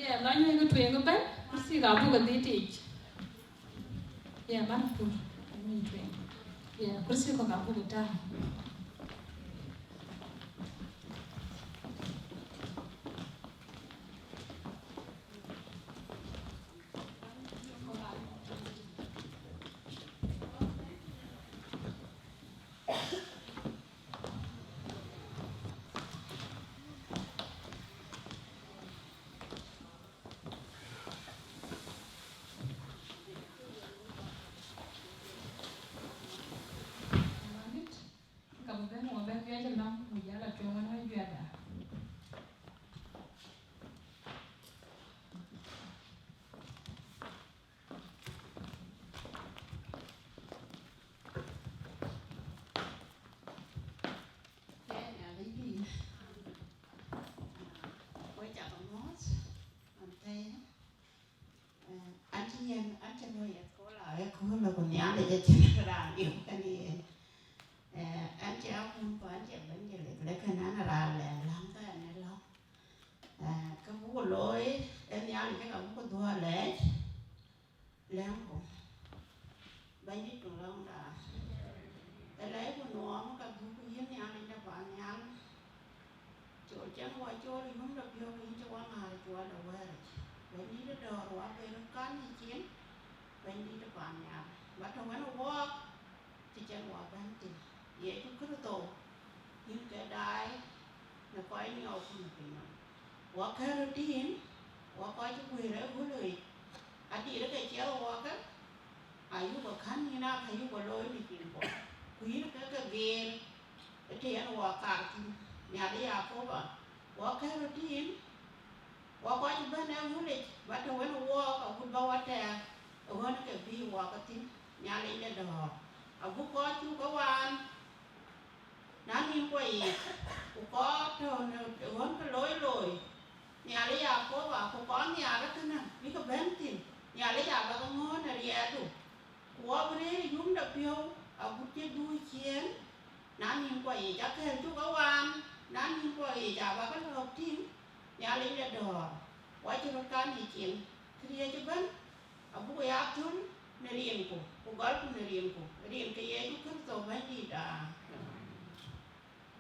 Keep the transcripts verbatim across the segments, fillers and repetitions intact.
Yeah, lɔ nyuc ke tueŋ ëbɛ̈n, kursi ka buk dhil tic. Yeah, man pur, lɔ nyuc tueŋ. Yeah, kursi kɔ̈k ka buk tääu. Ka bï bɛ̈n wɔ bɛ̈n juëc ë lɔ̈ŋ, ku jɔl a tueŋ wën wën juëcda. Yen ya lady. Wek ca ke mɔ̈ɔ̈th, an thɛɛr. Eh, an cï yen, an cï lɔ yeth kööl, a ye kööl ku Nhialic acïn raan liu kën yen. Eh, an cï a wun ku an cï bɛ̈ny jël, lakin an raan lɛ̈k läŋ ke an ë läŋ. Eh, kë buk looi, ee Nhialic ka buk dhuɔ̈k lɛc, lɛ̈ŋku. Bɛ̈nydït, ku lɔ̈ŋda, ë lɛc ku nuɔɔm ka dhuk yïn Nhialic de pan nhial. Col cïn wɔ col yum de piɔ̈u, yïn cï wɔ ŋäär cuɔl de wɛ̈ɛ̈ric. Bɛ̈nydït ë dɔ̈ɔ̈r, wɔ ber kan yï cin, Bɛ̈nydït de pan nhial. Ba tɔ̈ wën ë wɔɔk, të cïn wɔ bɛ̈n thïn. Yecu Kërtho, yïn ke daai në kɔc niɔp ku në pinynɔm. Wɔ kɛ̈r röt yïn, wɔ kɔc cï guëër ë ɣöl ɣic, adït ke ciɛth wɔɔkë, ayuk kän yïn aa ka yuk looi në cin kuɔ, ku yïn ke ke geer ë të yen wɔ kaar thïn. Nhialic Yakoba, wɔ kɛ̈r röt yïn, wɔ kɔc bɛ̈n ë ɣölic, ba tɔ̈ wën ë wɔɔk agut ba wɔ tɛɛr ë ɣön ke bï wɔɔk thïn. Nhialic de dɔ̈ɔ̈r, agut kɔc cuk ke waan, na nïn kuɔ yiic, ku kɔc tɔ̈ në ɣön ke looi looi, Nhialic Yakoba, ku kɔc nhiaar ë kënë bï ke bɛ̈n thïn, Nhialic aa ba ke ŋɔ̈ɔ̈r në riɛldu, ku wɔ bï rëër yum de piɔ̈u agut cï dhuk ciëën, na nïn kuɔ yiic, akɛ̈r cuk ke waan, na nïn kuɔ yiic aa ba ke lɔ̈ɔ̈k tïŋ. Nhialic de dɔ̈ɔ̈r, wɔ cï röt kan yï cin, këriëëc ëbɛ̈n, abuk ya thöl në rinku, ku gɔlku në rinku, rin ke Yecu Kërtho Bɛ̈nydït. Aa.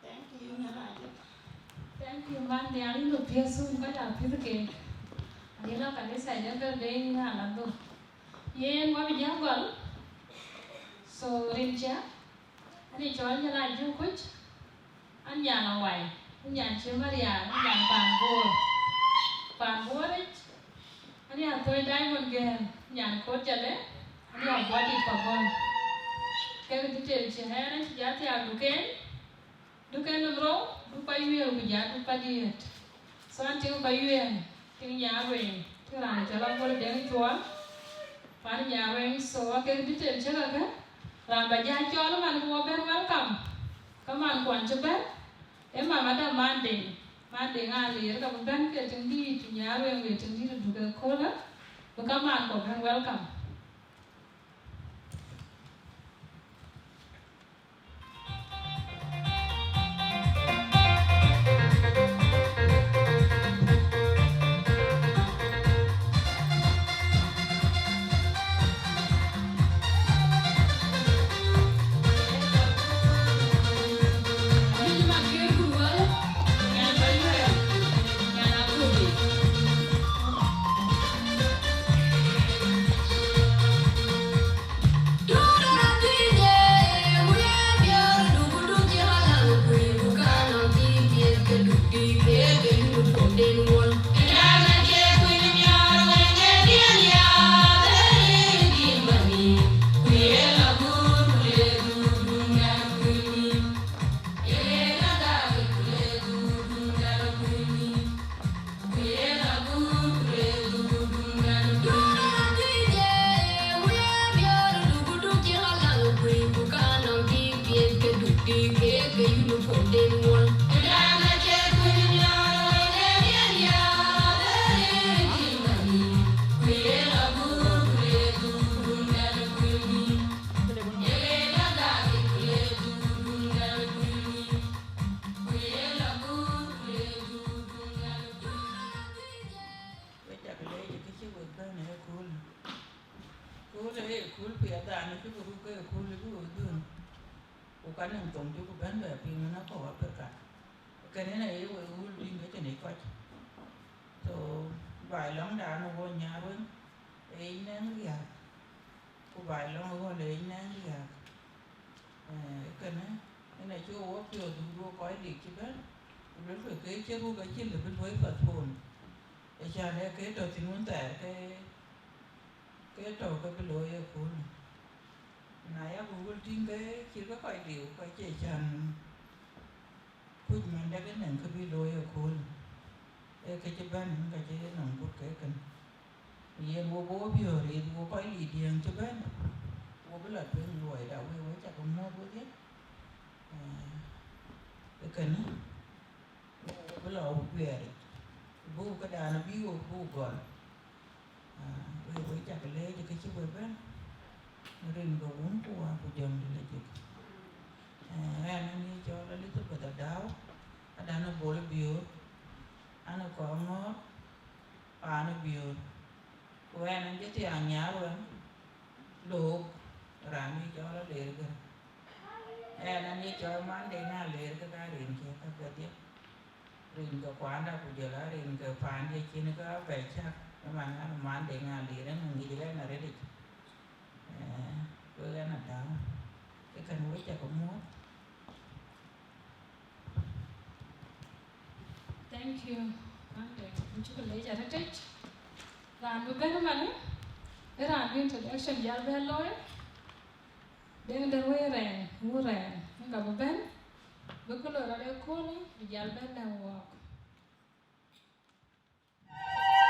Thank you, Nhialic. Thank you, man, Nhialic, yïn piɛth thun, kɔc aa piɛth keek. Adï lɔ kanitha ë bɛ̈n de yïn ala dhok. Yen wɔ bï jɔ gɔl. So, rin cä, an ë cɔl Nhialic Jukuc, an nyan Awai, an nyan cï Marial, an nyan Paan Bor. Paan Bor yic, an ya Thoi Diamond Girl, nyan Kot Jale, an ya Body Pagol. Kek detail cï ɣɛn, an cï jɔ thiaak duken, duken nɔm rou, duk Payuel ku jɔ duk Padiet. So an tiŋ Payuel, tiŋ Nyarueŋ, tiŋ raan cɔl Abuɔl Deŋ Cuɔl, pan Nyarueŋ. So akek detail cï kakë, raan ba jɔ cɔl man bï wɔ bɛ̈n welcome, ke man kuɔn cï bɛ̈n, ee mama da Manding, Manding Alier, ka bï bɛ̈n ke tiŋ dïït Nyarueŋ, ke tiŋ dïït duk ëköölë, bï ka man kuɔ bɛ̈n welcome. Anɔŋ thoŋ cuk bɛ̈n bɛ piŋ në kɔ̈u Africa. Kënë na ye wek wul dïn ke cïn yic kɔc. So, baai lɔ̈ŋdan ë wo Nyarweŋ, ë yic nɛŋ riääk, ku baai lɔ̈ŋ ë ɣɔn ë yic nɛŋ riääk. Eh, kënë, yen acï wo piɔ̈ɔ̈th, wo kɔc lik cï bɛ̈n, ku luelkë ke cï ruk acï lëu bï luɔi postpone. Ë can ë ke tɔ̈ thïn wën thɛɛr ke, ke tɔ̈ ke bï looi ëköölë. Na ya ku wël tïŋ ke cït ke kɔc liu, ka cie can kuc mɛn dɛk ënɛn kë bï looi ëköölë. Ee kë cï bɛ̈n, ka cï nɔm kut ke kën. Yen wo bï wo piɔ̈ɔ̈r rit, wo kɔc lik diëëŋ cï bɛ̈n, wo bï lɔ tueŋ luɔida, wek, wek cak muɔ̈ɔ̈th wedhie. Eh, ë kënë, wo bï lɔ guiɛɛric, buk këdan bï wo buk gɔl. Ah, wek, wek cak leec kë cï we bɛ̈n, rin ke Wun ku Wät ku Jɔŋdït Lajik. Eh, ɣɛn, ɣɛn ye cɔl Elizabeth Adau, adan ë Bol Biöör, an ë Kɔŋɔ̈ɔ̈r, paan ë Biöör. Ku ɣɛn, ɣɛn cï thiaŋ Nyarweŋ, Look, raan ye cɔl Aleer Gär. Ɣɛn, ɣɛn ye cɔl Mande Ŋaleer, ke ka rin kiɛ̈ ka kedhie. Rin ke kuanda ku jɔl a rin ke paandiɛ̈ cïn ke bɛ cak, ëman ɣɛn Mande Ŋaleer, ɣɛn ŋic ɣɛn arëtic. Eh, wek ɣɛn Adau. Ke kën wek cak muɔ̈ɔ̈th. Thank you, Mande. Yïn cuk leec arëtic. Raan bï bɛ̈n ëmanë, ë raan bï introduction jäl bɛ̈n looi. Deŋ Dɛ̈t Wei Rɛɛŋ, wun Rɛɛŋ, yen ka bï bɛ̈n, bï kë loi rɔt ëköölë, bï jäl bɛ̈n lɛ̈k wɔɔk.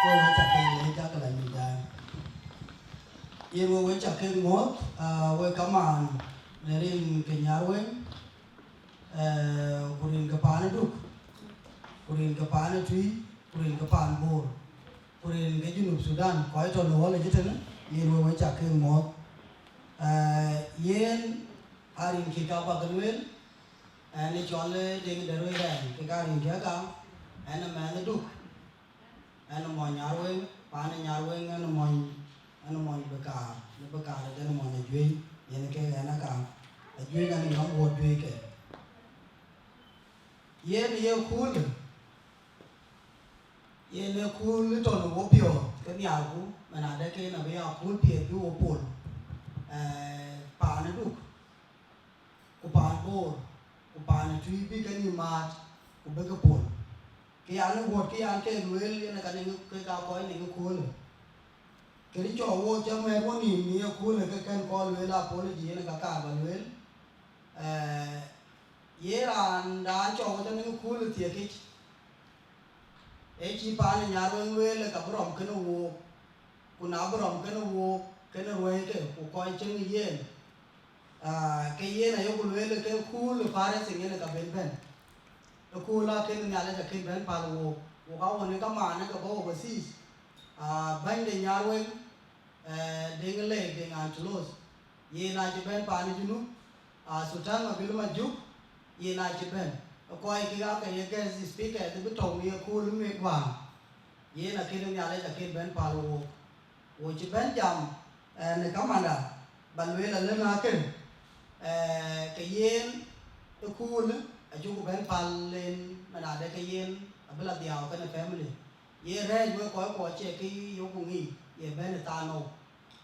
Wek, wek cak ke leec, cak ke la nyuc daai. Yen wek, wek cak ke muɔ̈ɔ̈th, ah, wek kamaan në rin ke Nyarweŋ, eh, ku rin ke paan ë Duk, ku rin ke paan ë Tuï, ku rin ke paan Bor, ku rin ke Junub Thudan, kɔc tɔ̈ në ɣɔl ë cï tënë, yen wek, wek cak ke muɔ̈ɔ̈th. Eh, yen a rin kï ka bä ke lueel, ɣɛn ë cɔl, eh, Deŋ Dɛ̈t Wei Rɛɛŋ, ke ka rin kï ka, ɣɛn ë mɛnh ë Duk. Ɣɛn ë mony Nyarweŋ, paan ë Nyarweŋ, ɣɛn ë mony, ɣɛn ë mony Bïkaar, në Bïkaar ë ɣɛn ë mony Ajuëc, yen ke ɣɛn aka. Ajuëc ɣɛn ë ɣɔn wuɔt juëc ke. Yen ye köölë, yen ë kööl tɔ̈ në wo piɔ̈ɔ̈th ke nhiarku, man adɛ̈ ke yen abï ya kööl piɛth bï wo pol, eh, paan ë Duk, ku paan Bor, ku paan ë Tuï bï ke nïïm maat, ku bï ke pol. Kë yan ë wuɔ̈t, kë yan ke lueel, yen ë ka nïŋ ke ka kɔc nïŋ ëköölë. Këdï cɔk wo cä mɛt wo nïïm në ëköölë, ke kën kɔn lueel apology, yen ë ka kaar bä lueel. Eh, ye raandan cɔk wo cä nïŋ ëköölë thiekic, ee cï paan ë Nyarweŋ lueel, ka bï rɔm kënë wook, ku na bï rɔm kënë wook, kënë ruɛ̈ɛ̈ike, ku kɔc cïn yen. Ah, ke yen ayeku lueel ke kööl ë fundraising yen ë ka ben bɛ̈n. Ë kööl akën Nhialic akën bɛ̈n päl wook, wok awën ë kamaan ë ke bɔ̈ overseas. Ah, bäny de Nyarweŋ, eh, Deŋ Leek, Deŋ Antiloth, yen acï bɛ̈n paan ë Junub, ah, Sultan Mabil Majuk, yen acï bɛ̈n. Ë kɔc kek aake ye guest speaker, bï tɔ̈u në ye kööl ë ŋuek guaŋ. Yen akën Nhialic akën bɛ̈n päl wook. Wo cï bɛ̈n jam, eh, në kamanda, ba lueel alë na kën, eh, ke yen ë kööl, acuku bɛ̈n päl en, man adɛ̈ ke yen abï la dhiau kenë family. Ye rɛ̈ɛ̈c wek kɔc kuɔ cie kë yoku ŋic, ye bɛ̈n ë thanou.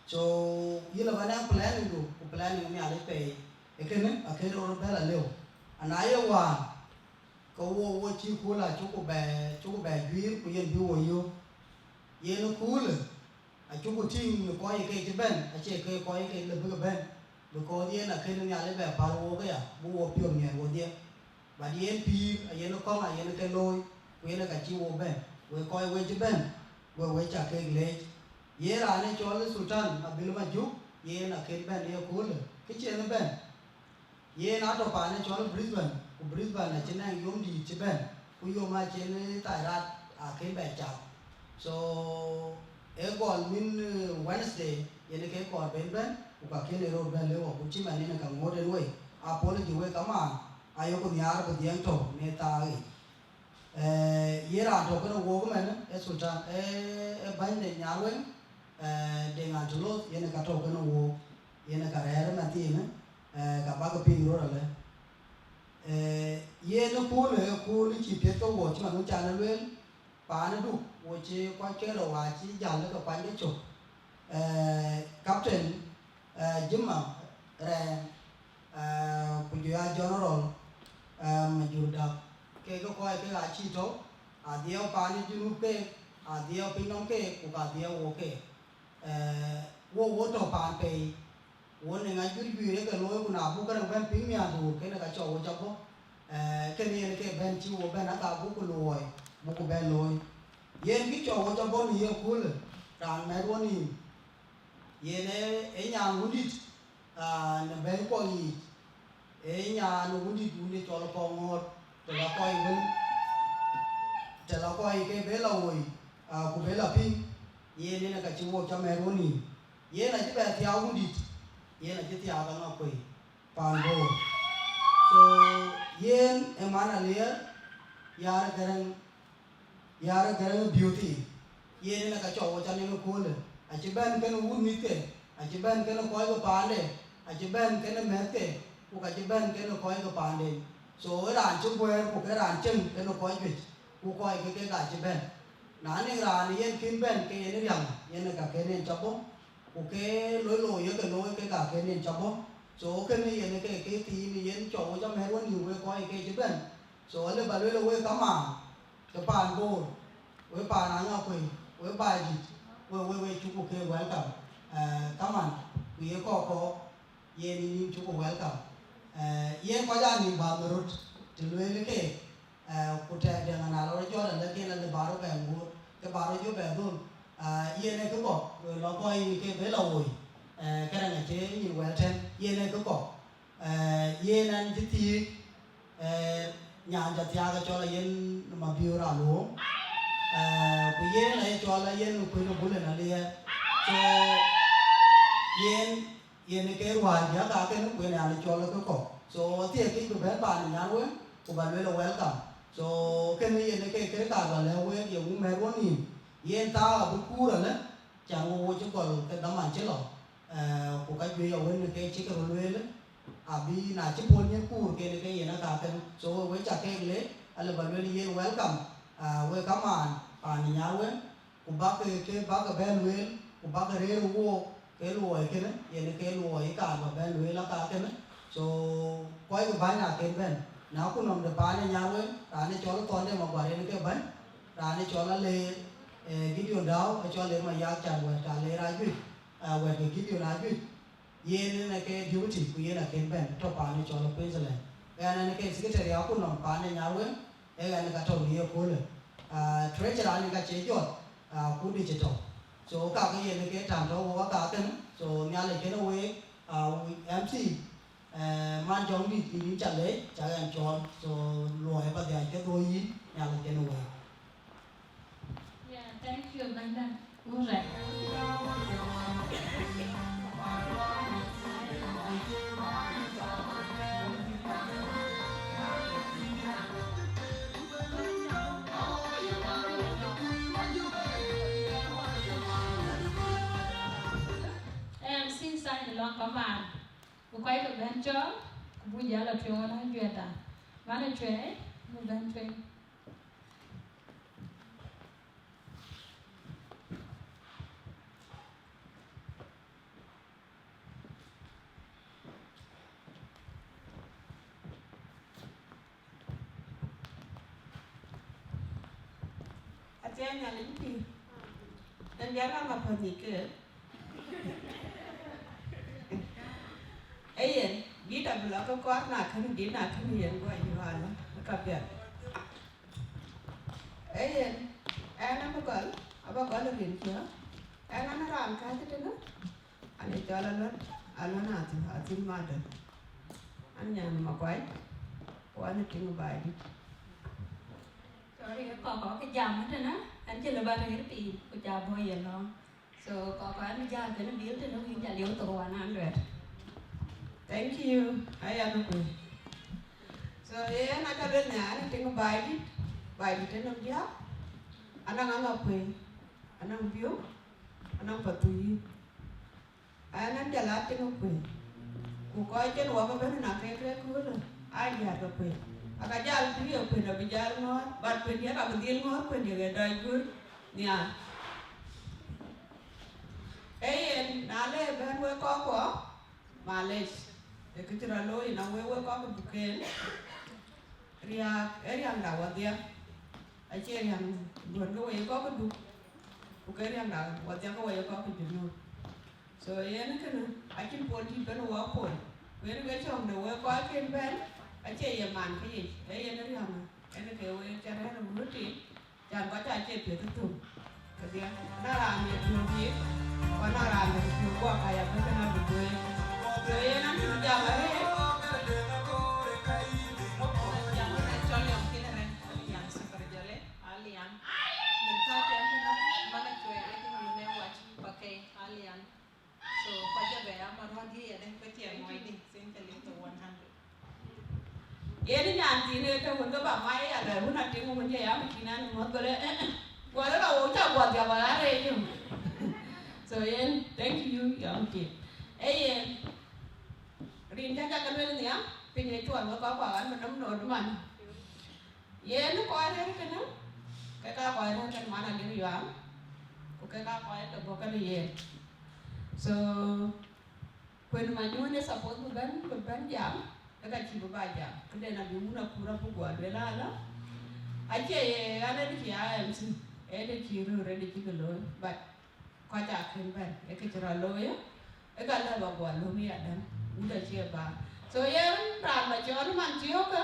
So, yïn la bɛ̈n ë planning du, ku planning Nhialic pei. Ee kënë, akën röt bɛ̈n alëu. Ana ye wäär, ke wo, wo cï kööl acuku bɛ, cuku bɛ juiir, ku yen bï wo yök. Yen ë köölë, acuku tïŋ në kɔc ke cï bɛ̈n, acie ke kɔc ke lë bï ke bɛ̈n, because yen akën Nhialic bɛ päl wook aya, bï wo piɔ̈ɔ̈th miɛt wodhie. But yen pïïr, ayen kɔ̈ŋ, ayen ke looi, ku yen ka cï wo bɛ̈n. Wek kɔc wek cï bɛ̈n, wek, wek ca kek leec. Yen raan ë cɔl Sultan Mabil Majuk, yen akën bɛ̈n ë köölë, kë cï en bɛ̈n. Yen atɔ̈ paan ë cɔl Brisbane, ku Brisbane acï nɛŋ yom dïït cï bɛ̈n, ku yom acïn thai rat akën bɛ cath. So, ë gɔl min, eh, Wednesday, yen ke kɔɔr ben bɛ̈n, ku ka kën ë röt bɛ̈n lëu, ku cï man yen ka ŋoot en wei. Apology wek kamaan, ayeku nhiaar bï dhiɛŋ tɔ̈u në thaar yic. Eh, ye raan tɔ̈ kënë wook ëmën, ë Sultan, ë, ë bäny de Nyarweŋ, eh, Deŋ Antiloth, yen ë ka tɔ̈ kënë wook, yen ë ka rɛ̈ɛ̈r ëmën thiinë, eh, ka bäk piŋ röt alë. Eh, yen ë kööl, ë kööl cï piɛth ke wuɔk cï man wën can ë lueel, paan ë Duk, wo cï kɔc ke rou aa cï jäl ke kuany ke cök. Eh, Captain, eh, Jima Rɛɛŋ, eh, ku jɔ ya General, eh, Majur Dap, kek kɔc kek aa cï tɔ̈u, adhiɛɛu paan ë Junub keek, adhiɛɛu piny nɔm keek, ku ka dhiɛɛu wok keek. Eh, wo wo tɔ̈ paan pei, wo në ŋa juëc juëc ye ke looi, ku na buk këdäŋ bɛ̈n piŋ nhiaar dhuur, kënë ka cɔk wo cä bɔ̈. Eh, kënë yen ke bɛ̈n cï wo bɛ̈n aka buk ku luɔi, buk ku bɛ̈n looi. Yen kï cɔk wo cä bɔ̈ në ye köölë, raan mɛt wo nïïm. Yen ee, ee nyan wundït, aa, në bɛ̈nykuɔ yiic, ee nyan wundït, wundït cɔl Kɔŋ Ŋoot, të la kɔc wën, të la kɔc ke be la woi, aa, ku be la piŋ, yen yen ka cï wo cä mɛt wo nïïm. Yen acï bɛ thiaak wundït, yen acï thiaak aŋa kuei paan Bor. So, yen ë man Aliɛɛr, Yaar Gäräŋ, Yaar Gäräŋ Biööthi, yen ë ka cɔk wo cä nïm ë köölë, acï bɛ̈n kenë wun mïthke, acï bɛ̈n kenë kɔc ke paande, acï bɛ̈n kenë mɛ̈thke, ku ka cï bɛ̈n kenë kɔc ke paanden. So, ë raan cï guɛɛr, ku ke raan cieŋ kenë kɔc juëc, ku kɔc ke kek aa cï bɛ̈n. Na nïŋ raan yen kën bɛ̈n, ke yen riäŋ, yen ë ka kën yen cä bɔ̈, ku ke loi looi ye ke looi kek aa kën yen cä bɔ̈. So, kënë yen ke ke thiin yen cɔk wo cä mɛt wo nïïm wek kɔc ke cï bɛ̈n. So, alë ba lueel wek kamaan, ke paan Bor, wek paan Aŋakuei, wek Baidït, wek, wek, wek cuku ke welcome. Eh, kamaan, ku ye kɔk kɔk, yen yïn yïn cuku welcome. Eh, yen kɔc aa nïïm bäth në röt, të lueel ke, eh, ku tɛɛr dɛŋ ana lɔ rɔt jɔt alë ken alë ba rɔt bɛ ŋoot, ke ba rɔt jɔ bɛ dhöl. Ah, yen ee kë kɔk, wek lɔ kɔc yïn ke be lɔ woi, eh, këdäŋ acie nyin wɛl tɛ̈n, yen ee kë kɔk. Eh, yen an cï thiëëk, eh, nyan ca thiaak acɔl ayen Mabiöör Aluɔŋ, eh, ku yen aye cɔl ayen Kuën Bul en Aliɛɛr. So, yen, yen ke ruääi bï aka kënë ku yen an cɔl ke kɔk. So, athiëëk kïc bï bɛ̈n paan nyan wën, ku ba lueel welcome. So, kënë yen ke kërë ka ba lɛ̈k wek ye wun mɛt wo nïïm. Yen thaak abï kuur alë, can wo wo cï gɔl ke dhaman cï lɔ. Eh, ku ka juëc awën ke cï ke röt lueel, abï na cï puɔl nyin kuur ken ke yen aka kënë. So, we, we ca keek le, alë ba lueel yen welcome, ah, we kamaan paan Nyarweŋ, ku bak ke, ke bak ke bɛ̈n lueel, ku bak ke rëër wook ke luɔi kënë, yen ke luɔi kaar ba bɛ̈n lueel aka kënë. So, kɔc ke bäny aa ken bɛ̈n. Na ku nɔm de paan Nyarweŋ, raan ë cɔl Thɔnde Maguar yen ke bäny, raan ë cɔl Aleer, eh, Gideon Dau, ë cɔl Aleer Mayak can wɛ̈t ka Aleer ajuëc. Ah, wɛ̈t ke Gideon ajuëc, yen en ake deputy, ku yen aken bɛ̈n tɔ̈ paan ë cɔl Queensland. Ɣɛn ɛn ke secretary aku nɔm paan ë Nyarweŋ, ee ɣɛn ka tɔ̈ në ye köölë. Ah, treasurer en ka cie jɔt, ah, ku dï cï tɔ̈. So, kakë yen ke tam tɔ̈ wok aka kënë. So, Nhialic kënë week, ah, M C, eh, man Jɔŋdït, yïn ca leec, ca ɣɛn cɔɔl. So, luɔi pa dhiac ke dhoi yïn, Nhialic kënë week. Yeah, thank you, Banda. Ura. M C sign along, come on. Ku kɔc ke bɛ̈n cɔɔl, ku buk jäl a tueŋ wën a juɛ̈tda. Man a cuɛ̈ɛ̈i, buk bɛ̈n tueŋ. Athiɛɛny Nhialic pïïr, en bï raan apäth yic ke. Ee yen, dït abï lɔ ke kɔɔr na kën, dït na kën yen guɔ yök alë, ka piɛth. Ee yen, ɛn abï gɔl, abä gɔl ë rin cï, ɛn an raan kääc tënë, an ë cɔl Aluɔt, Aluɔt Athïn, Athïn Madöl. An nyan Makuac, ku an ë tiŋ Baidït. Sorry, kɔk kɔk kë jam tënë, an cï lë ba rëër piny, ku ca bɔ̈ ye lɔ̈ŋ. So, kɔk kɔk an bï jal kënë bil tënë wïn ca lieu thok one hundred. Thank you. Aya, nuku. So, yen aca luel nyan, an tiŋ Baidït, Baidït tënë diäk, anaŋ Aŋakuei, anaŋ Biöŋ, anaŋ Pathuyï. An an jal a tiŋ Kuei. Ku kɔc cïn wɔ ke bɛ̈n na ke ke köölë. Aa jäl ke kuën. Aka jäl tïŋ ye kuën abï jäl ŋɔ̈ɔ̈r, but kuën diɛ̈ ka bï dhil ŋɔ̈ɔ̈r, kuën diɛ̈ ke dɔc guur nhial. Ee yen, na le bɛ̈n wek kɔckuɔ, malec, ee kë cï rɔt looi ënɔŋ wek, wek kɔc ke Duk en, riääk ee riääkda wɔdhia, acie riääk duɔ̈n ke wek kɔc ke Duk, ku ke riääkda wɔdhia ke wek kɔc ke Junub. So yen kënë acïn pol dït bɛ̈n wɔ pol. Ku yen ke cɔ̈ŋ de wek kɔc kën bɛ̈n, acie ye man ke yic, ee yen riääk, yen ke wek cä rɛ̈ɛ̈r ë wut yic, can kɔc acie piɛth ë thök. Kedhie, na raan ye piɔ̈u bï, ku na raan ye piɔ̈u guɔ ka ya bï kënë abï guëër. So yen an cï jam arëët. Jam ënë cɔl yɔm kën rɛ̈n, Alian Super Jɔlë, Alian. Yen ka piɛn tënë, man acuɛɛi, I think you name what, okay, Alian. So, kɔc abɛ ama ruɔ̈n diëëc adɛ̈, ke tiɛɛr muɔɔcdï, since ke link to one hundred. Yen nyan thiin ë tɔ̈ wën ke ba mai ya lɛ̈k wën atïŋ wën cï ya mïcïn an, muɔ̈th gɔl, eh, eh. Guɔ lɔ wo cä guɔ dhiɔp arëëc. So, yen, thank you, yɔm thiin. Ee yen, rin cä cak lueel nhial, piny ë cuɔl wek kɔc kuak an, bï nɔm nööt man. Yen kɔc rɛ̈ɛ̈r kënë, ke ka kɔc rɛ̈ɛ̈r kënë man Alier Yuaŋ, ku ke ka kɔc ke bɔ̈ kënë yen. So, kuën manyuɔ̈n ë suppose bï bɛ̈n, bï bɛ̈n jam, ke ka cï bï ba jam. Këden abï wun akur abï guɔ lueel alä. Acie ye ɣɛn ëdï cï ya M C, ëdï cï röör ëdï cï ke looi, but kɔc aa kën bɛ̈n, ee kë cï rɔt looi, ee ka lɛ̈k ba guɔ löm ya däŋ, wut acie ba. So yen raan ba cɔɔl man thiɔ̈kë,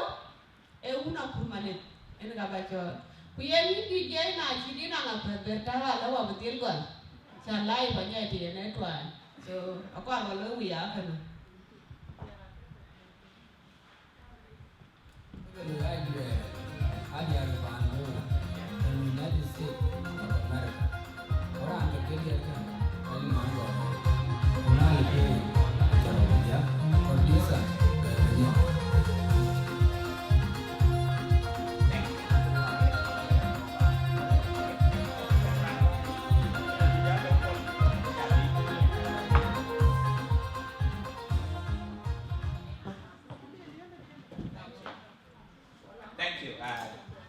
ee wun akur malith, en ka ba cɔɔl. Ku yen yïn dït jiɛc na cït yïn aŋa päth ber tääu alä wa bï dhil gɔl. Can live anyai të yen ë tuany. So, akuar ba looi wïc akënë. Ajuɛɛr, ajuɛɛr paan Bor, in United States of America. Ku raan tɔ̈ ke diɛt kën, ka yï man gɔl. Ku na ye pei, aca rɔt bï jam, producer, bɛ bï nyɔk. Thank you. Uh,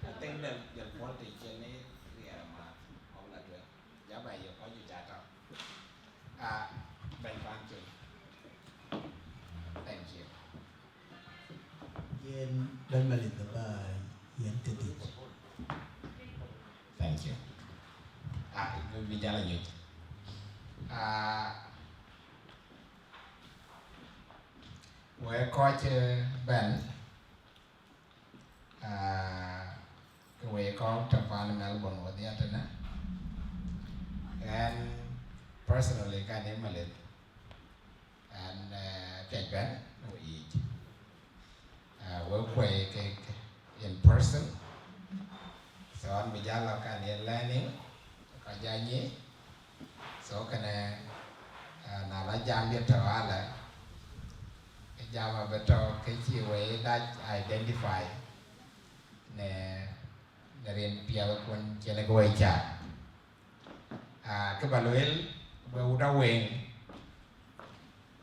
I think the, the point is, Jenny, we are mad. All that way. Jaba ye ko ju jata. Ah, bɛ̈ny Pancol. Thank you. Yen bɛ̈ny Malith ba yen tëdït. Thank you. Ah, bï, bï jal anyuc. Ah, wek kɔc, eh, bɛ̈n. Ah, ke wek kɔc tɔ̈ pan Melbourne wodhia tënë. Ɣɛn personally ka de Malith. Ɣɛn, eh, piac bɛ̈n wo yiic. Ah, wek kuɛi kek in person. So ɣɛn bï jal lɔ kan ye learning, ka ja nyi. So kënë, ah, na la jam diɛt tɔ̈ alä, ke jam abï tɔ̈ ke cï wek dac identify në, në rin piɛth kun cïn ke wek cak. Ah, kë ba lueel, we wut aweŋ,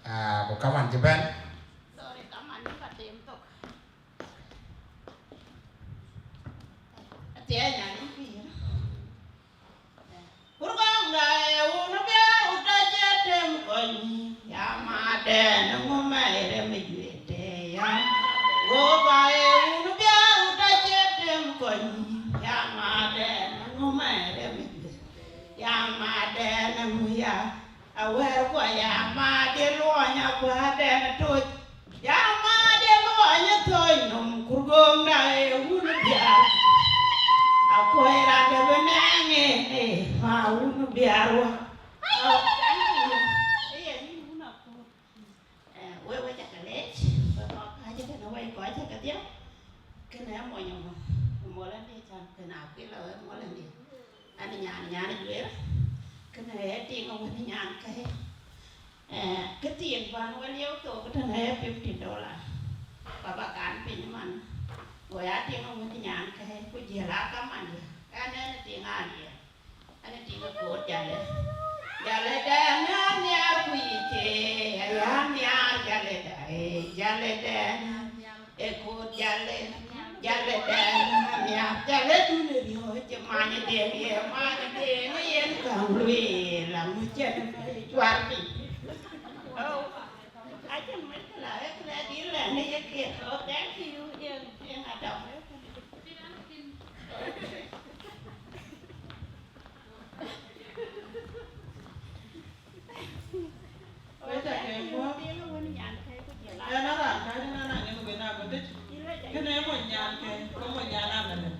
ah, ku kaman cï bɛ̈n. Sorry, kaman ni ka tem thok. Athiɛɛny an pïïr. Kurgɔŋda ee wun biäär wut acï tem kɔc nyïïn, ya madɛn ŋu mɛɛr ë mi juëc tëë ya. Goba ee wun biäär wut acï tem kɔc nyïïn, ya madɛn ŋu mɛɛr ë mi juëc, ya madɛn ŋu ya. Awɛ̈ɛ̈r kuɔ ya madɛn luɔny akuädɛn toc. Ya madɛn luɔny ë thööc nɔm, Kurgɔŋda ee wun biäär. Akuɔ̈i raan dɛ̈ bï nɛŋ en, ee, ma wun biäär wä. Oh, thank you. Ee, yɛn yïn wun akur. Eh, we, we cä ke leec, we kɔc kääc tënë, we kɔc cä kedhie. Kënë mony ëmɔ, mɔlëndiɛ̈ can, kënë akuï la wek mɔlëndiɛ̈. An nyan, nyan ë juëër, kënë ee tiŋ wën nyan kɛ̈i. Eh, këthiin bän wä lieu thok tënë ee fifty dollar. Baba kan piny man. Go ya tiŋ wën nyan kɛ̈i, ku jiël aa kaman diɛ̈. Ɛn ɛn tiŋ aa diɛ̈. Ɛn tiŋ koor jalë. Jalë dɛn aa nhiaar ku yic ee, aya nhiaar jalë da, ee, jalë dɛn. Ë koor jale, jale dɛn amiäk, jale dun riɔ̈ɔ̈c, many deŋ ye, many deŋ yen kaŋ lueel, aŋö cïn cuar piny. Oh, acïn mïthkëla, ë kërɛɛc dït lɛ̈k në ye kiɛ̈t. So thank you, yen, yen adɔm. Wek ca ke guɔ̈p. Ɣɛn a raan kääc ënɔɔnë, aŋiɛth wën a bï dït. Kënë ee mony nyan ke, ke mony nyan amënë.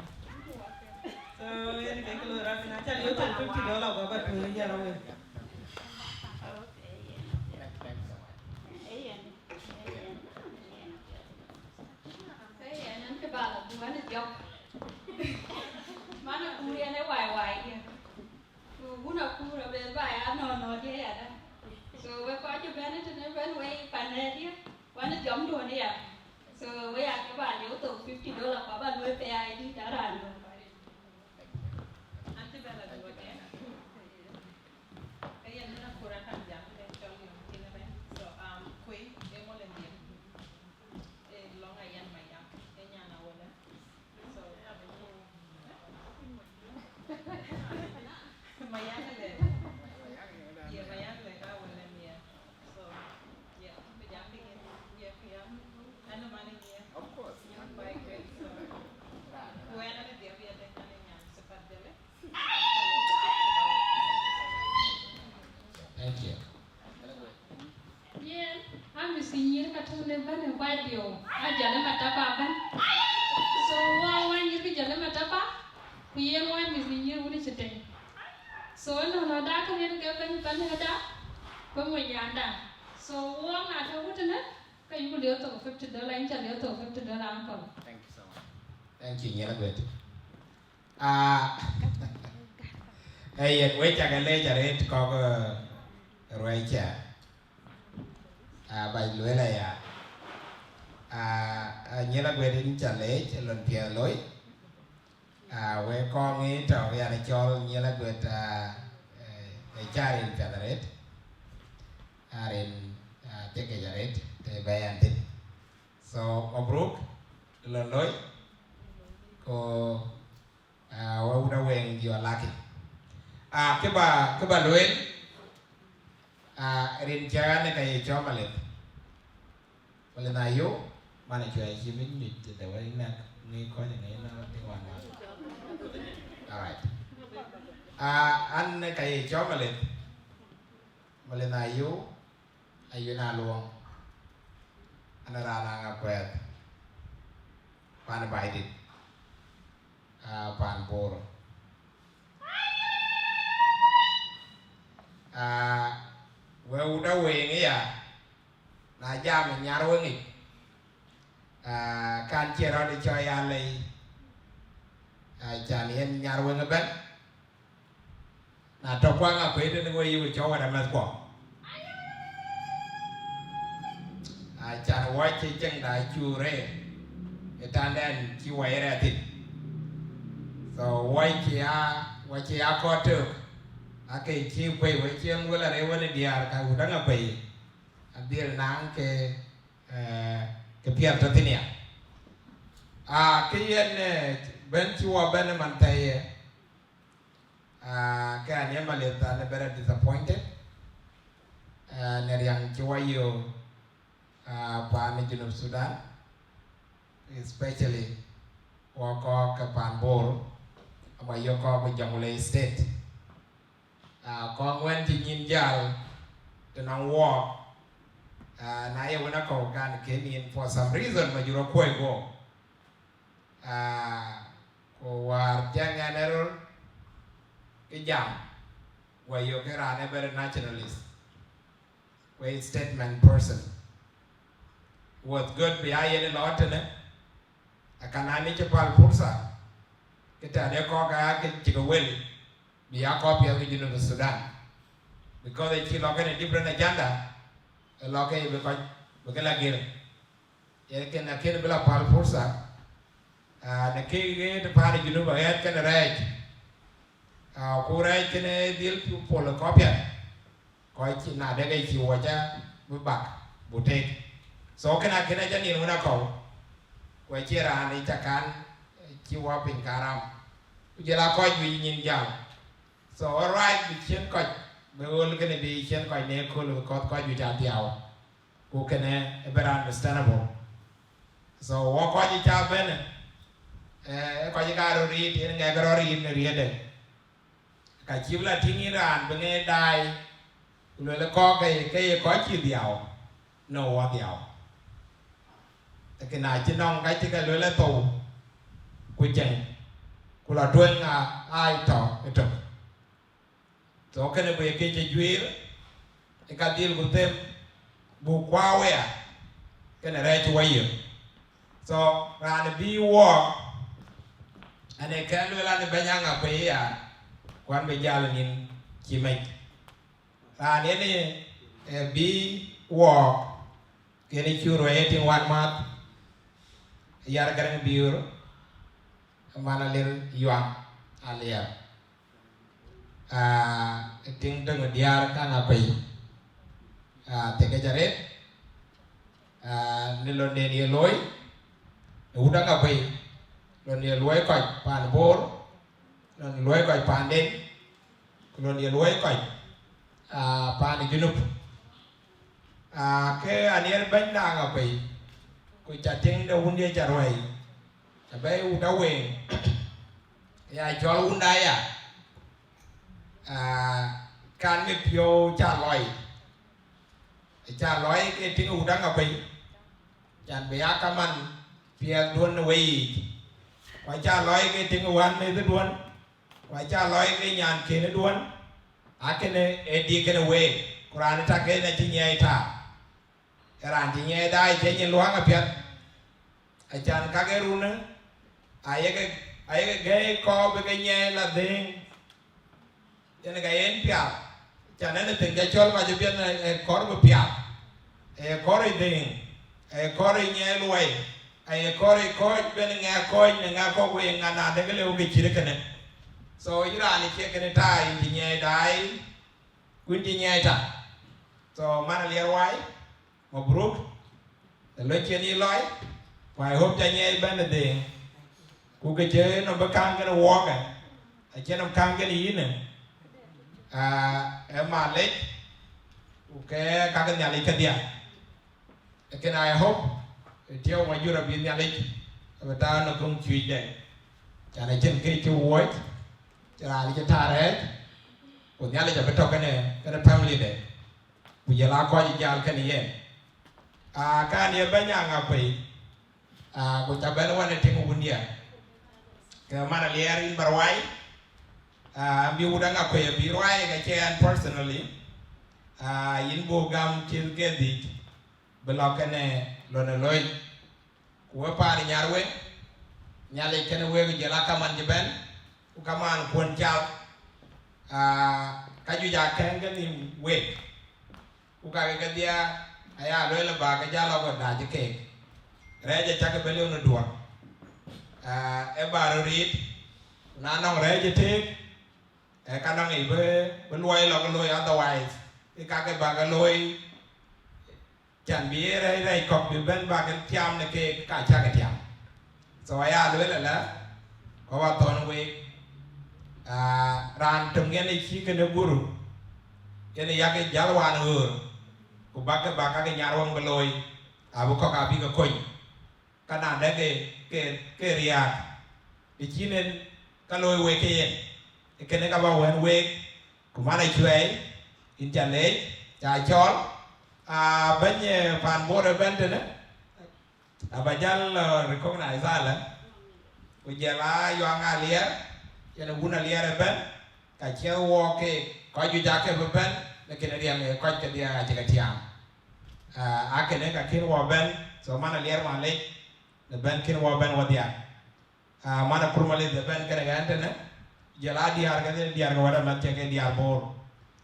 So, yen ke kë loi rɔt kënë, aca liu thok fifty dollar guɔ̈p ba tuɔ̈c ë jäl awël. Ee yen, ee yen, ee yen. Ee yen, an cï bal abuk, an ë dhiɔp. Man akur yen ë wai wai dië. Ku wun akur abël ba ya nɔ̈ɔ̈nɔ̈ɔ̈dië yadä. So wek kɔc cï bɛ̈n ë tënë bɛ̈n wei panɛ̈dië, wan ë dhiɔmduön aya. So wek aa ke ba liu thok fifty dollar ku aba luɔi pay I D da raan duön. An cï bɛ̈n la duɔ̈ɔ̈dië. Ke yen ënɔɔnë akur akan jam ke cɔl yom tïŋ ëbɛ̈n. So, um, kuëi ë mol ë dhiël. Ë lɔŋ ayen Mayak, ë nyan Awele. So, Mayak le. Ye Mayak le ka Awele miɛt. So, yeah, bï jam ke yen, yeah, yeah. An man ë miɛt. Of course. By grace, so. Ku ɛn an ë dhiëp yadë, an ë nyan Sipat Jale. Thank you. Yen, a mïth nyïïr ka tɔ̈u në bɛ̈n ë kuai dhiau, a jɔl ë matapa bɛ̈n. So, wɔ, wɔ nyïïr kë jɔl ë matapa, ku yen wɔ mïth nyïïr wun ë cï tëny. So, ënɔɔnë da kë yen ke bɛ̈ny pan ëda, ku mony nyanda. So, wɔ na tɔ̈u wut ënë, ka yuku lieu thok fifty dollar, yïn ca lieu thok fifty dollar, uncle. Thank you so much. Thank you, Nyiraguet. Ah, ee yen, wek ca ke leec arëët kɔ̈k, eh, ruɛ̈c cä. Ah, bac lueel aya. Ah, ah, Nyiraguet yïn ca leec lon piɛth loi. Ah, wek kɔŋ ë tɔ̈ yan cɔl Nyiraguet, ah, eh, eh, ca rin piɛth arëët. Ah, rin, ah, thiëkic arëët, të bɛ̈ yan thïn. So, mabruk, lon loi. Ku Ah, wek wut Aweŋ, you are lucky. Ah, kë ba, kë ba lueel, ah, rin cä an ë ka ye cɔl Malith. Malith Ayou, man ë cuai cï bï nyuc tëde wek nɛ̈k ŋic kɔc ŋic na tïŋ wan wan. All right. Ah, an ë ka ye cɔl Malith. Malith Ayou, Ayou na luɔŋ. An ë raan Aŋakuɛth. Pan Baidit. Ah, pan Bor. Ah, wek wut Aweŋ aya, na jam ë Nyarweŋic, ah, kan cie rɔt ë cɔl ya lei, ah, can yen Nyarweŋ ëbɛ̈n. Na tɔ̈ kuaŋ akuëc tënë wek yï ku cɔk wɛ̈t amɛ̈thkuɔ. Acan wɔ cï ceŋda cuk rëër ë tandɛn cï wɔ ye rɛɛr thïn. So wɔ cï ya, wɔ cï ya kɔɔr tök, ake cï kuëi wek cï ŋuël arëër wën ë diäär ka wut Aŋakuei, adhil naŋ ke, eh, ke piɛth tɔ̈ thïn ya. Ah, kë yen, eh, bɛ̈n cï wɔ bɛ̈n ë man thɛɛr ye. Ah, ke an ye Malith, an very disappointed. Ah, në riäŋ cï wɔ yök, ah, pan Junub Sudan, especially wɔ kɔɔk ke pan Bor, ama yök kɔɔk ke Jonglei State. Ah, kɔɔk wën cï nyin jäl të nɔŋ wɔɔk, ah, na ye wën akɔ̈u kan kën yen for some reason ma jurɔ kuɔ̈i guɔ. Ah, ku wäär cä ŋɛn ë röl kë jam, wɔ yök ke raan ë very nationalist, ku ë statesman person. Was good bï a yen ë lɔ tënë, akan an ë cï päl pursa, kë tɛ̈dë kɔ̈k aa ke cï ke wël, bï a kɔc piɛth ke Junub Sudan. Because acï lɔ kënë different agenda, ë lɔ ke bï kɔc, bï ke la gir. Ee kën akën bï la päl pursa, ah, në kek ɣet paan ë Junub aɣɛɛt kënë rɛɛc. Ah, ku rɛɛc kënë dhil pol ë kɔc piɛth. Kɔc cï na dek ë cï wɔ cä bï bak, buk tek. So kënë akën acä nin wën akɔ̈u. Ku acie raan ë ca kan, cï wɔ piny karam. Ku jɔl a kɔc juëc nyin jam. So, all right, bï ciɛ̈n kɔc, bï ɣöl kënë bï ciɛ̈n kɔc në ëkööl, bï kɔ̈th kɔc juëc adhiau. Ku kënë ë very understandable. So, wɔ kɔc ca bɛ̈n, eh, kɔc ka röt riit, yen ŋɛk rɔt riit në riëëtde. Ka cï bï la tïŋ yïn raan bï ŋɛk daai, ku luel kɔ̈k ke, ke ye kɔc cï dhiau, në wɔ dhiau. Lakin acï nɔŋ ka cï ke luel ë thou, ku cieŋ, ku la tueŋ a, aa tɔ̈ ëtök. So kënë bï ke cï juiir, ë ka dhil ku them, buk kuaa wëya, kënë rɛɛc wɔ yök. So, raan bï wɔɔk, an ë kɛn lueel an ë bɛ̈ny Aŋakuei ya, ku an bï jäl nïn cï mec. Raan yen ë, ë bï wɔɔk, kën cï ruɛɛc ë tiŋ wan math, Yar Garaŋ Biöör, man Alier Yuaŋ Alier. Ah, tiŋ töŋ diäär ka Aŋakuei. Ah, thekë ca rëët, ah, në londen ye looi, në wut Aŋakuei, lon ye luɔi kɔc paan Bor, lon ye luɔi kɔc paanden, ku lon ye luɔi kɔc, ah, paan Junub. Ah, ke Alier bɛ̈ny de Aŋakuei, ku ca tiŋ de wundiɛ̈ ca ruɛɛi, ca bɛ̈i wut Aweŋ, ya cɔl wunda ya, ah, kan mi piɔ̈u ca lɔi, ca lɔi ke tiŋ wut Aŋakuei, can bï ya kaman piɛthduön në weyiic, ku aca lɔi ke tiŋ wän methduön, ku aca lɔi ke nyan kenduön, akënë ë dik kënë week, ku raan ë tak en acï nyiɛɛi taar. Ë raan cï nyiɛɛi daai cï nyin luaŋ apiɛth, acan kake runë, ayeke, ayeke gɛ̈i kɔɔr bï ke nyiɛɛi la dhëëŋ, yen ka yen piath, can anything ca cɔl mac ë piɛth ë kɔɔr bï piath, ë kɔɔr ë dhëëŋ, ë kɔɔr ë nyiɛɛi luɔi, ë kɔɔr ë kɔc ben ŋɛk kɔc në ŋɛk kɔ̈k wei ŋa na dek lëu ke cït kënë. So yïn raan ë cie kënë taai, yïn cï nyiɛɛi daai, ku yïn cï nyiɛɛi tak. So man Alier wai, mabruk, ë lɔ cïn yï lɔi, ku I hope ca nyiɛɛi bɛ̈n ë dhëëŋ, ku ke cï nɔm bï kaŋ kën wɔɔkë, acï nɔm kaŋ kën yïnë, ah, ë malec, ku ke kakë Nhialic kedhia. Lakin I hope, ë tiɛɛu majur abï Nhialic, abï taar në köŋ cuëcde. Can acïn kë cï wuɔ̈c, cï raan cï taar rɛɛc, ku Nhialic abï tɔ̈ kënë, kënë family de. Ku jɔl a kɔc jäl kënë yen. Ah, kan ye bɛ̈ny Aŋakuei, ah, ku ca bɛ̈n wën ë tiŋ wundiɛ̈. Ke man Alier yïn ba ruai, ah, bï wut Aŋakuei abï ruai, ka cie ɛn personally. Ah, yïn buk gam cïth ke dhïc, bï lɔ kënë lon ë loi. Ku we paan Nyarweŋ, Nhialic kënë wek jɔl a kaman cï bɛ̈n, ku kaman kuɔn cal, ah, ka juëc akɛ̈ŋ ke nhïïm week. Ku kakë kedhia aya lueel ë bä ke jäl ɣɔn dac keek. Rɛɛc acäkï bï lëu në duɔ̈r. Ah, ë bä röt riit, ku na nɔŋ rɛɛc ë teek, ee ka nɔŋ yic bï, bï luɔi lɔ ke looi, otherwise, ke kakë bä ke looi, can bï ye rɛɛc, rɛɛc kɔ̈k bï bɛ̈n bä ke tiam në keek, ka cäkï tiam. So aya lueel ëlä, kɔ̈k athɔ̈n week, ah, raan töŋ yen ë cï kënë gur, yen ë yak jäl wään ɣöör, ku bäkë bä kakë Nyarweŋ bï looi, abï kɔ̈k abï ke kony. Ka na dɛ ke, ke, ke riääk, të cïn en ka looi wek ke yen, ee kënë ka bä wɛ̈n week, ku man Acuɛɛi, yïn ca leec, ca cɔɔl, aa, bɛ̈ny, eh, paan Bor ëbɛ̈n tënë, aba jäl, eh, recognize alä, ku jɔl a Yuaŋ Aliɛr, yen ë wun Aliɛr ëbɛ̈n, ka cie wɔɔk ke kɔc juëc aake bï bɛ̈n, lakin riɛm ë kɔc kedhia acï ke tiaam. Ah, akënë ka kën wɔ bɛ̈n, so man Aliɛr malec, në bɛ̈n kën wɔ bɛ̈n wɔdhia. Ah, man Akur Malith ëbɛ̈n kënë ɣɛn tënë, jɔl a diäär ke diäär ke wɛ̈t amɛ̈th cï ke diäär Bor.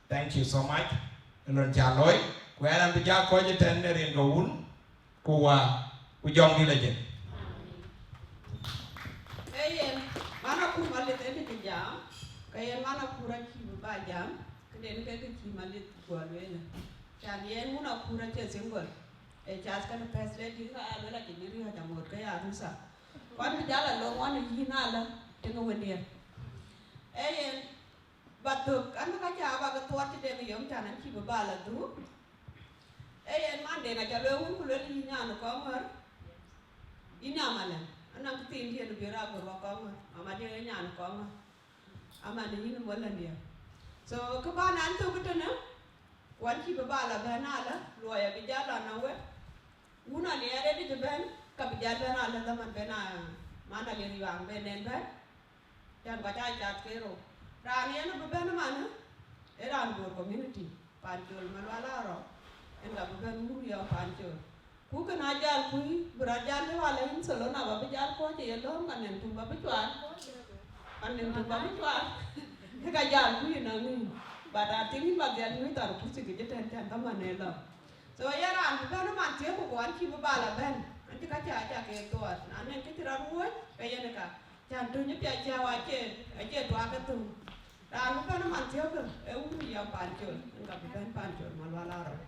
Thank you so much. Ë lon ca looi, ku ɣɛn an bï ja kɔc ëtɛ̈n në rin ke wun, ku wa, ku jɔŋdït la jël. Ee yen, man Akur Malith ënë cï jam, ke yen man Akur acïï bï ba jam, këden ke kë cï Malith guɔ lueel. Can yen wun Akur acie single. Ee cath kënë first lady, ka aa lueel acïn riɔ̈ɔ̈c aŋot ke ya kanitha. Ku an bï jal a lɔŋ wan ë yïn alä, tëŋ ë wëndiɛ̈. Ee yen, ba thök, an bï ka cä bä ke thuɔɔt cï dek yom can, an cï bï bä la dhuk. Ee yen, man den aca lueel wun, ku lueel yïn nyan ë kɔŋ ɣär, yïn nyamalë, anɔŋ kë thiin diën bï rɔt agör wa kɔŋ ɣär, mama diën ë nyan ë kɔŋ ɣär. Aman yïn ë muɔl andiɛ̈. So, kë bän an thök tënë, ku an cï bï bä la bɛ̈n alä, luɔi abï jal lɔ nɔm wek. Wun aliɛɛr ë dït bɛ̈n, ka bï jal bɛ̈n alä dhaman bɛ̈n a, man aliɛɛr yuaŋ bɛ̈n nɛn bɛ̈n. Can kɔc aa cath ke rou. Raan yen bï bɛ̈n ëmanë, ë raan Bor community. Pancol Malual Arɔu, en ka bï bɛ̈n wur yɔ̈ɔ̈k Pancol. Ku kën aa jal kuc, bï rɔt jal tëë wala yïn Tholona ba bï jal kuɔ̈c ë ye lööm, ka nɛn tuŋ ba bï cuaar. Ka nɛn tuŋ ba bï cuaar. Ka jal kuc ënɔŋ yïn. But I think yïn ba dhiɛl nyuc thar kurthi kë jë tɛ̈n tɛ̈n ka man ë lɔ. So, ye raan bï bɛ̈n ëman thiëëk ku kuɔn cï bï bal abɛ̈n. An cï ka cä, cä ke thuɔɔt. Na nɛn kë cï rɔt wuöc, ke yen ë ka. Can töny ë piac cä wa acie, acie tuak ke thöŋ. Raan bï bɛ̈n ëman thiɔ̈kë, ee wun yɔm Pancol, en ka bï bɛ̈n Pancol Malual Arɔu.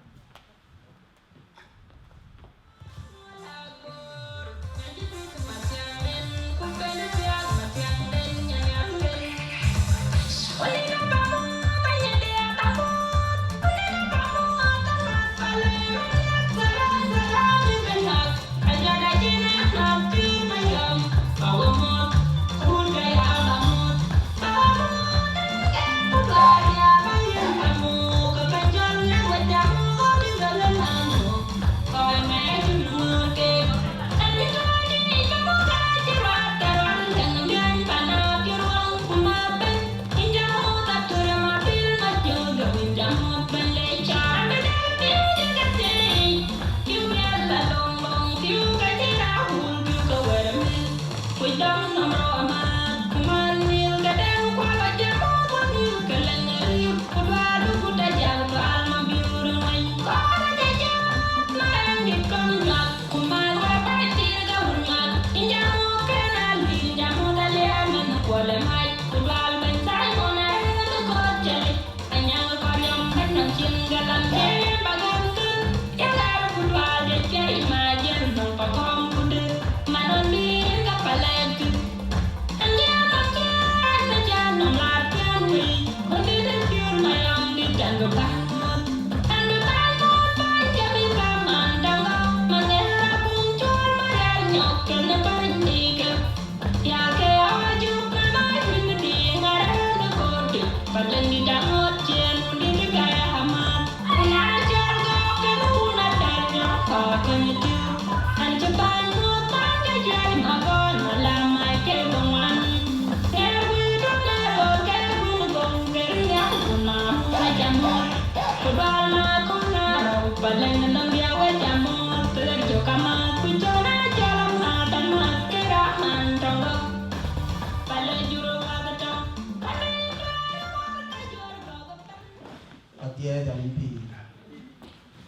Athiɛɛth an pïïr,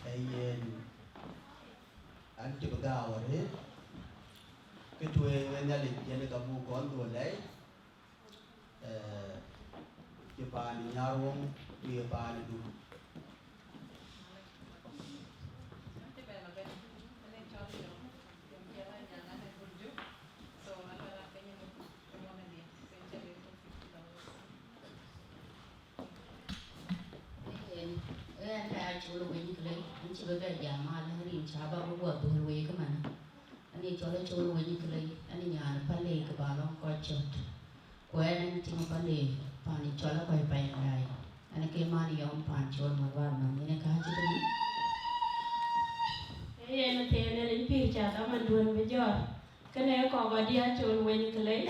ee yen, an cï bï gääu arëët, kë tueŋ ë Nhialic yen ka buk kɔn dhuɔl lɛi, ee, cï paan ë Nyarweŋ, ku ye paan ë Duk. Yen, yen ka ya col weny kë lei, an cï bï bɛ jam alë rin cä bä bï guɔ dhuɔl wek ëmënë. An ye cɔl acol weny kë lei, an ye nyan Palek kë bä lɔŋ kɔc cöt. Ku ɛn, an tiŋ Palek, paan cɔl Akuac Payandai. An ke man yɔm Pancol Malual man yen ka cï tënë. Ee yen athiɛɛn en pïïr cä dhaman duön bï jɔt. Kënë kɔk adï acol weny kë lei.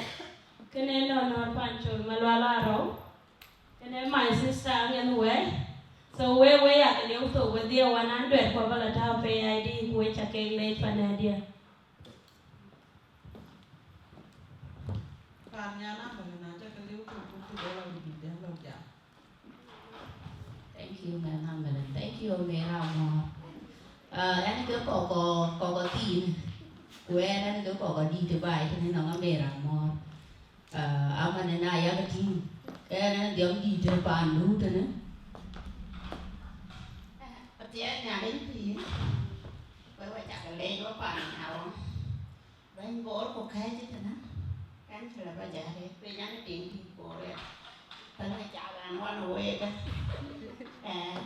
Kënë nɔnɔɔr Pancol Malual Arɔu. Kënë my sister aŋen wɛ̈i. So we, we yak lieu thok wedhie wan an duɛt kua bä la tääu pei I D ku we cä kek leec pan ë diɛ. Paan nyan Amɛ̈lɛ̈n, na cä ke liu thok, ku ku jɔl a wïc bï bɛ̈n lɔ jam. Thank you, man Amɛ̈lɛ̈n. Thank you, Mera Amɔ̈ɔ̈r. Ah, ɛn ke kɔk, kɔk, kɔk thiin. Ku ɛn, ɛn ke kɔk dït ë baai tënë nɔŋ Amera Amɔ̈ɔ̈r. Ah, aman ë na yak tïŋ, ke ɛn, ɛn dhiɔm dït ë paandu tënë. Athiɛɛn Nhialic pïïr, we we cak leec we paan Nyarweŋ. Bɛ̈ny Kɛ̈ɛ̈c tënë, kɛn cï lɔ ba jal riëëc piny an, tiŋ dït Bor ë. Tënë cak an, wan week, eh,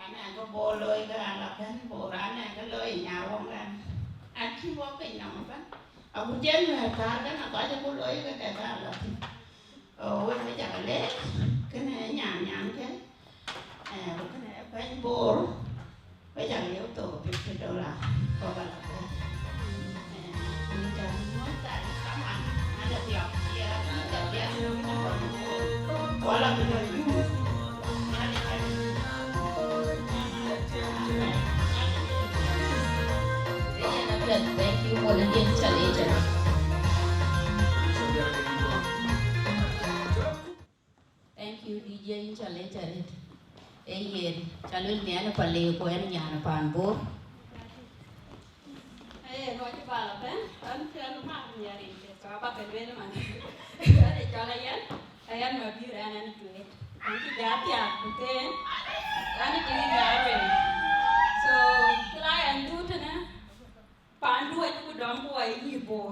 an, an, kë Bor looi ke an, la bɛ̈n Bor, an, an, kë looi Nyarweŋ an, an, cï wɔ piny nɔm ëbɛ̈n. Agut cï Nuɛ̈r thäär kën, akɔc ku looi ke ke ka lɔ thïn. Oh, wek, wek cak leec, kënë nyan, nyan kë, eh, ku kënë bɛ̈ny Bor, wek cak liep thok fifty dollar, kɔ̈k ala bɛ̈n. Eh, ku cak nyuɔ̈th thar, kaman, an, la thiɔ̈k, ya, an, la thiɔ̈k, wala bï lɔ yum. Thank you, Molodien, challenge. Thank you, D J, in challenge arëët. Ee yen, ca luel nhial ë Palek ku ɛn nyan ë paan Bor. Ee, kɔc cï bal ëbɛ̈n, an cï an mak nhial rin ke, so abä ke lueel man. An ë cɔl ayen, ayen ma bï rɛn an tueet. An cï jat thiaak ku theen, an ë tïŋ nhial rin. So, cï la ɛn dhuk tënë, paandu acï ku dɔm ku wɔ ye nyïïr Bor.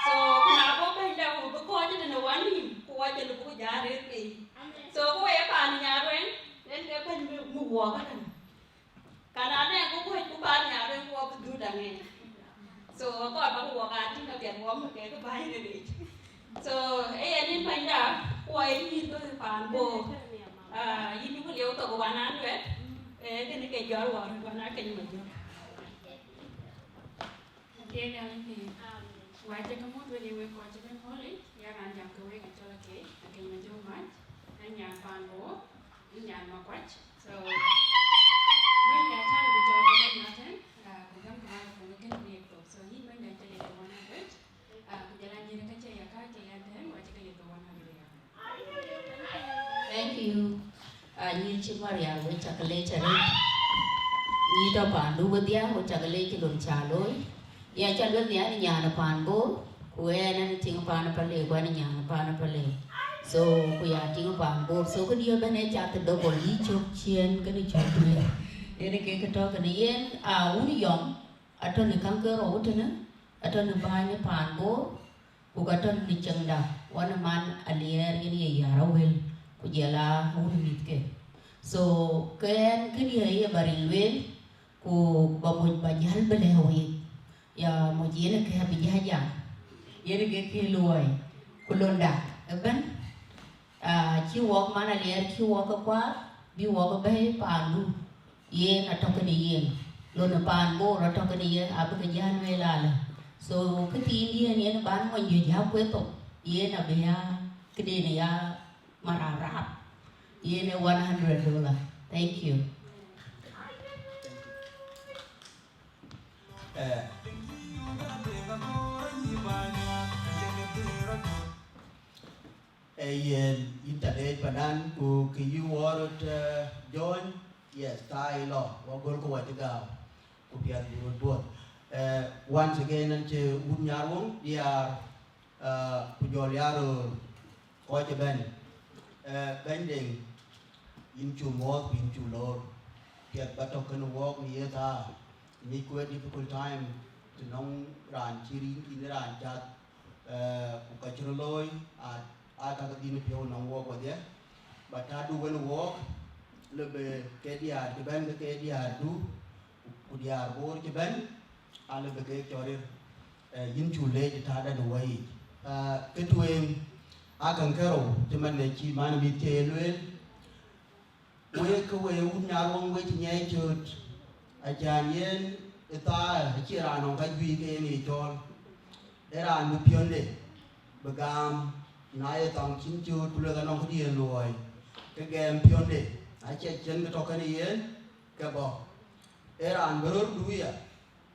So, ku na bɔ̈ bɛ̈nyda ku bï kɔc tënë wan nïïm, ku wɔ cï lëu bï ku jat rëër piny. So, ku wɔ ye paan Nyarweŋ, en ke bɛ̈ny mi, mi wuɔɔk ëtënë. Ka na nɛn ku kuc ku paan Nyarweŋ ku wɔ bï dhut aŋic. So, akɔɔr ba ku wɔ ka tïŋ apiɛth wɔ muk kek bäny rilic. So, ee yen yïn bɛ̈nyda, ku wɔ ye nyïïr ke paan Bor. Ah, yïn ku lieu thok one hundred, eh, kënë ke jɔl wɔ röt wan Akeny Majök. Thiëëc Nhialic piny. Wacë ke mut wek ye wek kɔc cï bɛ̈n kööl yic, ya raan jam ke wek acɔl Akeny, Akeny Majök Mac, an nyan paan Bor, an nyan Makuac. So, bɛ̈ny ya cä lɔ ku jɔl ke bɛ̈n nɔ̈k tɛ̈n, ah, ku gäm ke microphone kënë ku yek thok. So, yïn bɛ̈ny ya cä ye ke one hundred, ah, ku jɔl anyïïr ke cä ya kääc ke ya tɛ̈n, wacë ke ye ke one hundred ya. Thank you. Ah, nyïïr cï Maria, wek cak leec arëët. Nyïïr tɔ̈ paandu wedhia, wek cak leec kë lon cä looi. Ya cä luel nhial an nyan paan Bor, ku ɛn an tiŋ paan Palek, ku ɛn nyan paan Palek. So, ku ya tiŋ paan Bor. So, këdiɛ̈ ëbɛ̈n ee cath double, yï cök ciëën kënë cök tueŋ. Yen ke kë tɔ̈ kënë yen, ah, wun yɔŋ, atɔ̈ në käŋ ke rou tënë, atɔ̈ në bäny ë paan Bor, ku ka tɔ̈ në cieŋda, wan ë man Aliɛɛr yen ye yär awël, ku jɔl a wun mïthke. So, ke ɛn këdiɛ̈ ye ba ril lueel, ku ba moc ba jäl bï lɛ̈k week. Ya moc yen ë kë abï jä jam. Yen ë ke kë luɔi, ku londa ëbɛ̈n. Ah, cï wɔk man Aliɛɛr, cï wɔk ke kuaar, bï wɔk bɛ̈ɛ̈i paandu. Yen atɔ̈ kënë yen. Lon ë paan Bor atɔ̈ kënë yen, abï ke jäl lueel alë. So, këthiindiɛ̈n yen ban mony juëc ya kueth thok, yen abï ya këden ya marap rap. Yen ë one hundred dollar. Thank you. Eh. Ee yen, yïn ca leec panan, ku kë yï wɔ röt, eh, jɔ̈ɔ̈ny, yes, thaai lɔ, wɔ gɔl ku wɔ cï gääu, ku piɛth bï röt buɔth. Eh, once again, an cï wun Nyarweŋ diäär, eh, ku jɔl ya röör kɔc ëbɛ̈n. Eh, Bɛ̈ny Deŋ, yïn cu muɔ̈ɔ̈th ku yïn cu loor. Piɛth ba tɔ̈ kënë wɔɔk në ye thaar. Ŋicku ë difficult time, të nɔŋ raan cï riŋ yïn raan cath, eh, ku ka cï röt looi, a, a ka ke dhil piɔ̈u nɔŋ wɔɔk wedhie. But täädu wën wɔɔk, lëbë ke diäär cï bɛ̈n ke ke diäärdu, ku, ku diäär Bor cï bɛ̈n, a lëbë ke cɔl rir, eh, yïn cu leec ë tääda në wɔ yic. Eh, kë tueŋ, a käŋ ke rou, cï man ë cï man mïth ke ye lueel, wek ke wek wun Nyarweŋ wek cï nyiɛɛc cööt, acan yen ë thaar acie raan nɔŋ ka juëc ke yen ye cɔɔl. Ee raan bï piɔ̈nde bï gam, na ye thɔŋ cïn cööt ku luek anɔŋ këdiɛ̈n luɔi, ke gɛm piɔ̈nde, na cie cïn kë tɔ̈ kënë yen, ke bɔ̈. Ee raan bï röt duiya,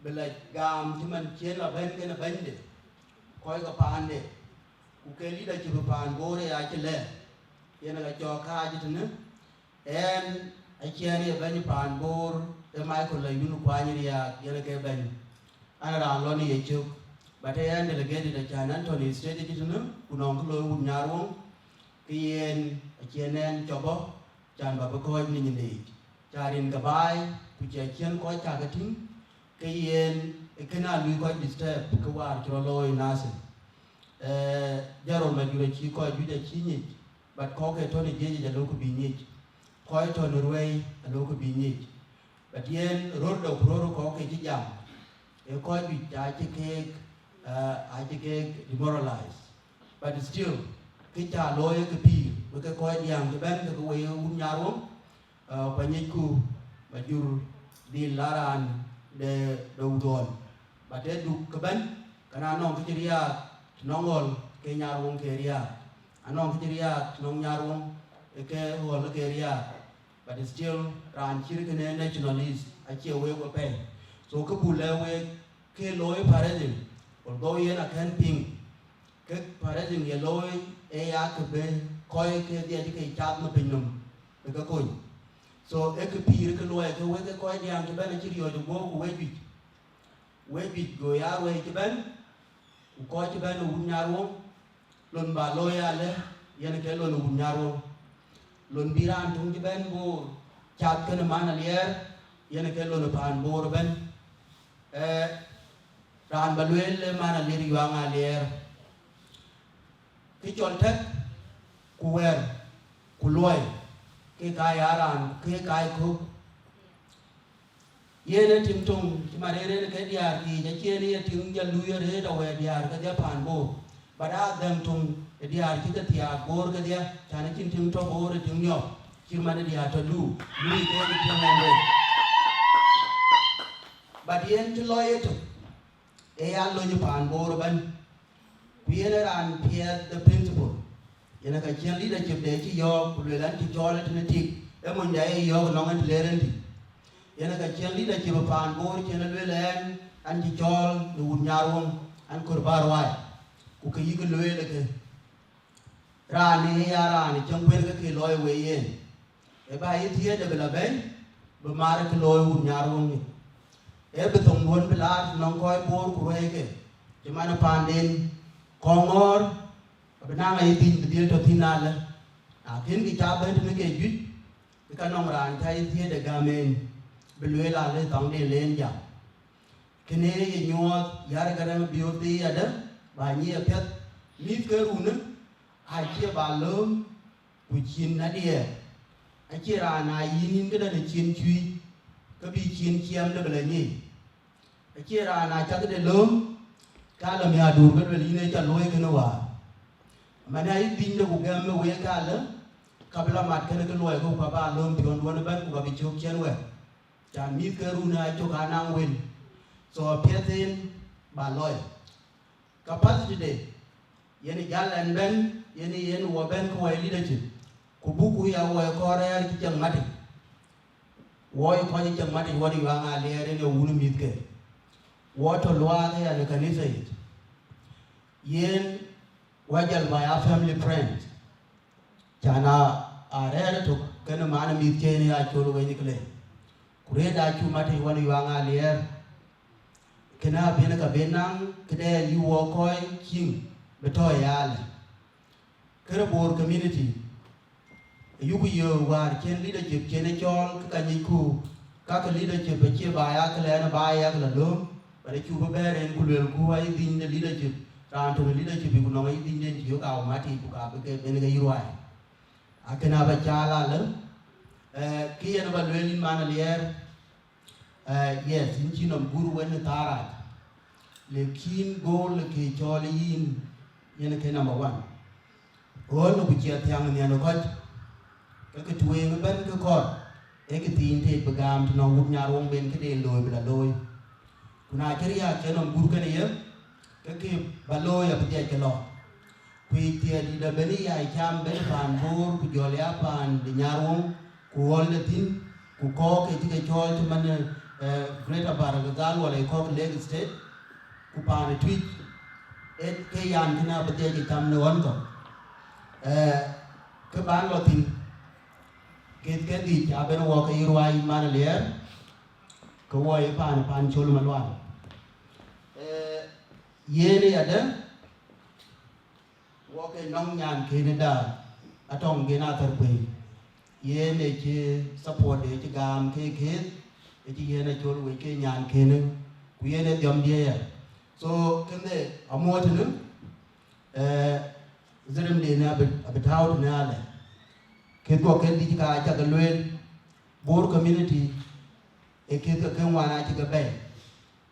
bï la gam cï man cïn la bɛ̈n kënë bɛ̈nyde, kɔc ke paande, ku ke leadership paan Bor ë ya cï lɛ̈k, yen ë ka cɔk kääc tënë. Ɛn aciɛn ye bɛ̈ny paan Bor, ë Michael Layun Kuany Riak, yen ke bɛ̈ny. An raan lɔ në ye cök, but ë ɛn delegated acan an tɔ̈ në state yic tënë, ku nɔŋ kë looi wun Nyarweŋ, ke yen aciɛn ɛn cɔk bɔ̈, can ba bï kɔ̈ɔ̈c në nyin yic. Ca rin ke baai, ku ca ciɛ̈n kɔc cak ke tïŋ, ke yen Ee kënë alui kɔc disturb ke waar cï rɔt looi Nasir. Eh, Jarol Majur acï kɔc juëc acï nyic, but kɔ̈k ke tɔ̈ në jiëc yic alëu ku bï nyic. Kɔc tɔ̈ në ruɛ̈i alëu ku bï nyic. But yen röt dɔ̈k röt kɔ̈k ke cï jam, ee kɔc juëc acï keek, eh, acï keek demoralize. But still, kë ca looi ë kë pïïr, wek ke kɔc diäŋ cï bɛ̈n ke ke wei wun Nyarweŋ, eh, ku anyicku Majur dhil la raan de, de Udhɔl. But ee duk kë bɛ̈n, ke na nɔŋ kë cï riääk të nɔŋ Ɣɔl ke Nyarweŋ ke riääk. Anɔŋ kë cï riääk të nɔŋ Nyarweŋ ke Ɣɔl ke riääk. But still, raan cït kënë nationalist acie wek we pɛ̈i. So kë buk lɛ̈k wek ke looi fundraising, although yen akën piŋ, ke fundraising ye looi ee ya kë bï kɔc ke dhiëc ke cath në piny nɔm bï ke kony. So ee kë pïïr kë luɔi ke wek ke kɔc diäŋ cï bɛ̈n acï riɔ̈ɔ̈c ë guɔ̈u ku wek juëc. Wek juëc go ya ruɛ̈i cï bɛ̈n, ku kɔc cï bɛ̈n ë wun Nyarweŋ, lon bä looi alë, yen ke lon ë wun Nyarweŋ. Lon bï raan töŋ cï bɛ̈n Bor cath kënë man Aliɛɛr, yen ke lon ë paan Bor ëbɛ̈n. Eh, raan bä lueel ë man Aliɛɛr Yuaŋ Aliɛɛr. Kë cɔl tɛ̈k, ku wɛ̈ɛ̈r, ku luɔi, ke ka ya raan, ke ka ye kök. Yen ee tiŋ töŋ cï man rëër en ke diäär thiic, acïn ye tiŋ jɔ luui arëët awɛɛr diäär kedhie paan Bor. But aa dhɛ̈ŋ töŋ ë diäär cï ke thiaak Bor kedhie, cän acïn tiŋ tɔ̈ Bor ë tiŋ niɔp, cït man ë diäär tɔ̈ Duk, luui keek ë tiŋ ɛn wek. But yen cï lɔ ye tök, ee ya lony paan Bor ëbɛ̈n. Ku yen ë raan piɛth de principle. Yen ë ka ciɛ̈n leadership de cï yɔ̈ɔ̈k, ku lueel an cï cɔɔl ë tënë tik, ee monyda ye yɔ̈ɔ̈k nɔŋ ɛn të leer ɛn tï. Yen ë ka ciɛ̈n leadership paan Bor cïn ë lueel ɛn an cï cɔɔl në wun Nyarweŋ, an kör bä ruaai. Ku kë yïk lueel ë kë, raan ë ya raan ë cäŋ kuën ke ke lɔɔi wei yen. Ë bä yï thiëëc de bï la bɛ̈i, bï maar kë looi wun Nyarweŋ yic. Ee bï thoŋduön bï laar të nɔŋ kɔc Bor ku ruɛ̈ike, cï man ë paanden kɔŋ ŋɔ̈ɔ̈r, abï naŋ ayï dhïc bï dhil tɔ̈ thïn alë. Na kën kï ca bɛ̈n tënë ke juëc, ke ka nɔŋ raan ca yï thiëëc de gäm en, bï lueel alë thɔŋ de leen jam. Kënë ye nyuɔɔth yär Garaŋ Biöör thii adë, bä nyic apiɛth, mïth ke runë, acie bä lööm, ku cin adiɛɛr. Acie raan aa yïn yïn këdäŋ ë cin cuic, ke bï cin ciɛɛmde bï la nyic. Acie raan aa cäkde lööm, ka la miäkduur ke luel yïn ë ca luɔi kënë wäär. Man ayï dhïnyde ku gɛm ë week alë, ka bï la mat kënë ke luɔi ke ku ka bä lööm piɔ̈nduön ëbɛ̈n ku ka bï cök ciɛ̈n wɛ̈t. Cän mïth ke run aa cök aa naŋ wël. So apiɛth en bä lɔɔi. Capacity de, yen jäl ɛn bɛ̈n, yen yen wɔ bɛ̈n ke wɔ ye leadership. Ku buk ku ya wɔ ye kɔɔr rɛ̈ɛ̈r cï cäŋ matic. Wɔ ye kɔc cï cäŋ matic, wɔ de Yuaŋ Aliɛɛr yen ye wun mïthke. Wɔ tɔ̈ luaak ë ya në kanitha yic. Yen wɔ jɔl bä ya family friend. Cän aa, aa rɛ̈ɛ̈r ëtök kenë man ë mïth cïn ya col weny ë këlë. Ku rëëtda cuk matic wɔ de Yuaŋ Aliɛɛr. Kënë abï en ka bï naŋ këde yï wɔ kɔc ciëŋ bï tɔ̈ ë yaalë. Kërë Bor community, ayuku yöök wäär cïn leadership cïn ë cɔɔl, ke ka nyicku, ka ke leadership acie bä ya këlɛɛn bä yak la lööm, but acuk bï bɛ̈ɛ̈r en ku luelku ayï dhïny de leadership, raan tök ë leadership ku nɔŋ ayï dhïnyden cï yök automatic ku ka bï ke ben ke yï ruai. Akën abä caal alë, eh, kë yen bä lueel yïn man Aliɛɛr, eh, yes, yïn cï nɔm gur wën ë thaar rac, lekin goal ë ke cɔɔl yïn, yen ke number one. Ɣɔn ku ciɛ thiaŋ nhian ë kɔc, ke ke tueŋ ëbɛ̈n ke kɔɔr, ee kë thiin tëët bï gam të nɔŋ wut Nyarweŋ ben këde looi bï la looi. Ku na cï riääk cï nɔm gur kënë ye, ke kë bä looi abï dhiac ke lɔ. Ku yic thiëëdït abënë yai cam ben paan Bor ku jɔl ya paan de Nyarweŋ, ku ɣɔl de thïn, ku kɔɔk ke cï ke cɔɔl cï man, eh, Greater Bahr el Ghazal wala kɔɔk Lake State, ku paan ë Tuic, ee ke yan kënë abï dhiac ke cam në ɣɔn kɔ̈k. Eh, kë ban lɔ thïn, keth kedhïc abën wɔ ke yï ruai man Aliɛɛr, ke wɔ ye paan, paan col malual. Eh, yen ë yadë, wɔ ke nɔŋ nyan kënë da, atɔŋ gen athär kuëi. Yen ë cï support de cï gam ke keth, ë cï yen acol wec ke nyan kënë. ku yen ë dhiɔm diëëya. So kënë amuɔ̈ɔ̈t tënë, eh, dhirimden abï, abï tääu tënë alɛ. Kë dhuɔ̈k ke dhïc ka acä ke lueel, Bor community, ë kë ke kën wan acï ke bɛ̈i.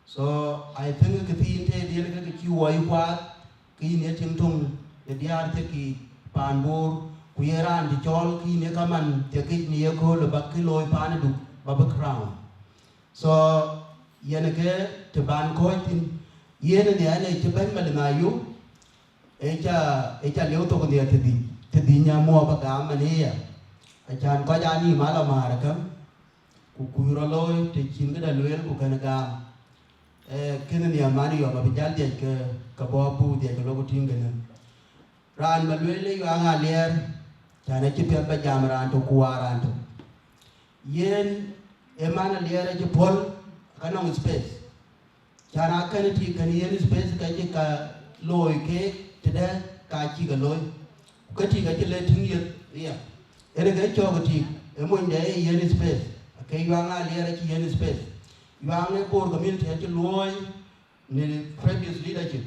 So I think kë thiin tëë diël ke kë cï wɔ yï kuaath, ke yïn ye tiŋ töŋ de diäär thiek kï paan Bor, ku ye raan cï cɔɔl, ke yïn ye kaman thiek yic në ye kööl ë bäk kë looi paan ë Duk, ba bï crown. So yen ke të ban kɔ̈ɔ̈c thïn, yen ë nhiɛɛr ë cï bɛ̈ny Malin Ayup, ë ca, ë ca lieu thok nhiɛɛr të dhïc, të dhïc nya muɔɔp agam man ëya. Acan kɔc aa nïïm ala määr käŋ, ku kuc rɔt looi të cïn këda lueel ku kën gam. Eh, kënë nhiɛɛr man yɔm abï jäl dhiɛc ke, ke bɔ̈ abuk dhiɛc ke lok ku tïŋ kënë. Raan ba lueel ë Yuaŋ Aliɛɛr, can acï piɛth ba jam raan tök ku waar raan tök. Yen ë man Aliɛɛr acï puɔ̈l, ka nɔŋ space. Can a kën tik kën yen space ka cï ka looi keek tëdɛ̈ ka cï ke looi. Ku ke tik acï le tïŋ yeth ëya. Yen ke cɔɔk tik ë monyde ë yen space. Ke Yuaŋ Aliɛɛr acï yen space. Yuaŋ ë Bor community acï luɔ̈ɔ̈i në previous leadership.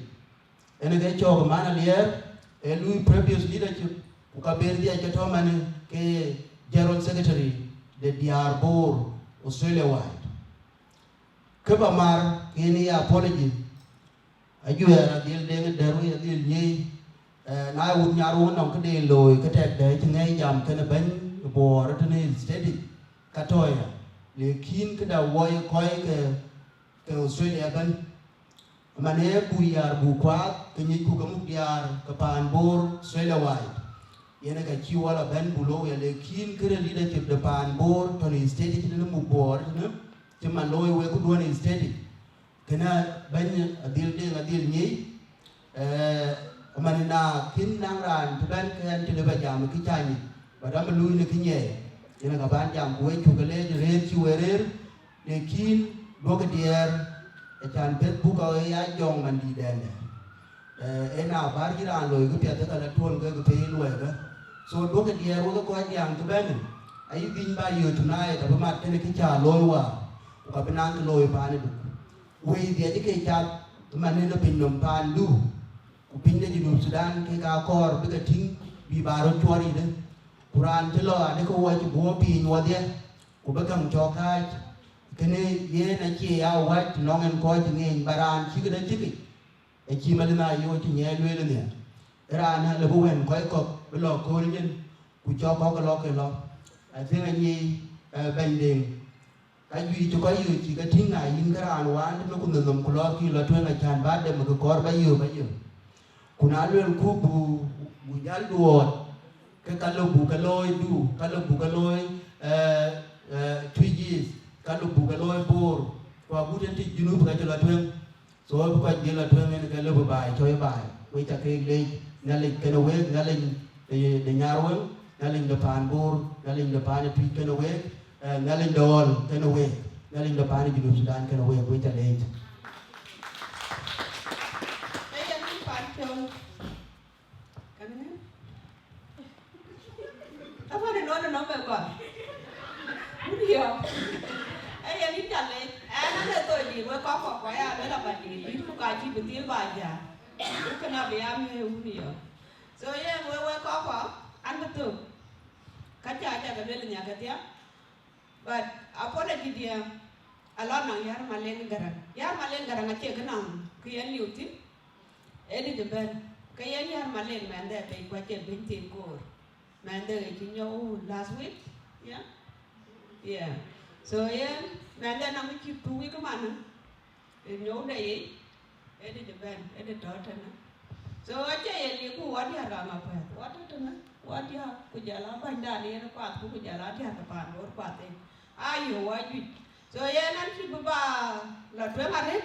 Yen ke cɔɔk man Aliɛɛr ë lui previous leadership, ku ka ber dhiac ke tɔ̈ man ke General Secretary de diäär Bor Australia wide. Kë ba mar, ke yen ye apology. Ajuɛɛr adhil deŋ dɛ̈r wei adhil nyiëi, eh, na wut nyar wun nɔŋ këde looi, ke tɛk dɛ cï ŋɛi jam kënë bɛ̈ny Bor tënë state, ka tɔ̈ ya, le kïn këda woi kɔc ke, ke Australia ëbɛ̈n. Man ee buk yar buk kuaath, ke nyicku ke muk diäär ke paan Bor Australia wide. Yen ë ka cï wala bɛ̈n buk looi ya, le kïn këde leadership de paan Bor tɔ̈ në state cï tënë muk Bor tënë, cï man looi wek kuduɔ̈n state. Kënë bɛ̈ny adhil deŋ adhil nyiëi, eh, man na kïn naŋ raan të bɛ̈n ke ɣɛn cï lëu ba jam kë cä nyic, ba dɔm ë luui në kë nyiɛɛi, yen aka ban jam ku wek cuk ke leec rëër cï we rëër, le kïn duɔ̈kkë diɛɛr, acan bɛ̈th buk ya jɔŋ man dïïtdɛn dɛ. Eh, en a bär cï raan looi këpiɛth ke ka la tuɔ̈l ke ke pei luɔikë. So duɔ̈kkë diɛɛr wek kɔc diaŋ të bɛ̈n, ayï dhïny ba yöö tonight abï mat kënë kë cä looi waar, ku ka bï naŋ kë looi paan ë Duk. Wëi dhiɛc ke cath man në piny nɔm paandu, ku piny de Junub Sudan kek aa kɔɔr bï ke tïŋ bï ba röt cuɔr yïdë. Ku raan cï lɔ adï ke wɔ cï buɔ piny wɔdhiɛ, ku bï käŋ cɔk kääc, kënë yen acie ya wäc të nɔŋ en kɔc cï ŋeeny, ba raan cï këdë cïkic, acï Malin Ayup cï nyiɛɛi lueel nhial. Raan alë bï wɛ̈n kɔc kɔ̈k bï lɔ kööl nyin, ku cɔk kɔ̈k lɔ ke lɔ. I think anyic, eh, bɛ̈ny Deŋ. Ka juëc cï kɔc yööc cï ke tïŋ, na yïn ke raan wään tënë ku nɔm ku lɔɔr kï lɔ tueŋ, acan ba dem ke kɔɔr ba yöök ba yöök. Ku na luelku bu, bu jäl duɔɔt, ke ka lɔ buk ke looi du, ka lɔ buk ke looi, eh, eh, Twic East, ka lɔ buk ke looi Bor, ku agut en tïc Junub ka cï lɔ tueŋ. So bï kɔc dhil lɔ tueŋ en ke lɔ bï baai cɔ̈i baai. Wek ca keek leec, Nhialic kenë week, Nhialic de, de Nyarweŋ, Nhialic de paan Bor, Nhialic de paan ë Twic kenë week, eh, Nhialic de ɣɔl kenë week, Nhialic de paan ë Junub Sudan kenë week, wek ca leec. Ee yen paan cɔl. Kɛn ŋic. Taban ë nɔn ë nɔm ë gɔl. Wun yɔ. Ee yen yïn ca leec. Ɛn an ë thoi dït wek kɔc kɔ̈k kɔc aa luel aban dït dït ku ka cï bï dhil ba jäl. Ku kënë abï ya miëë wun yɔ. So yen wek wek kɔc kɔ̈k an bï thök. Ka ca ca ke luel nhiakedhia. But apology diɛ̈, a lot nɔŋ Yar Maleng Garaŋ. Yar Maleng Garaŋ acie kë nɔŋ kë yen liu thïn. Ë dït ëbɛ̈n. Ke yen Yar Maleng mɛnhde pei ku acie bɛ̈ny thiin koor. Mɛnhde ë cï nyɔu last week. Yeah. Yeah. So yen mɛnhde nɔŋ cï two week man. Ë nyɔu de yic, ë dït ëbɛ̈n, ë dït tɔ̈ tënë. So acie ye lik ku wɔ diäär ka ŋa kuɛ̈th, wɔ tɔ̈ tënë, wɔ diäär ku jɔl a bänydan yen kuath ku, ku jɔl a diäär ke paan Bor kuath en. Ayo wɔ juëc. So yen an cï bï ba lɔ tueŋ arëët,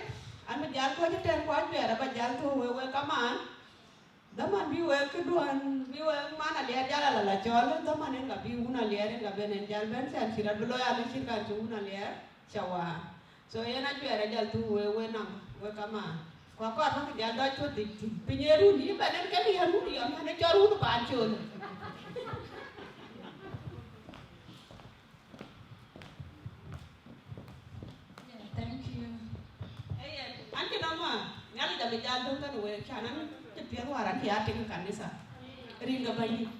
an bï jal kɔc ëtɛ̈ɛ̈n ku ajuɛɛr aba jal thou wek wek kamaan. Dhaman bï wek këduɔ̈n, bï wek man Aliɛɛr jal ala la cɔl, dhaman en ka bï wun Aliɛɛr en ka ben en jal bɛ̈n, cän cï rɔt bï looi alë cït kan cï wun Aliɛɛr ca waar. So yen ajuɛɛr ajal thou wek, wek nɔm, wek kamaan. Ku akɔɔr bäk jal dɔc cuɔt dhil thïn. Piny ee run, yïn bɛ̈n en ke liɛɛr run yɔm, yen ë cɔl run paan col. Yeah, thank you. Ee Jal döŋ kënë wek, can an cï piɛth wäär akï ya tïŋ kanitha. Rin ke Bɛ̈nydït.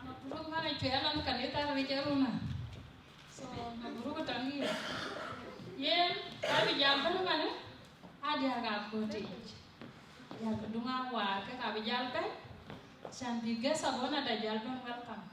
Mabruk man acuɛɛl an kanitha wec ë runa. So, mabruk tɔŋ yï. Yen, abï jal bɛ̈n ëmënë, adiäk aköötic. Diäk duŋ awäär kek abï jal bɛ̈n. Can bï guest of honor da jal bɛ̈n welcome.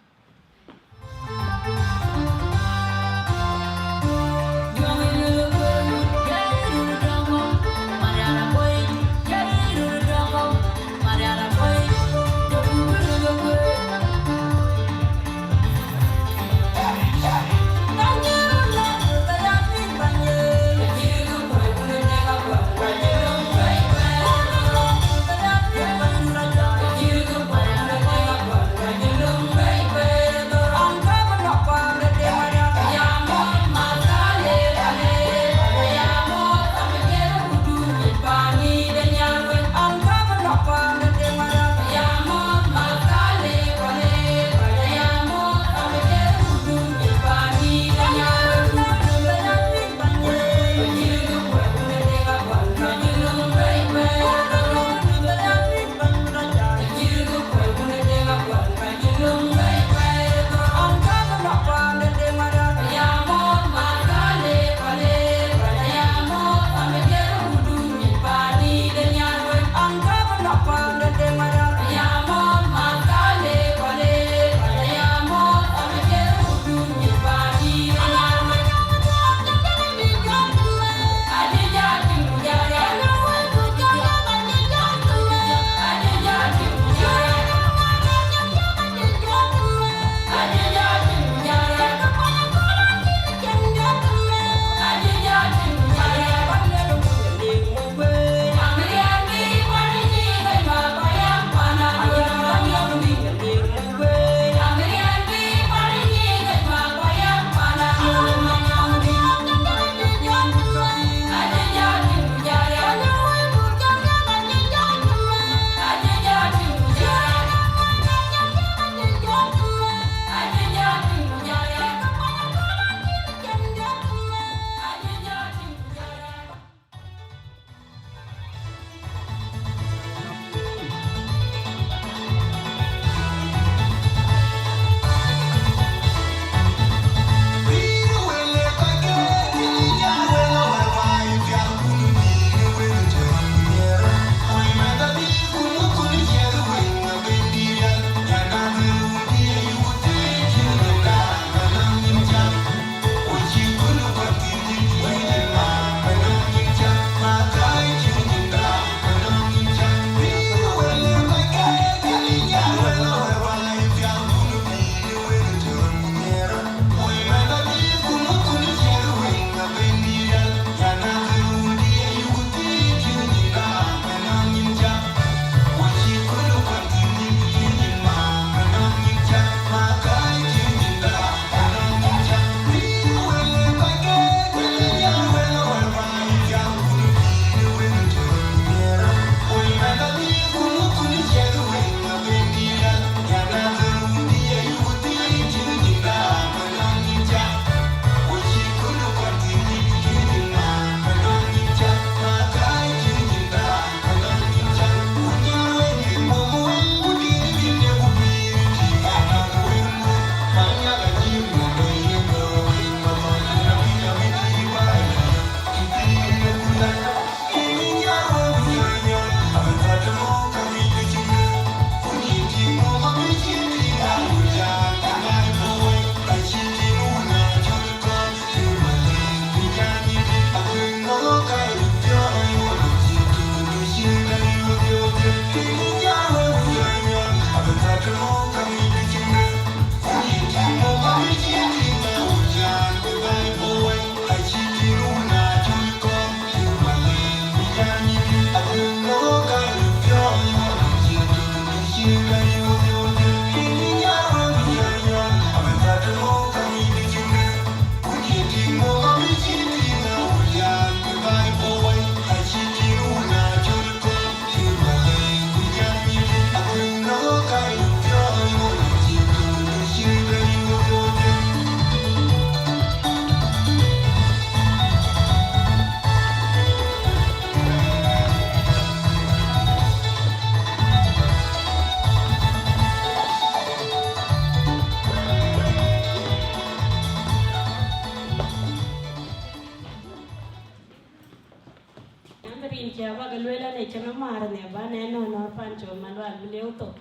Yen mar ne ba ne no no pan col Malual bi leu thok.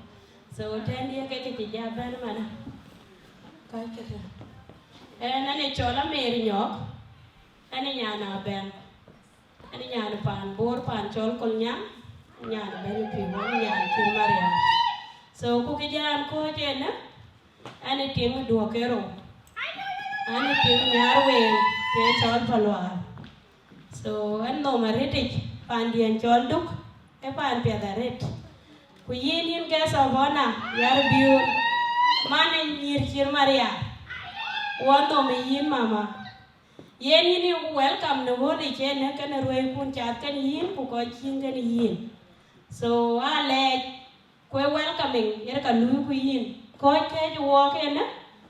So ten ye ke ke ti ja ben mana. Ka ke ta. En ane col Amer Nyok. Ane nyana ben. Ane nyana pan Bor pan col Kolnyaŋ. Nyana ben pi wan nyana kin Maria. So ku ke jan ko je ne. Ane tiŋ duokero. Ane tiŋ nyar wen ke col Palual. So, ɣɛn nhom arëtic, pandiɛn cɔl Duk, ee pan piɛth arëët. Ku yïn, yïn guest of honor, yar biöör, man ë nyïïr cïr Maria, wɔ nhom ë yïn mama. Yen yïn yï welcome në ɣööt ë cen ë kënë ruëëikun cath kënë yïn, ku kɔc cïn kënë yïn. So, aa lɛɛc, ku ë welcoming, yen ka luui ku yïn. Kɔc kɛ̈ɛ̈c ë wɔɔk ënë,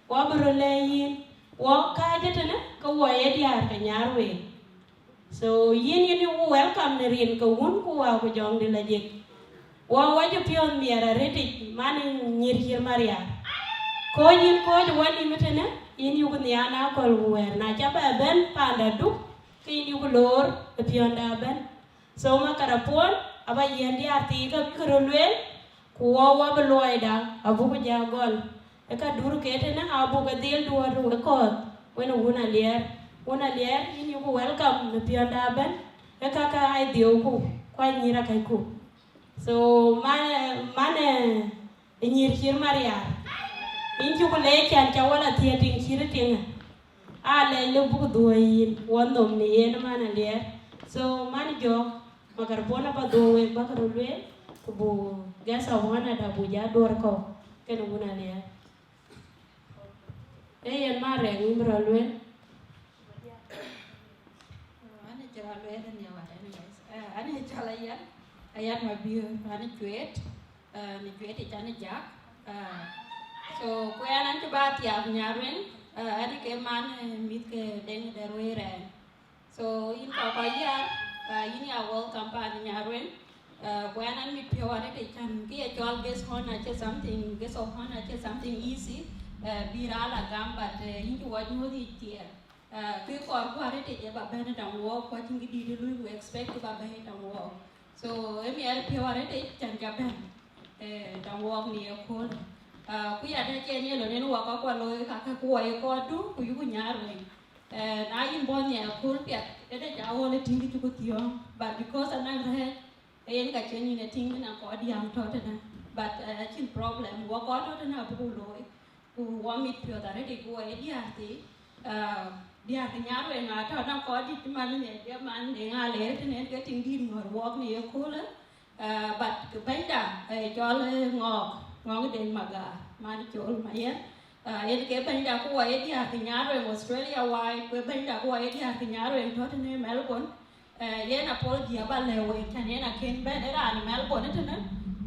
wɔ bï röt lɛ̈k yïn. Wɔɔk kääc ëtënë, ke wɔ ye diäär ke nyar week. So, yïn, yïn yï welcome në rin ke wun ku wä ku jɔŋdï la jik. Wɔ wä cï piɔ̈ɔ̈th miɛt arëtic, man ë nyïïr cïr Maria. Kɔc yïn kɔc wä nïm ëtënë, yïn yuk nhiaar na kɔl ku wɛ̈ɛ̈r, na ca bɛ bɛ̈n panda Duk, ke yïn yuk loor ë piɔ̈nda ëbɛ̈n. So, makarapon aba yiɛ̈n diäär thii ke bï ke röt lueel, ku wɔ wä bï luɔida abuk ja gɔl. Ë ka dur ke tënë abuk ke dhil duɔɔt wek kɔ̈ɔ̈th, wen wun Aliɛɛr. Wun Aliɛɛr, yïn yuk welcome në piɔ̈nda ëbɛ̈n. Ë ka ka aa dhiëëuku, ku aa nyïïr akɛ̈cku. So, man, man, eh, ë nyïïr cïr Maria. Yïn cuk leec can ca wala thiëëc tiŋ cït tiŋë. Aa lɛc lë buk dhuɔ̈ɔ̈i yïn, wɔ nhom në yen man Aliɛɛr. So, man Jɔk, makarapon aba dhuɔ̈ɔ̈i wek bäk röt lueel, ku bu guest of honor da bu ja duɔ̈ɔ̈r kɔ̈u, kënë wun Aliɛɛr. Ee yen man rɛɛk yïn bï rɔt lueel. Ani cɔl Aluel ënë, but anyways, eh, ani cɔl Ayan, Ayan Mabiör, ani Cuet, eh, ni Cuet ic ani Jak. Eh, so, ku ɛn an cï ba thiaak Nyarweŋ, eh, ani ke man, eh, mïth ke Deŋ de Ruëi Rɛɛn. So, yïn kɔc kɔc yar, eh, yïn ya welcome pan Nyarweŋ. Eh, ku ɛn an mit piɔ̈u arëtic, can kë ye cɔl guest honor acie something, guest of honor acie something easy, eh, bï raan la gam, but, eh, yïn cï wɔ nyuɔ̈th yic thiɛɛr. Eh, kë kɔɔr ku arëtic ë ba bɛ̈n ë tɛ̈n wɔɔk, ku acïn kë dït ë lui, we expect kë ba bɛ̈n ë tɛ̈n wɔɔk. So, ë miɛt piɔ̈u arëtic can ca bɛ̈n, eh, tɛ̈n wɔɔk në ye köölë. Eh, ku ya tɛ̈ cï en ye lon en wɔ ka kuɔ looi, ka ke ku wɔ ye kɔɔrdu, ku yuku Nyarweŋ. Eh, na yïn bɔ̈ nhial kööl piɛth, ë tɛ̈ ca ɣöl ë tïŋ kë cï ku thiɔ̈ɔ̈ŋ. But because anɔŋ rɛ̈ɛ̈c, yen ka cïn yïn ë tïŋ, kënë kɔɔr diäŋ tɔ̈ tënë. But, eh, acïn problem, wɔ kɔɔr tɔ̈ tënë abuk looi. Ku wɔ mit piɔ̈ɔ̈th arëtic, ku wɔ ye diäär thii, ah, diäär ke Nyarweŋ atɔ̈ nɔŋ kɔc dït cï man ë nhiɛc, ke man ë ŋa leer tënë en ke tiŋ dït ŋɔ̈r wɔɔk në ye köölë. Ah, but ke bɛ̈nyda, eh, cɔl, eh, Ŋɔɔk, Ŋɔɔk Deŋ Magaar, man cɔl Mayen. Ah, yen ke bɛ̈nyda ku wɔ ye diäär ke Nyarweŋ Australia wide, ku ye bɛ̈nyda ku wɔ ye diäär ke Nyarweŋ tɔ̈ tënë Melbourne. Eh, yen apology aba lɛ̈k wek, can yen akën bɛ̈n ë raan Melbourne tënë,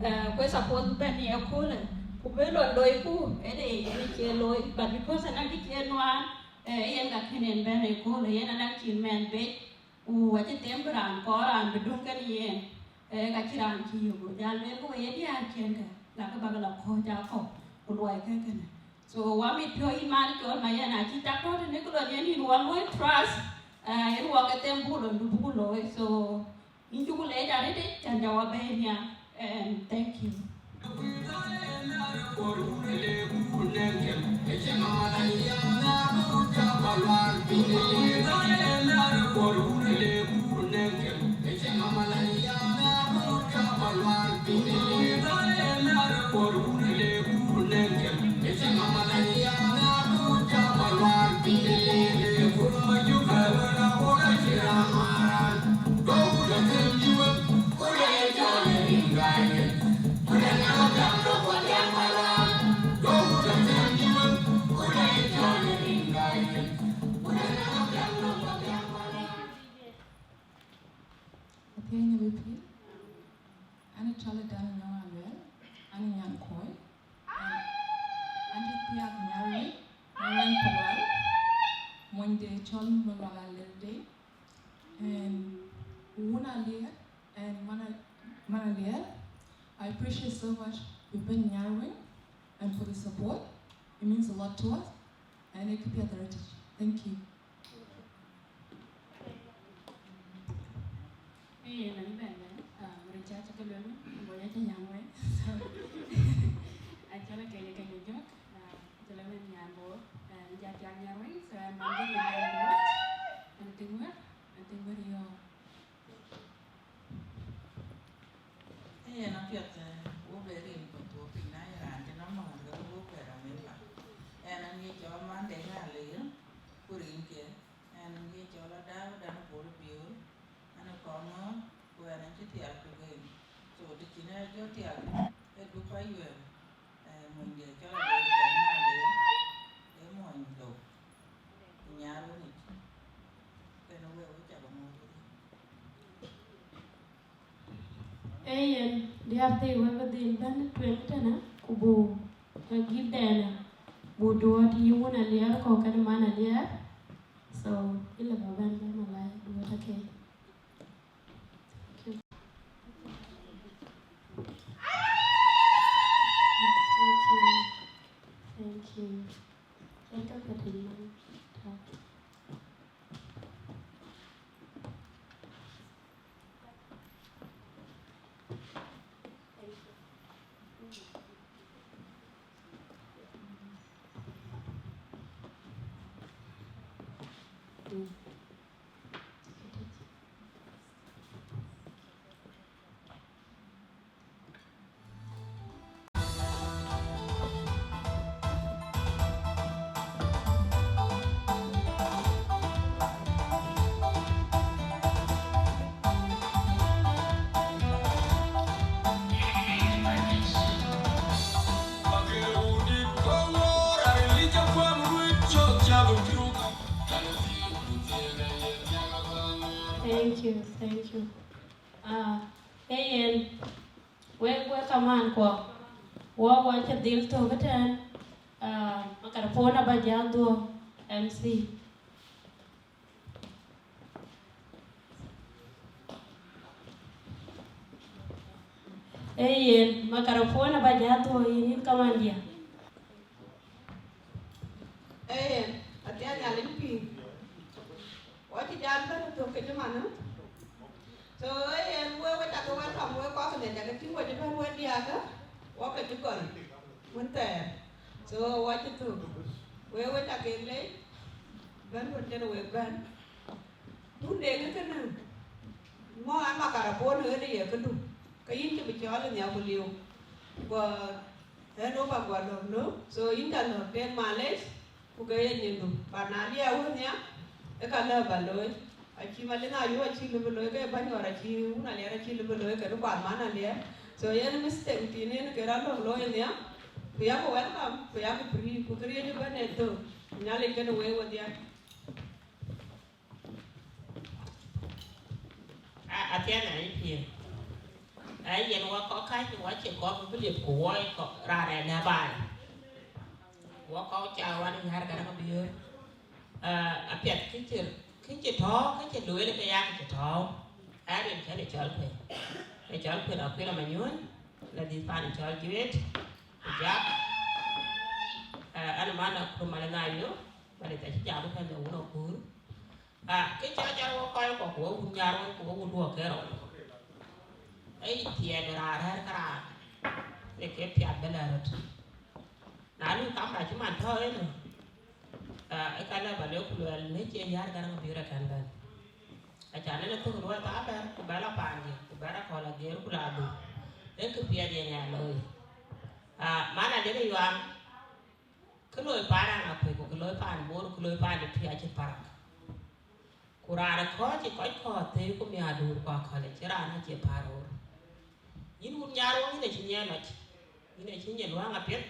eh, ku ë suppose bɛ̈n ye köölë, ku bï lon loiku, ënë yen cie looi, but because anɔŋ kë cie nuaan, eh, yen ka kën en bɛ̈n ye köölë, yen anɔŋ cïn mɛnh bec, ku acï them bï raan kɔɔr raan bï döŋ kenë yen, eh, ka cï raan cï yök, jal lueel ku ye diäär ciëŋkë, lakï bäk la kɔ̈ɔ̈c akɔ̈u, ku luɔi kë kënë. So, wa mit piɔ̈u yïn man cɔl Mayen, acï tak tɔ̈ tënë, kë lon yen yïn wa luɔi trust, eh, yen wa ke them buk lon du buk looi. So, yïn cuku leec arëtic, can ja wa bɛ̈ɛ̈i nhial. And thank you. Athiɛɛny ë bï pïïr, an ë cɔl ë Dan Nyɔŋ Aluɛɛl, an ë nyan Kuɔi, an, an cï thiaak Nyarweŋ, Nyarweŋ Palual, monyde cɔl Malual Alerde, and wun Aliɛɛr, and man, man Aliɛɛr. I appreciate so much, you've been Nyarweŋ, and for the support. It means a lot to us, and ë kë piɛth arëtic. Thank you. Ee, yen abï bɛ̈n bɛ̈n, ah, wërë ca Nyan wei. So, an cɔl Akeny, Akeny Majök, ah, cɔl Akeny Nyan Bor, ah, an jat tiak Nyan wei, so an man jat Nyan wei. An tiŋ wei, an tiŋ wei yo. Ee, yen apiɛth, eh, wo be rin ku thuɔɔk piny na ye raan cï nɔm ŋɔ̈ɔ̈th ke wo bɛ̈ɛ̈r amël ba. Ɛn an ye cɔl man de ŋa le yen, ku rin ke. Ɛn an ye cɔl Adau dan Bor Biöör, an ë kɔŋ ŋɔ̈ɔ̈th, ku ɛn an cï thial ku gen. So, të cïn ë jɔ thial, ee du kɔc yuɛɛm, eh, mony de cɔl Adau dan ŋa le yen, ee mony lou, ku nyaar wën yic. Kën wek, wek cak muɔ̈ɔ̈th. Ee yen, diäär thii wek bï dhil bɛ̈n tueŋ tënë, ku buk ke gït dɛnë, buk duɔ̈ɔ̈t yï wun Aliɛɛr kɔ̈u kenë man Aliɛɛr. So, ë lë ba bɛ̈n bɛ̈n malai duɔ̈ɔ̈t akëc. Thank you. Thank you. Thank you. Welcome, Patrick. Thank you, thank you. Ah, ee yen, wek, wek kamaan kuɔ, wɔ, wɔ cï dhil tök ëtɛ̈ɛ̈n, ah, makarapon aba jal dhuɔ̈k M C. Ee yen, makarapon aba jal dhuɔ̈k yïn, yïn kamaan diɛ̈. Ee yen, athiɛɛn Nhialic pïïr. Wɔ cï jal bɛ̈n ë thök ke cï man, ë? So, ee yen, wek, wek cakë welcome, wek kɔc ke Nhialic cakë tïŋ, wɔ cï bɛ̈n wek diääk, ë? Wɔ ke cï gɔl wën thɛɛr. So, wɔ cï thök. Wek, wek cakë leec, bɛ̈n wën cïn wek bɛ̈n. Dun de kë kënë, ŋö an makarapon ɣet ë ye këdu, ke yïn cï bï cɔɔl ë nhiäk ku liu. Guɔ Ënë wok ba guɔ lɔ̈k lɔ̈k, so yïn ca lɔ̈k den malec, ku ke ye nyindu. But na liɛɛu wën nhiäk, ë ka lëu ba looi. Acï Malik Ayuɔ̈ɔ̈p acï lëu bï looi, ke bäny ɣɔn acï wun Aliɛɛr acï lëu bï looi, kënë kuath man Aliɛɛr. So yen mistake thiin yen ke rɔt lɔ̈k looi nhiäk, ku yak welcome, ku yak free, ku këriëëc ëbɛ̈n ë thök. Nhialic kenë wek wedhia. A, athiɛɛn ë pïïr. Aa, yen wɔ kɔc kääc, wɔ cï kɔc bï liep, ku wɔ kɔc raan ë lɛ̈k baai. Wɔ kɔc ca wan ë Yäär Garaŋ Biöör. Aa, apiɛth kë cï, kë cï tɔ̈ɔ̈u, kë cï lueel ke ya kë cï tɔ̈ɔ̈u. Aa, rin kën ë cɔl Kuën. Ë cɔl Kuën Akuil Manyuɔ̈ɔ̈n, la dhil paan ë cɔl Juet, ku jak. Aa, an man Akur Malik Ayuɔ̈ɔ̈p, Malik acï jam kën de wun Akur. Ah, kë cä jɔt wek kɔc kɔ̈k, ku wek wun nyar wek, ku wek wun duɔ̈k ke rɔt. Ee thiɛɛk raan rɛ̈ɛ̈r ke raan, ee ke piath bï lɛ̈k röt. Na nu kam rac cï man tɔ̈ ënë, ah, ë ka lɛ̈k ba lek ku luɛɛl në cie Yäär Garaŋ Biöör ë kën bɛ̈n. Acan ënë thök luɔi thaa bɛ̈n, ku bɛ lɔ paandiɛ̈, ku bɛ lɔ kɔ̈l ageer ku la dhuk. Ee kë piɛth yen ya looi. Ah, man Aliɛɛr Yuaŋ, kë loi paan Aŋakuei, ku kë loi paan Bor, ku kë loi paan de Tuïc acïn parak. Ku raan ë kɔ̈ɔ̈c ë kɔc kɔ̈ɔ̈th thëëi ku miäkduur ku akɔ̈l ë cï raan acie paar ɣöör. Yïn wun nyar wok, yïn acï nyiɛɛn lɔc, yïn acï nyin luaŋ apiɛth,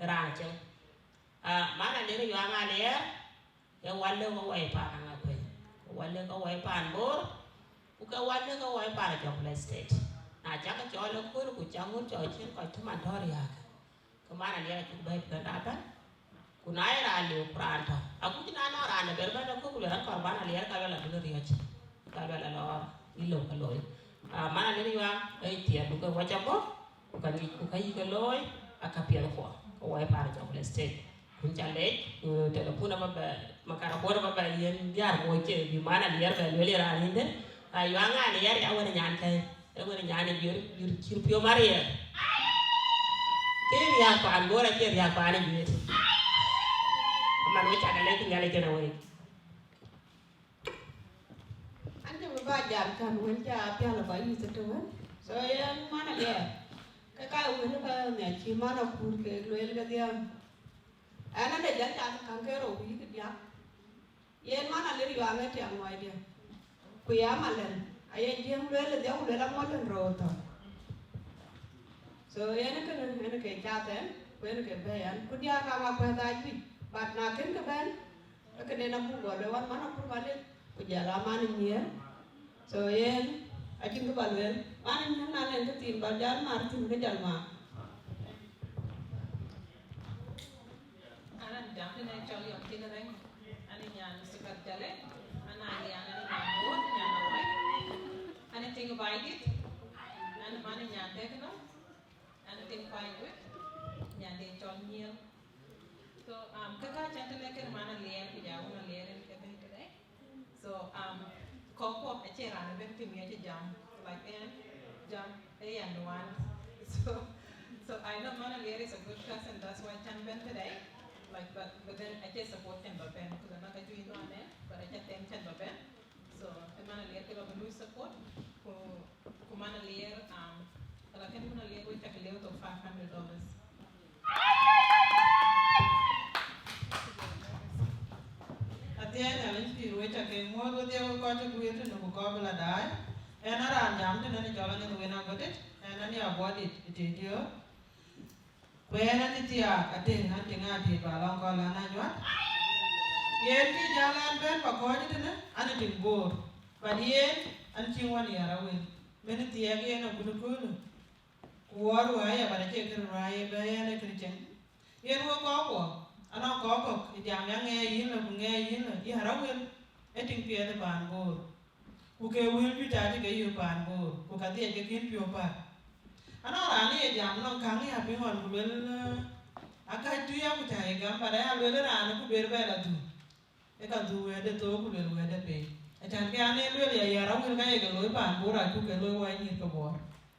raan cieŋ. Ah, man Aliɛɛr Yuaŋ Aliɛɛr, ee wal lëk ke wai paan Aŋakuei, ke wal lëk ke wai paan Bor, ku ke wal lëk ke wai paan Jonglei State. Na cak cɔɔl ëkööl ku cak ŋut cɔɔl cïn kɔc tï man tɔ̈ riääk, ke man Aliɛɛr acuk bɛ̈ɛ̈i piɔ̈nda ëbɛ̈n. Ku na ye raan liu ku raan tɔ̈, akuc na nɔŋ raan ë ber bɛ̈n ëkööl ku lueel an kɔɔr ban Aliɛɛr, ka luel abï riɔ̈c, ka luel alɔɔr, yï lëu ke looi. Ah, man Aliɛɛr Yuaŋ, ee thiɛɛr, duke wacabɔ, ku ka ŋic, ku ka yï ke looi, aka piɛth kuɔ, ke wai paan Jonglei State. Kun ca leec, ku telepun aba bɛ, makarapon aba bɛ yiɛ̈n diäär moc ke bï man Aliɛɛr bɛ lueel ye raan yïndë, ah, Yuaŋ Aliɛɛr ya wën ë nyankɛ̈i. Ë wën nyan ë jur, jur cïr piɔ̈u Maria. Ke riääk paan Bor acie riääk paan ë juëc. Aman wek cak alɛ̈k Nhialic kënë wek. An cï bï ba jam kan wën ca pial ba yïth të wën. So yen man Aliɛɛr. Ke ka wën ka nya cï man Akur ke lueel ke dhiam. An ade jal ca käŋ ke rou yïk diak. Yen man Aliɛɛr yuaŋ ë tiaŋ muɔi diam. Ku ya malɛn aye jiëŋ lueel ë dhiak ku lueel amɔlɛn rou thɔ̈k. So yen kënë yen ke cath ɛn ku yen ke bɛ̈ɛ̈i an ku diak ka ka kuɛth aa juëc, but na kën ke bɛ̈n. Ë këden abuk gɔl ë wan man Akur Malith ku jɔl a man Nyiëër. So yen acïn kë ba lueel. Man Nyiëër na nɛn kë thïn ba jal mar thïn ke jal mar. An an jam tënë cɔl Yɔm Cïn Rɛŋ. An ë nyan Sukat Jale. An a lian an ë nyan Bor, nyan Awai. An ë tiŋ Baidit. An ë man ë nyan Tekno. An ë tiŋ Panyuit. Nyan de cɔl Nyiëër. So, um, kaka cän tënë kën man Aliɛɛr, ku ja wun Aliɛɛr en ke bɛ̈n tëde. So, um, kɔckuɔ acie raan ëbɛ̈n tim ya cï jam, like, en jam ë yan nuan. So, so I know man Aliɛɛr is a good person, that's why cän bɛ̈n tëde. Like, but, but then acie support cän ba bɛ̈n, because I'm not a juëc nuan en, but acie them cän ba bɛ̈n. So, ë man Aliɛɛr ke ba bï lui support, ku, ku man Aliɛɛr, um, ala kën man Aliɛɛr we cak lëu thok five hundred dollars. Athiɛɛny Nhialic pïïr wec cak ke muɔ̈th wedhie wek kɔc cï guiir tënë ku kɔc bï la daai. Ɛn a raan jam tënë ni cɔl Aŋeth Wen Agodit, ɛn a ni Abuɔdit ë Tëdiö. Ku ɛn a ni thiaak atëŋ an tïŋ a tiit ba lɔŋ kɔn lan a nyuat. Yen cï jäl an bɛ̈n ba kɔc tënë an ë tïŋ Bor. But yen an cï wan yär awel. Mën thiaak yen agut köölë. Ku wɔ ruääi aya, but acie kën ruääi ë bɛ̈ɛ̈i ɛn ë kën cieŋ. Yen wek kɔckuɔ, anɔŋ kɔc kɔ̈k ë jam ya ŋɛɛc yïn lɔ, ku ŋɛɛc yïn lɔ, yär awel ë tïŋ piɛth ë paan Bor. Ku ke wël juëc acï ke yök paan Bor, ku ka dhiɛc ke kën piɔ̈u päl. Anɔŋ raan ë ye jam nɔŋ käŋ ya piŋ ɣɔn, ku luel, eh, akääc tui ya ku ca ye gam, but aya luel raan ku ber bɛ la dhuk. Ë ka dhuk wɛ̈ɛ̈tde thok ku luel wɛ̈ɛ̈tde pei. Acan ke an ee lueel ya yär awël ka ye ke looi paan Bor acuk ke looi wɔ nyïïr ke Bor.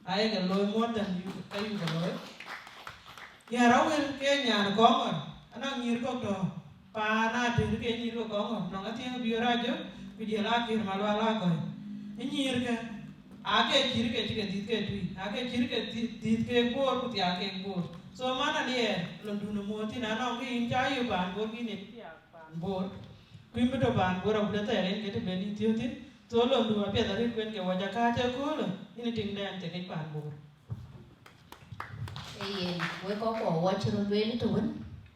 Aye ke looi more than you, ka yuk ke looi. Yär awël ke nyan Kɔŋɔr, anɔŋ nyïïr kɔ̈k tɔ̈ paan ater ke nyïïr ke Kɔŋɔr, nɔŋ Athiëŋ Biöör Ajök, ku jël Akir Malual Akɔ̈i. Ë nyïïrkë, aake cït ke cï ke dhiëth ke tui, aake cït ke dhiëth, dhiëth ke Bor, ku thiaak ke Bor. So man Aliɛɛr, lon dun ë muɔ̈ɔ̈th thïn, anɔŋ kë yïn ca yök paan Bor, kïn ë thiaak paan Bor. Ku yïn bï tɔ̈ paan Bor agut ë thɛɛr en ke të ben yïn thiëëu thïn. So lon dun apiɛth arëët kuën ke wɔ ca kääc ë köölë, yïn ë tiŋdɛn thekec paan Bor. Ee yen, wek kɔckuɔ wɔ cï röt lueel të wën,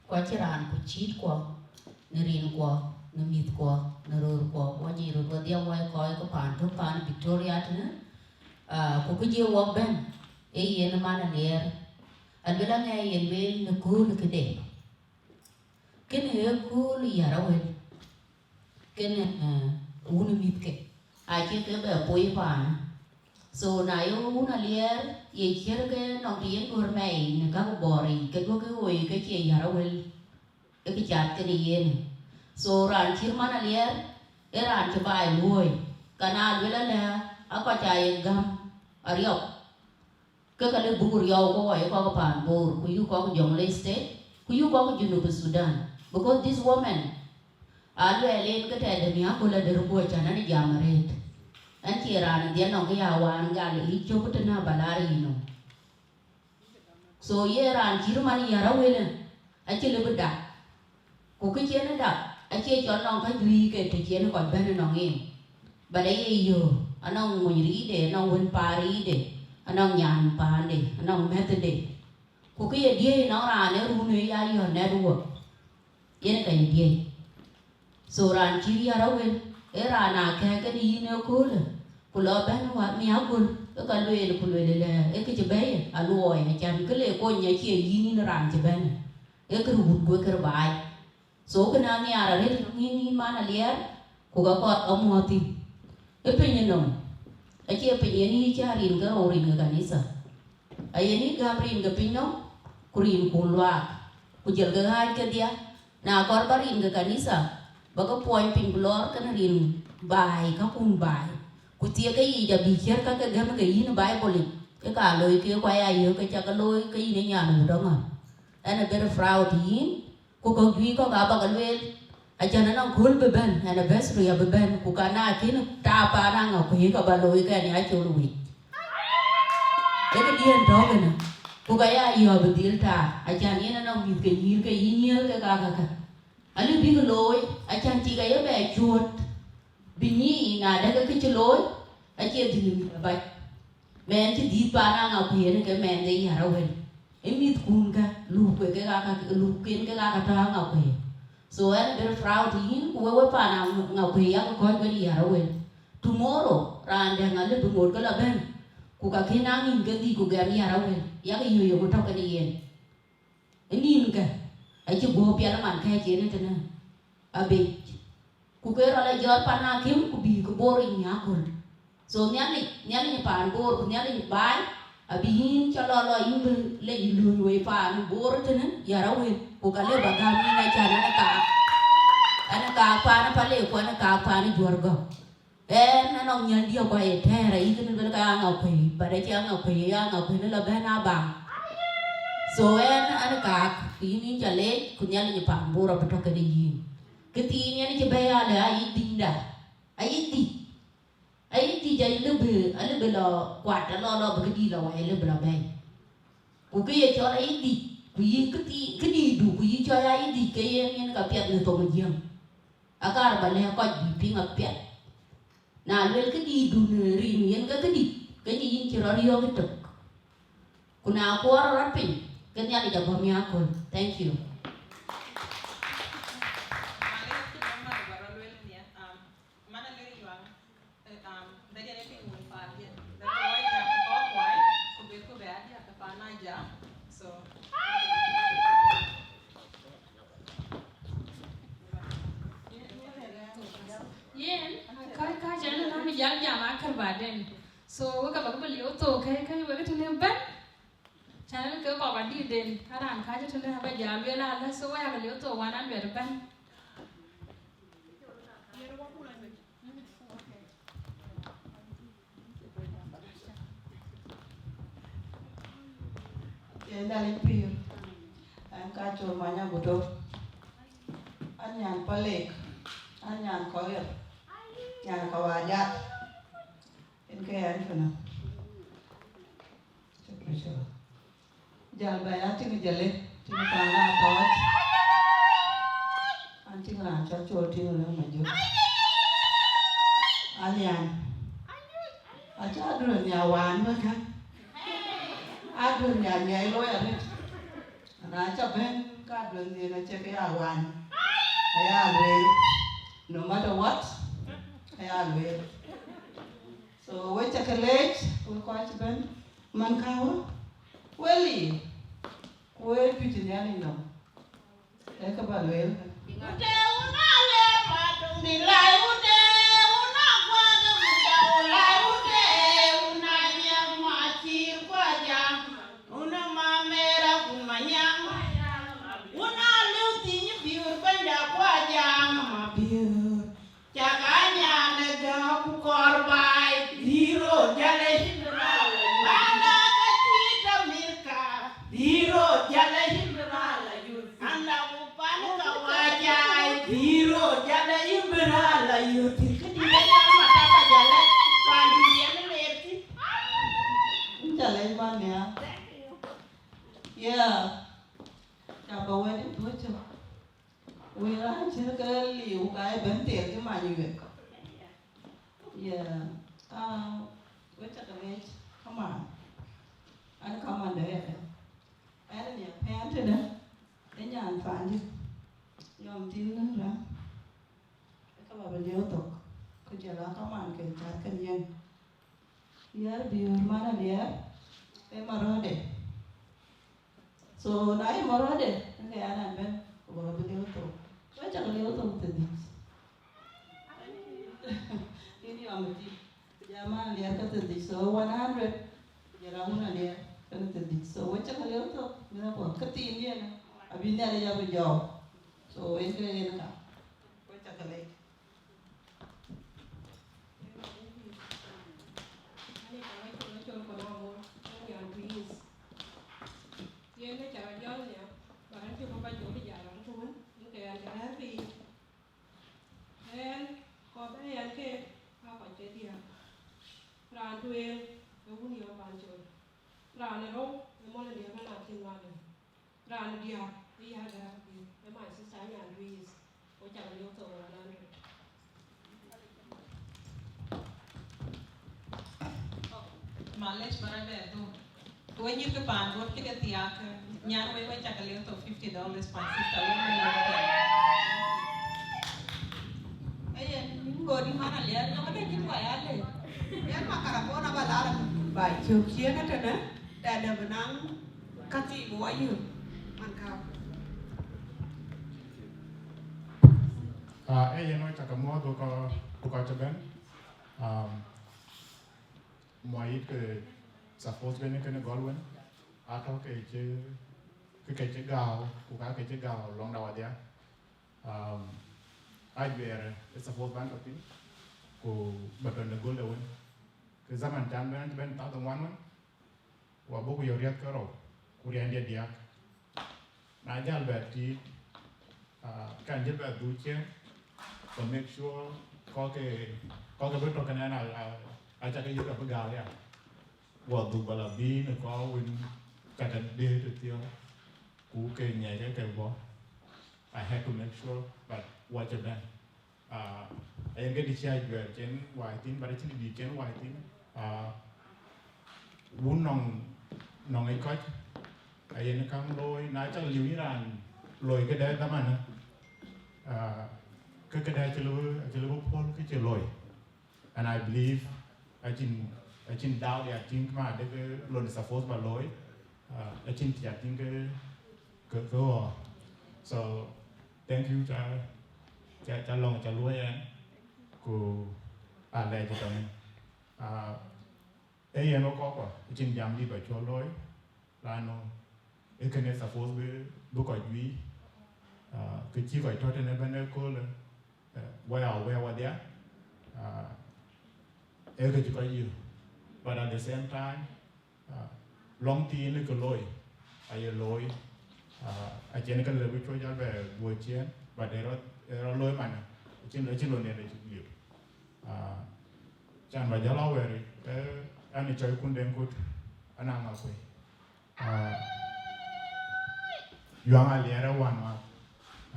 ku acïn raan ku cïïtkuɔ, në rinkuɔ, në mïthkuɔ, në röörkuɔ, wɔ nyic röt wedhie wɔ ye kɔc ke paan tök paan Victoria tënë, ah, ku kë cï wɔk bɛ̈n, ee yen man Aliɛɛr. Aluel aŋɛ yen lueel në kööl këde. Kënë ë kööl yär awël. Kënë, eh, wun ë mïthke. Acie ke bɛ poi paanë. So na ye wun Aliɛɛr, ye ciɛ̈t ke nɔŋ të yen duɔ̈r mɛi në käk Bor yiic, ke duɔ̈kkë ɣoi ke cie yär awël. Ë kë cath kënë yen. So raan cït man Aliɛɛr, ee raan cï baai luɔ̈ɔ̈i. Ka na luel alɛ, akɔc aa ye gäm ariɔp. Ke ka lëu buk riɔu ke wɔ ye kɔc paan Bor, ku yï kɔc Jonglei State, ku yï kɔc Junub Sudan. Because this woman, aluɛɛl en ke tɛ̈dë mi aköl adër guɔ can an jam arëët. Ɛn cie raan dhiɛn nɔŋ kë ya wään gal yic cök tënë abä laar yïnɔm. So ye raan cït man yär awëlë, acï lëu bï dak. Ku kë cïn ë dak, acie cɔl nɔŋ ka juëc ke të cïn kɔc bɛ̈n ënɔŋ en. But aye yöök, anɔŋ mony riicde, anɔŋ wën paan riicde, anɔŋ nyan paande, anɔŋ mɛ̈thde. Ku kë ye diëëc ënɔŋ raan ë run ë ya yɔ̈ɔ̈k network, yen ka ye diëëc. So raan cï yär awël, ee raan aa kɛ̈ɛ̈k kenë yïn ëköölë, ku lɔ bɛ̈n wä mi aköl, ë ka lueel ku lueel lɛ, ee kë cï bɛ̈ɛ̈i aluɔɔi, acan kë le kony acie yïn yïn raan cï bɛ̈n, ee kë röt wut guɔ kë röt baai. So kënë anhiaar arëët yïn, yïn man Aliɛɛr, ku ka kɔɔr ka muɔ̈ɔ̈th thïn. Ë piny ënɔm, acie piny yen yï cä rin ke rou rin ke kanitha. Ayen yï gäm rin ke piny nɔm, ku rin kun luaak, ku jël ke ɣääc kedhie. Na kɔɔr ba rin ke kanitha, ba ke puɔny piny ku lɔɔr kenë rin baai, käkun baai, Ku thiëk ke yiic abï ciɛ̈t ka ke gäm ke yïn Bible yic, ke ka looi ke ku aya yök ke ca ke looi ke yïn ë nyan wut dɔ̈ŋ ɣɔn. Ɣɛn ë very proud yïn, ku kɔ̈k juëc kɔ̈k abä ke lueel, acän anɔŋ kööl bï bɛ̈n, anniversary abï bɛ̈n, ku ka na kën taap paan Aŋakuei ka bä looi ke ɣɛn ya col wec. Ee këdiɛ̈n tɔ̈ kënë, ku ka ya yɔ̈ɔ̈k bï dhil taar, acän yen anɔŋ mïth ke nyïïr ke yï nyiëël ke ka käkkä. Alëu bïk looi, acän tik aye bɛ cuöt, bï nyic na dɛ̈k kë cï looi, acie dhil mïth abac. Mɛnh cï dhiëth paan Aŋakuei yen ke mɛnh de yär awël. Ë mïthkun kä, lupke kek aa kä, lupken kek aa kä tɔ̈ Aŋakuei. So ɣɛn very proud yïn, ku wek, wek paan Aŋakuei yak kɔ̈ɔ̈c wën yär awël. Tomorrow, raan dɛ̈ŋ alëu bï ŋoot ke lɔ bɛ̈n, ku ka kën a ŋïny ke dhïc ku gɛm yär awël, yak yöök yök tɔ̈ kënë yen. Ë nïnkë, acï guɔ̈p piɛl man kɛ̈ɛ̈c yen ëtënë, abec. Ku ke rɔt lɔ jɔt pan akïm, ku bïï ke Bor yic aköl. So Nhialic, Nhialic paan Bor, ku Nhialic baai, abï yïn cä lɔ lɔ yïn bï lec lööny wei paan Bor ëtënë, yär awël, ku ka lëu bä gäm yïn acän ɣɛn ë kaak, ɣɛn ë kaak paan ë Palek, ku ɣɛn ë kaak paan ë Juɔ̈r Gɔ̈k. Ɣɛn anɔŋ nyɛl diɛ̈ ku aye tɛ̈ɛ̈r, ayï kënë luel ka Aŋakuei, but acie Aŋakuei, ye Aŋakuei në lɔ bɛ̈n abaŋ. So ɣɛn, ɣɛn ë kaak, ku yïn, yïn ca leec, ku Nhialic paan Bor abï tɔ̈ kënë yïn. Këthiin yen cï bɛ̈i alë ayic dhinyda, ayic dhic, ayic dhic alëu bï, alëu bï lɔ kuat, alɔ lɔ bï këdït lɔ wai, alëu bï lɔ bɛ̈i. Ku kë ye cɔl ayic dhic, ku yï këthiin, këdïtdu, ku yï cɔl ayic dhic, ke yen yen ka piɛth në thoŋ ë Jiëŋ. Akaar bä lɛ̈k kɔc bï piŋ apiɛth. Na luel këdïtdu në rin yen ke këdït, ke nyin yïn cï rɔt yɔ̈ɔ̈k ëtök. Ku na kuɔɔr rɔt piny, ke Nhialic abɔ̈ miäk aköl. Thank you. Yen, ka, ka jana na mi jal jam akër baden. So, wek abä bä lieu thok, ke, ke wek tënë bɛ̈n. Channel ke kɔk adït den, ka raan kacä tënë abä jal lueel alä, so wek abä lieu thok one hundred bɛ̈n. Ye Nhialic pïïr, ɣɛn ka col many aguto. An nyan Palek, an nyan Kɔriɛth, nyan Kawajat. Yen ke ɣɛn kënë. Jal bɛ ya tïŋ jale, tïŋ paan la tɔɔc. An tïŋ raan cɔl col tïŋ rëŋ ma jök. Alian. Aca duel nya wan bä kä. Aduel nya nya looi arët. Na ca bɛ̈n ka duel nya na cï ke ya wan. Aya lueel. No matter what, aya lueel. So we ca ke leec, we kɔc bɛ̈n man ka wä. Weli, ku we juëc Nhialic nɔm. Ee kë bä lueel. Wunde wun a le ma tuŋ dï lai, wunde wun a guɔ ke wun tɔ̈u lai, wunde wun a nyiɛk ma cïïr guɔ jam, wun a ma mera kun ma nyaŋ, wun a lëu thïny biur bɛ̈nyda guɔ jam ma biur. Cak a nyan ë gääk ku kɔɔr baai, dhïïr röör jäl ë yïn bï raan la yök. Panda ka cït Amerika, dhïïr röör jäl ë yïn bï raan la yök. Anda ku pan ka wajai, dhïïr röör jäl ë yïn bï raan la yök. Thïn këdï ë jam ma ka ba jäl ë pan dï yen ë ler thïn. Jäl ë man ya. Yeah. Ca ba wɛ̈t ë tuɔ̈c cök. Wël raan cïn ke liu ka ë bɛ̈n thel cï many yueth. Yeah. Ah, we cä ke leec kaman. An kaman de rɛɛt. Ɛn ë nia pɛ̈n tëdë, ë nyan paandï. Yɔm thïn ë raan. Ë ka ba bï lieu thok. Ku jɔl a kaman ke cath kën yen. Liɛɛr biöör man Aliɛɛr, ee marɔ̈ɔ̈de. So na ye marɔ̈ɔ̈de, ke ke an an bɛ̈n, ku bä ke bï lieu thok. We cä ke lieu thok thiërdhïc. Yïn yɔm ëtï. Ku jɔl man Aliɛɛr ke thiërdhïc. So one hundred, ku jɔl a wun Aliɛɛr ke thiërdhïc. So we cä ke lieu thok, mïth akuɔth. Këthiin yen, abï Nhialic abï jɔɔk. So en ke yen ka. We cä ke lec. Rou ë mɔ̈l ë diäk ë na tïŋ wal. Raan diäk ë ya gäär pïïr ë my sister Anyan Duiis, ku cak liu thok one hundred. Malec, bara bɛ dhuk. Wek nyïïr ke paan Bor cï ke thiaak, nyan wek, wek cak liu thok fifty dollars, my sister, wek nyïïr ke. Ayen, ŋot man aliɛr, yɔŋ ade cïn kɔc alec. Yɛn makarabon aba lar ba cök ciëën ëtënë, dɛdɛ bï naŋ ka thii bï wɔ yök. Man ka. Ah, ee yen wek cak muɔ̈th ku kɔc, ku kɔc cï bɛ̈n. Um, muɔc yït ke suppose bɛ̈n kënë gɔl wën, atɔ̈ ke cï, ke ke cï gääu, ku ka ke cï gääu lɔŋda wadhia. Um, ajuɛɛrë ë suppose ban tɔ̈ thïn, ku ba tɔ̈ në göl de wën. Ke zaman can bɛ̈n, bɛ̈n thath ŋuan wën, wa buk yök riɛth ke rou, ku riɛndiɛ̈ diäk. Na jäl bɛ tiit, ah, kan jël bɛ dhuk ciëën, ku make sure kɔc ke, kɔc ke bï tɔ̈ kënë, a, a, aca ke yök abï gääu ya. Wa dhuk ba la bï në kɔc wën cak ke dëët ë thiɔ̈k, ku ke nyiɛc ke ke bɔ̈. I had to make sure, but watch a bɛ̈n. Ah, ayen ke dï cï ajuɛɛr cen wai thïn, but acïn dï cen wai thïn. Ah, wun nɔŋ, nɔŋ ë kɔc, ayen kaŋ looi, na cak liu yïn raan loi këdë dhamanë, ah, ke këdë acï lëu, acï lëu puɔ̈l kë cï looi. And I believe acïn, acïn doubt ya tïŋ ma de ke lon suppose ba looi, ah, acïn tia tïŋ ke, ke, ke ɣɔ̈ɔ̈r. So, thank you, ca, ca, ca lɔŋ, ca luɔi ɛn, ku alɛɛc tɔŋ. Ah, ee yen wek kɔc kɔ̈k, acïn jam dït ba cuɔl looi, lanu ee kënë suppose bï, bï kɔc juiir, ah, kë cï kɔc tɔ̈ tënë bɛ̈n ëköölë, eh, waya wëë wadhia, ah, ee kë cï kɔc yök. But at the same time, ah, lɔŋ thiin ë kë looi, aye looi, ah, acïn kë lëu bï cuɔ jäl bɛ guɔ ciëën, but ë rɔt, ë rɔt looi manë, acïn, acïn lon yen acï liu. Ah, can ba jäl awɛɛr, eh, an ë cɔi kun den kut, anaŋ akuëi. Ah, yuaŋ aliɛɛr ë wan math,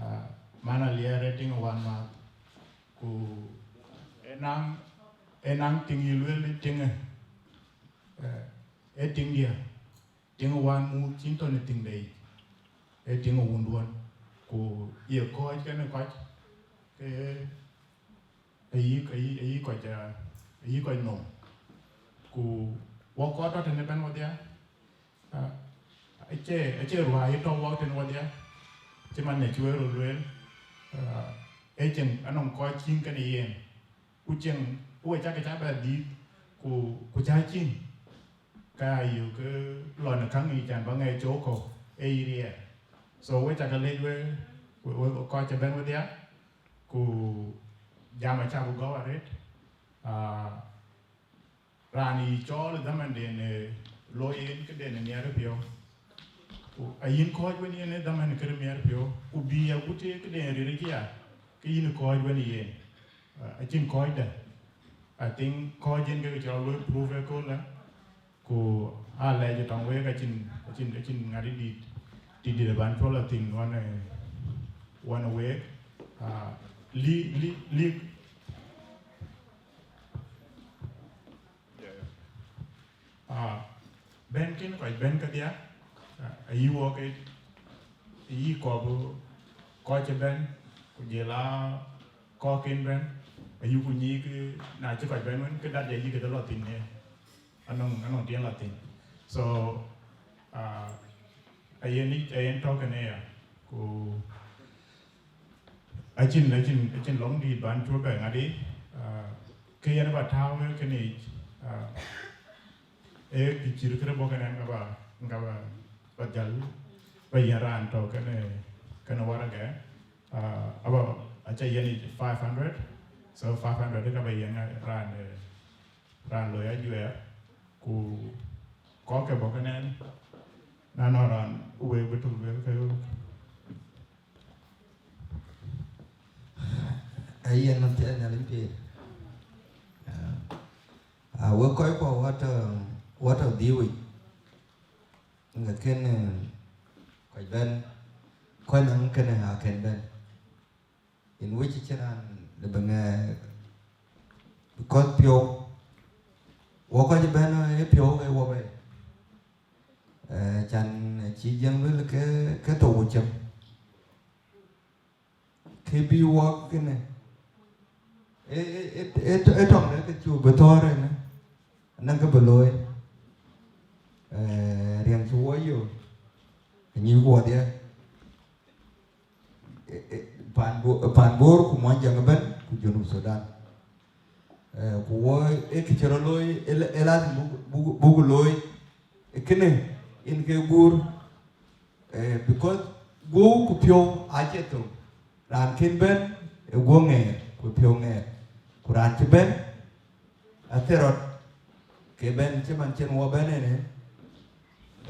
ah, man aliɛɛr ë tiŋ ë wan math, ku ë naŋ, ë naŋ tiŋ yï lueel tiŋë, eh, ë tiŋdiɛ̈, tiŋ ë wan muth cïn tɔ̈ në tiŋde yic, ë tiŋ ë wunduɔ̈n, ku ye kɔ̈ɔ̈c kenë kɔc, ke ayï, ayï, ayï kɔc, ah, ayï kɔc nɔm. Ku wɔ kɔc tɔ̈ tënë bɛ̈n wadhia, ah, acie, acie ruääi tɔ̈ wɔ tënë wadhia, cï man ë cï wek röt lueel, ah, ee cieŋ anɔŋ kɔc cïn kenë yen. Ku cieŋ, ku we cak ke cak bɛ dhiëth, ku, ku cä cïn, ka yök ke lɔn ë käŋ yic can ba ŋɛc cök kɔ̈u ë yï riɛɛr. So we cak ke lec we, we, we kɔc cï bɛ̈n wedhia, ku jam acä bï gɔ̈u arëët. Ah, raan yï cɔɔl ë dhamanden, eh, looi yen këden ë miɛt ë piɔ̈u. Ku ayïn kɔ̈ɔ̈c wën yen ë dhaman kërë miɛt ë piɔ̈u, ku bï agut ë këden ril ë cï ya, ke yïn kɔ̈ɔ̈c wën yen. Ah, acïn kɔ̈ɔ̈c dɛ̈. I think kɔ̈ɔ̈c yen ke cɔl looi prove ëköölë, ku alɛɛc ë tɔŋ week acïn, acïn, acïn ŋadï dït, dït dït ë ban cuɔl athïn wan, eh, wan ë week. Ah, li, li, li, ah, bɛ̈n kën kɔc bɛ̈n kedhia, ah, ayï wɔ ke, ayï kɔ̈k, kɔc cï bɛ̈n, ku jël aa kɔ̈k kën bɛ̈n, ayï ku nyiik, na cï kɔc bɛ̈n wën, ke dat jɔ yïk ke lɔ thïn ë, anɔŋ, anɔŋ tiɛn lɔ thïn. So, ah, ayen yic, ayen tɔ̈ kënë ya, ku acïn, acïn, acïn lɔŋ dït ban cuɔ bɛ ŋadï, ah, ke yen ba tääu ë kënë yic, ah, ee kë cït kërë bɔ̈ kënë ɛn ka ba, ka ba, ba jäl, ba yiɛ̈n raan tɔ̈ kënë, kënë waragɛ, ah, aba, aca yiɛ̈n yic five hundred, so five hundred ka ba yiɛ̈n raan, eh, raan loi ajuɛɛr, ku kɔ̈k ke bɔ̈ kënë ɛn, na nɔŋ raan wek bï tök lueel ke. Ayen man thiɛɛl Nhialic pïïr. Ah, ah, wek kɔc kuɔ wä tɔ̈, wä tɔ̈ dhiëëu yic. Ŋa kën, eh, kɔc bɛ̈n, kɔc naŋ kënë akën bɛ̈n. In wec cï raan lëbë ŋɛk, because piɔ̈u, wɔ kɔc bɛ̈n, eh, piɔ̈u, eh, wɔ bɛ̈i. Eh, can cï Jiëŋ luel ke, ke thou cem. Kë bï wɔk kënë, ë, ë, ë, ë, ë tɔŋ de kë cuk bï thɔ̈ɔ̈r ënë, anɔŋ kë bï looi. Eh, riɛŋ cï wɔ yök, anyï wuɔɔth ya. Eh, eh, pan Bo-, pan Bor ku Muɔnyjäŋ ëbɛ̈n ku Junub Sudan. Eh, ku wɔ ë kë cï rɔt looi, ë la-, ë lazim buk, buk, buk looi. Ë kënë yen ke guur, eh, because guɔ̈u ku piɔ̈u acie thou. Raan kën bɛ̈n ë guɔ̈u ŋɛɛr, ku piɔ̈u ŋɛɛr. Ku raan cï bɛ̈n, athërɔt ke bɛ̈n cï man cïn wɔ bɛ̈n ënë,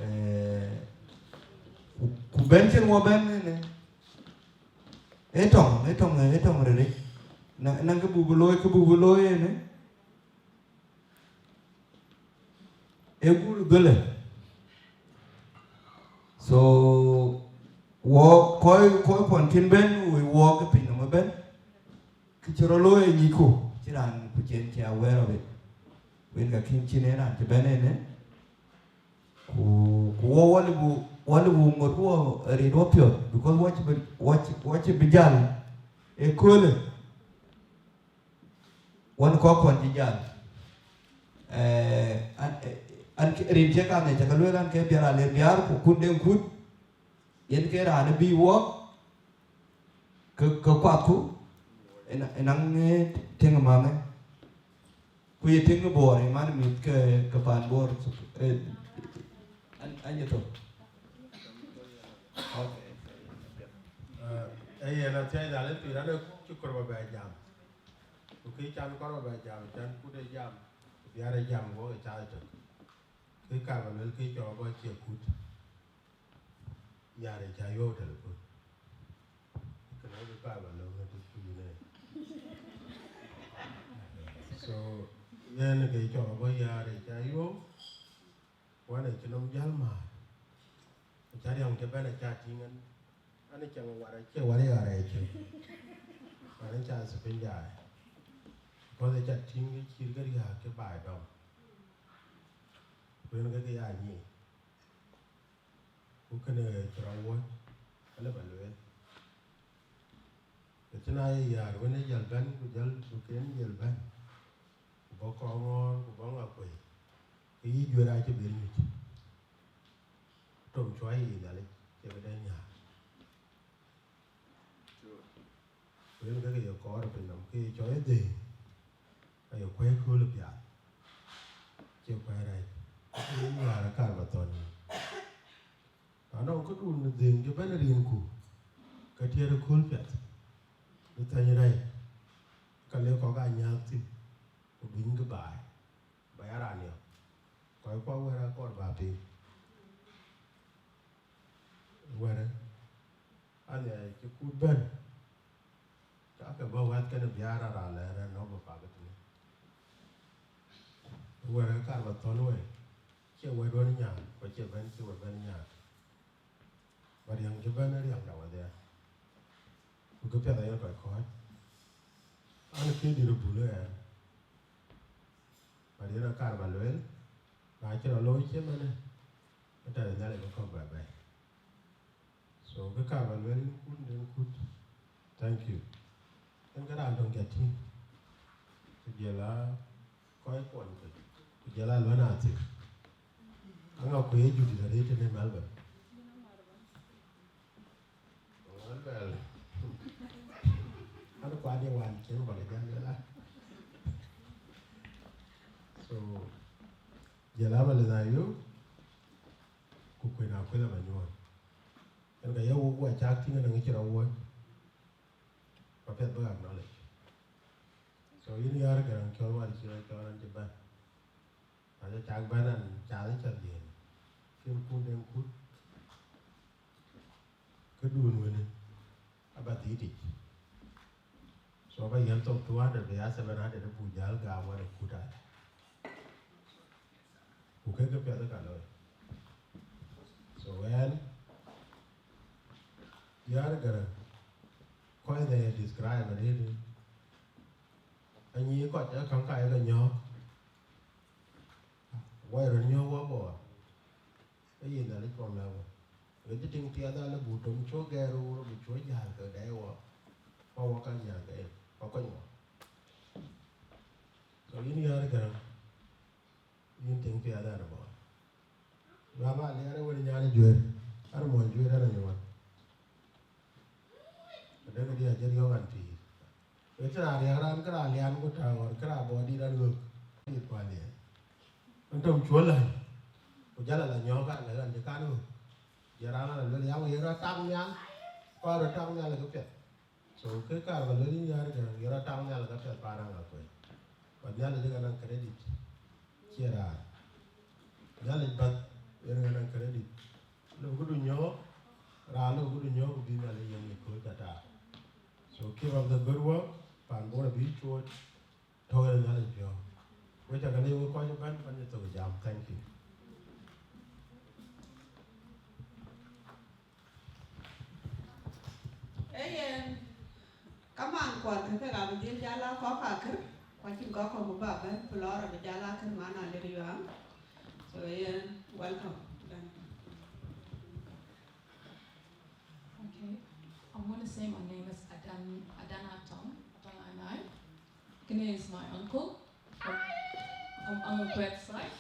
eh, ku, ku bɛ̈n cïn wɔ bɛ̈n ënë, ë tɔŋ, ë tɔŋ, ë tɔŋ rëër. Na, na kë buk bï looi, kë buk bï looi ënë, ë guur dhëlë. So, wɔ kɔc, kɔc kuɔn kën bɛ̈n, wɔ, wɔ ke piny nɔm ëbɛ̈n, kë cï rɔt looi ë nyicku, cï raan ku cïn cï aware of it. Wën ka kïn cïn ë raan cï bɛ̈n ënë, ku, ku wɔ, wɔ lëu buk, wɔ lëu buk ŋot wɔ rit wɔ piɔ̈ɔ̈th, because wɔ cï bï, wɔ cï, wɔ cï bï jäl ëköölë. Wën kɔc kuɔn cï jäl. Eh, an, eh, an, rin cï kaŋ ë cä ke lueel an, ke biar ale biar, ku kut den kut, yen ke raan ë bï wɔk, ke, ke kuathku, ëna-, ënaŋ, eh, tïŋ ë manë, ku ye tïŋ ë Bor, ë man mïth ke, ke pan Bor, eh, an, an, ye thok. Okay. Eh, eh, yen athiɛɛi dhal ë pïïr, an, ë cï kɔɔr ba bɛ jam. Ku kë can kɔɔr ba bɛ jam, can kut ë jam, ku biar ë jam, wok ë cath ëtök. Kë kar ba luel kë cɔɔk ba cie kut, yar ë ca yɔ̈ɔ̈k telefon. Kënë kë kar ba lɔ ŋäth ku yïn ë. So, yen kë cɔɔk ba yar ë ca yɔ̈ɔ̈k, wan ë cï nɔm jäl määr. Ku ca riäŋ cï bɛ̈n aca tïŋ ɛn, an, ë cäŋ war acie war ya rɛɛc cök. Wan ë ca thipiny jai. Because ë ca tïŋ kë cït kë riääk kë baai dɔm. Ku yen ke kë ya nyic. Ku kënë cï rɔt wuɔ̈c, alë ba lueel. Ke cïn aa ye yäär wën ë jäl bɛ̈n, ku jäl duken jäl bɛ̈n, ku bɔ̈ kɔŋɔ̈ɔ̈r, ku bɔ̈ ŋa kuei, ke yï juëër acï bï nyuc. Tom cuai yic Nhialic, cie këde nyääŋ. Ku yen ke ke ye kɔɔr piny nɔm, ke ye cɔɔc ë dhëëŋ, aye kuɛ̈i kööl ë piath, cie kuɛ̈i rɛɛc, ke ye nyääŋ ë kar ba thɔ̈n yïn. Na nɔŋ këdun ë dhëëŋ cï bɛ̈n ë rinku, ke tiɛɛr ë kööl piath, bï thäny rɛɛc, ka le kɔ̈k aa nyääk thïn, ku duny kë baai, ba ya raan yɔ̈k. Kɔc kuɔ wɛ̈ɛ̈r akɔɔr ba piŋ. Wɛ̈ɛ̈rë, anhiac cï kut bɛ̈n, ka ke bɔ̈ wɛ̈th kenë biaar raan lɛɛr ënɔ̈k bï pak ëtënë. Wɛ̈ɛ̈rë kar ba thɔ̈n wei, cie wɛ̈t wën nyääŋ, ku cie bɛ̈n cï wɛ̈t bɛ̈n nyääŋ. Ba riäŋ cï bɛ̈n ë riäŋda wedhia. Ku kë piɛth aye kɔc kɔ̈ɔ̈c. An, kë dït ë bul ë ɛn. Ba riɛn akar ba lueel, na cï rɔt looi cï mënë, ëtɛ̈ɛ̈n Nhialic bï kɔ̈k bɛ bɛ̈ɛ̈i. So, kë kar ba lueel yïn kut, den kut. Thank you. Yen ke raan töŋ ca tïŋ, ku jël aa kɔc kuɔny kɔc, ku jël aa luɔ̈n aa thïk. Aŋa ku ye judit arëët tënë Melbourne? Melbourne. An kuat ye wan cieŋ ba ke jam lueel aa. So, jël aa ba leth ayö, ku kuën akuël aba nyuɔɔn. Yen ka ye wok wa cak tïŋ ënɔŋ cï rɔt wuɔ̈c, ba piɛth bï acknowledge. So, yïn yär Garaŋ cɔl wär cï rɔt cɔl an cï bɛ̈n. Aca cak bɛ̈n an, cath ë cäth diëën, kën kun den kut, këdun wënë aba dhitic. So, aba yiɛ̈n thok two hundred, bï ya seven hundred, buk jäl gam wär ë kut adï. Ku kek kë piɛth ka looi. Diäär Gäräŋ, kɔc they describe arëët, anyic kɔc ee käŋ ka ye ke nyɔ̈ɔ̈k, wai röt nyɔ̈ɔ̈k wɔ bɔɔr, ke ye Nhialic kɔn lɛ̈k wɔ. Ɣet cï tiŋ piath alë bu tom cuɔ gɛɛr roor, bu cuɔ jäl ke dɛɛi wɔ, ku wɔ ka nyääŋ ke yen, ku kony wɔ. So yïn Diäär Gäräŋ, yïn tiŋ piath an bɔɔr. Baba Aliɛɛr ë wën nyan ë Juëër, an mɔny Juëër an anyuɔɔn. Adek diɛ̈ ajël yɔ̈k an pïïr. Wek cï raan riɛk raan, kë raan lian ku tääu ɣɔn, kë raan bɔɔr dït an ɣöök. Dït ku Aliɛɛr. An tom cuö läny. Ku jal ala nyɔ̈ɔ̈k an lɛ̈k an cï kan ɣöök. Jël raan ala luel, ya wek rɔt tak nhial, ku rɔt tak nhial ke piɛth. So kë kaar ba luel yïn Diäär Gäräŋ, ye rɔt tak nhial ka piɛth paan Aŋakuei. But Nhialic ë ka naŋ credit, cie raan. Nhialic bäth yen ka naŋ credit. Lëu këdu nyɔ̈ɔ̈k, raan lëu këdu nyɔ̈ɔ̈k ku bï Nhialic yen ë kööl ca taar. So keep up the good work, paan Bor abï cuööt, tɔ̈u yen Nhialic piɔ̈u. Wek ca ke lëu wek kɔc ëbɛ̈n, bän ye thok jam. Thank you. Ee yen, kaman kuɔth kë kek abï dhil jal aa kɔ̈k akër, ku acïn kɔ̈k kɔ̈k bï bä bɛ̈n, ku lɔɔr abï jal akër man a lir yuaam. So yen, welcome. Okay. I want to say my name is Adan, Adan Atong, Atong Anai. Kene is my uncle from, from Aŋakuei side.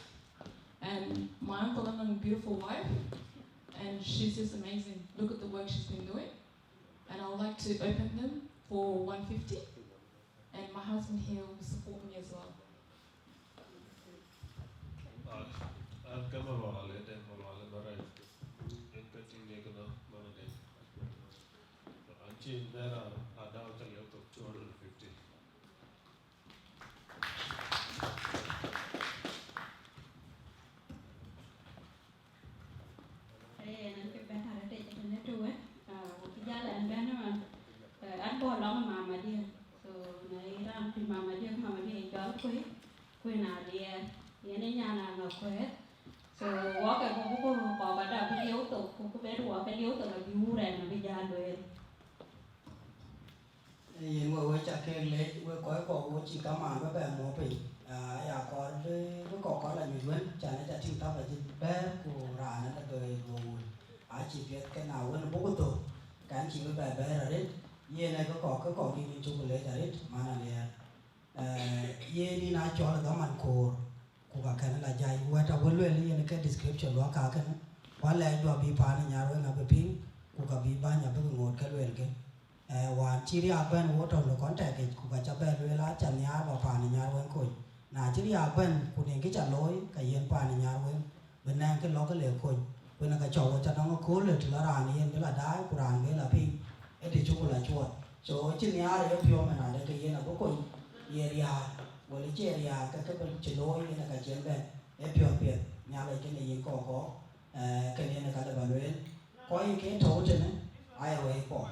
And my uncle has a beautiful wife. And she's just amazing. Look at the work she's been doing. And I would like to open them for one fifty. And my husband here will support me as well. Ah, an ke Malual, ade Malual Barai. En ke tiŋ de kënë, man ade. An cï naira adaw ca liep thok two hundred fifty. Ee, yen an cï bɛ̈n arëët ëcï tënë tëwë, ah, ku cï jäl an bɛ̈n ëmën, eh, an bɔ̈ lɔŋ ë mamadiɛ̈. So, na ye raan kuc mamadiɛ̈, ku mamadiɛ̈ ye cɔl Kuei, Kuei na Aliɛɛr, yen ë nyan Aŋakuei. So, wɔ ke bɔ̈ buku kɔɔr ada bï lieu thok, ku ku bɛ̈n wɔ ke lieu thok abï wur ɛn abï jäl lueel. Yen we, we ca keek leec, we kɔc kɔ̈k wo cï kamaan bï bɛ muɔ̈ɔ̈p piny. Ah, ya kɔɔr bï, bï kɔ̈k kɔc la nyuc wën, can ë ca tïŋ thap acï bɛ̈ɛ̈r, ku raan ë lë bï dhuɔ̈k wun. Acï piɛth ke na wën buk thok, kan cï bï bɛ bɛ̈ɛ̈r arëët, yen ë kë kɔ̈k, kë kɔ̈k yïn cuk leec arëët, man Aliɛɛr. Eh, yen yïn aa cɔl ë dhaman koor, ku ka kɛn la jai. Wɛ̈t awën lueel yen ke description luɔk kakënë, ku alɛɛc juɔp bï paan ë Nyarweŋ abï piŋ, ku ka bï bäny abï ŋoot ke luelkë. Eh, wään cï riaak bɛ̈n wo tɔ̈u në contact yic, ku ka ca bɛ lueel aca nhiaar ba paan ë Nyarweŋ kony. Na cï riaak bɛ̈n, ku në kë ca looi, ka yen paan ë Nyarweŋ bï nɛŋ kë lɔ̈k ke le kony. Ku në ka cɔk wo ca nɔŋ ëkööl ë të la raan yen bï la daai, ku raan bï la piŋ, ë të cuk la cuɔt. So, cï nhiaar ë piɔ̈u mɛn adë ke yen abï kony, ye riaak, wël cie riaak, ke kë bï cï looi yen ë ka cïn bɛ̈n, ë piɔ̈n piɛth, Nhialic kënë yen kɔɔr kɔɔr, eh, kënë yen ë ka lë ba lueel. Kɔc ke tɔ̈u tënë, aye wëi kɔɔr.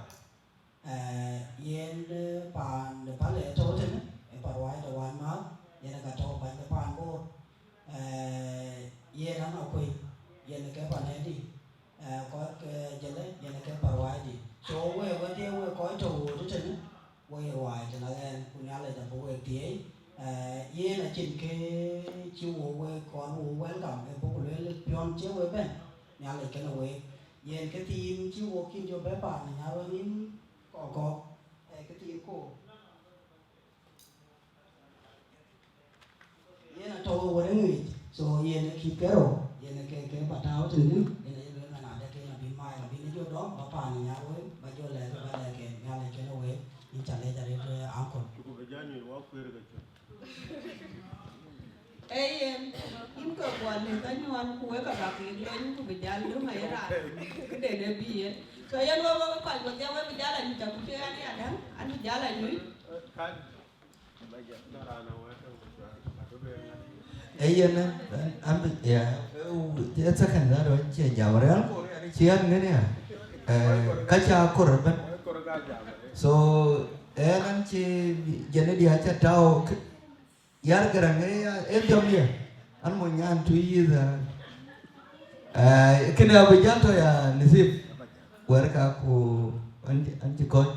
Eh, yen, eh, paan de pal ë tɔ̈u tënë, ë paruai de wan määth, yen ë ka tɔ̈u bäny de paan Bor. Eh, yen Aŋakuei, yen ke panëdï, eh, kɔc ke jëlë, yen ke paruaidï. So, we, wedhie we kɔc tɔ̈u ɣööt tënë, we ye ruai tënë ɣɛn, ku Nhialic abï we thiëëi. Eh, yen acïn kë cï wo we kɔn wo welcome, ë buk lueel piɔ̈n cï we bɛ̈n, Nhialic kënë week. Yen kë thiin cï wo kïn jɔ bɛ̈ paan ë Nyarweŋ yïn kɔ̈k kɔ̈k, eh, kë thiin koor. Yen atɔ̈u ë wërë ŋic, so yen ë kït kerou, yen ë ke, ke ba tääu tënë, yen aye lueel man adë ke abï mac, abï në jɔ dɔm, ba paan ë Nyarweŋ, ba jɔ lɛ̈k, ba lɛ̈k ke Nhialic kënë week, yïn ca lɛc arëët, eh, uncle. Ku bï jɔ nyuc wɔ kueer ke cök. Ee yen, yïn ke guɔ lëk anyuɔɔn, ku wek abäk yïk lony, ku bï jäl döŋ aye raan, këden ë bï yen. So yen wek, wek kɔc wedhie, wek bï jäl anyuc, aku cï ɣɛn ya däŋ, an bï jäl anyuc. Ee yen, an, an bï, ya, ee, ee, second that one, cie jam rɛ̈ɛ̈r, cie an ŋën ya. Eh, ka ca kor ëbɛ̈n. So, en an cï jɛn ë diäär ca tääu k-, Yar Gäräŋ, eh, ya, eh, jam ya. An mony nyan tui yith, eh. Eh, kënë abï jäl tɔ̈ ya Nasib. Wɛ̈ɛ̈rka ku an cï, an cï kɔc.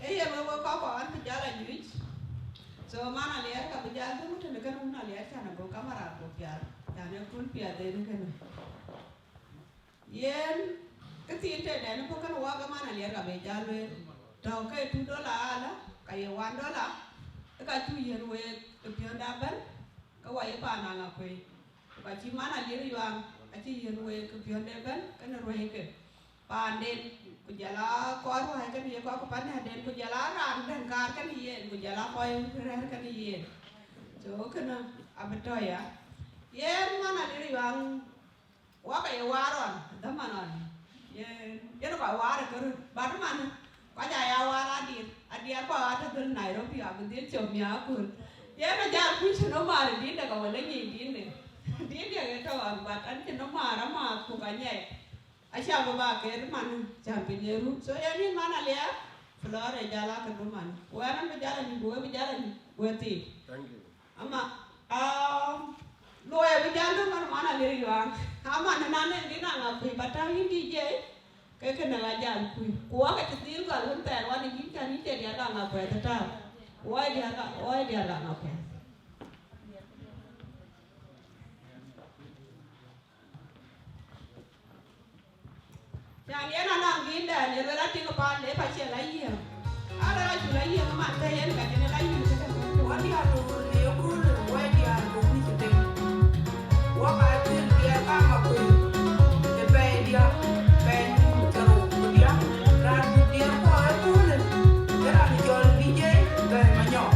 Ee yen wek, wek kɔc kɔ̈k an bï jäl anyuc. So man Aliɛɛr ka bï jäl dhëŋ tënë kënë wun Aliɛɛr can ago kamera ago piath. Can ee kun piath en kënë. Yen këthiin tëdɛn bɔ̈ kënë wak ë man Aliɛɛr ka bï jäl lueel. Tɔ̈ ke two dollar ala, ka ye one dollar, ë ka cuk yiën week ë piɔ̈nda ëbɛ̈n, ke wa ye paan Aŋakuei. Ku ka cï man Aliɛɛr Yuaŋ acï yiën week ë piɔ̈nde ëbɛ̈n kënë ruɛ̈ike. Paanden, ku jɔl a kɔc ruääi kënë ye kɔc ku panɛ̈den, ku jɔl a raan dɛ̈ŋ kaar kënë yen, ku jɔl a kɔc rɛ̈ɛ̈r kënë yen. So kënë abï tɔ̈ ya. Yen man Aliɛɛr Yuaŋ, wak aye waar ɣɔn, dhaman ɣɔn. Yen, yen kɔc waar ë këröt, but man, kɔc aya waar adiɛt, adiɛt kɔc atɔ̈ dhil Nairobi, abï dhil cop miäk aköl. Yen ajal kuc cï nɔm maar ë dinde ka wala nyin dinde. Dinde ke tɔ̈ ɣɔn, but an cï nɔm maar amääth ku ka nyɛɛi. Aca bï ba ket man, can piny ee rut. So yen yïn man Aliɛɛr, Flora ë jal a këdu man. Wɛ̈ɛ̈r an bï jal anyuc, ku we bï jal anyuc, we thiik. Thank you. Ama, um, luɔi abï jal döŋ man, man Aliɛɛr Yuaŋ. Ama na na nɛn dï na ŋa kuc, ba tääu yïn D J, ke kënë la jal kuc. Ku wak acï dhil gɔl wën thɛɛr wan ë yïn can yïn cï diäär ka ŋa kuɛth ë tääu. Woi diäär ka, woi diäär ka ŋa kuɛth. Can yen anɔŋ dïïtdɛn, ye luel atïŋ paan le pa cie la yiëëm. Ala la cu la yiëëm, man thëë yen ka cïn la yiëëm këdë. Wɔ diäär ku le yeköölë, wɔ diäär ku mïth tem. Wɔ ka thil diɛɛr ka ma kuëë. Ë pɛɛi diäk, pɛɛi nu, carou ku diäk. Raan ku diɛɛr kɔɔr ë köölë. Ë raan cɔl D J Bɛ̈ɛ̈i Manyɔk.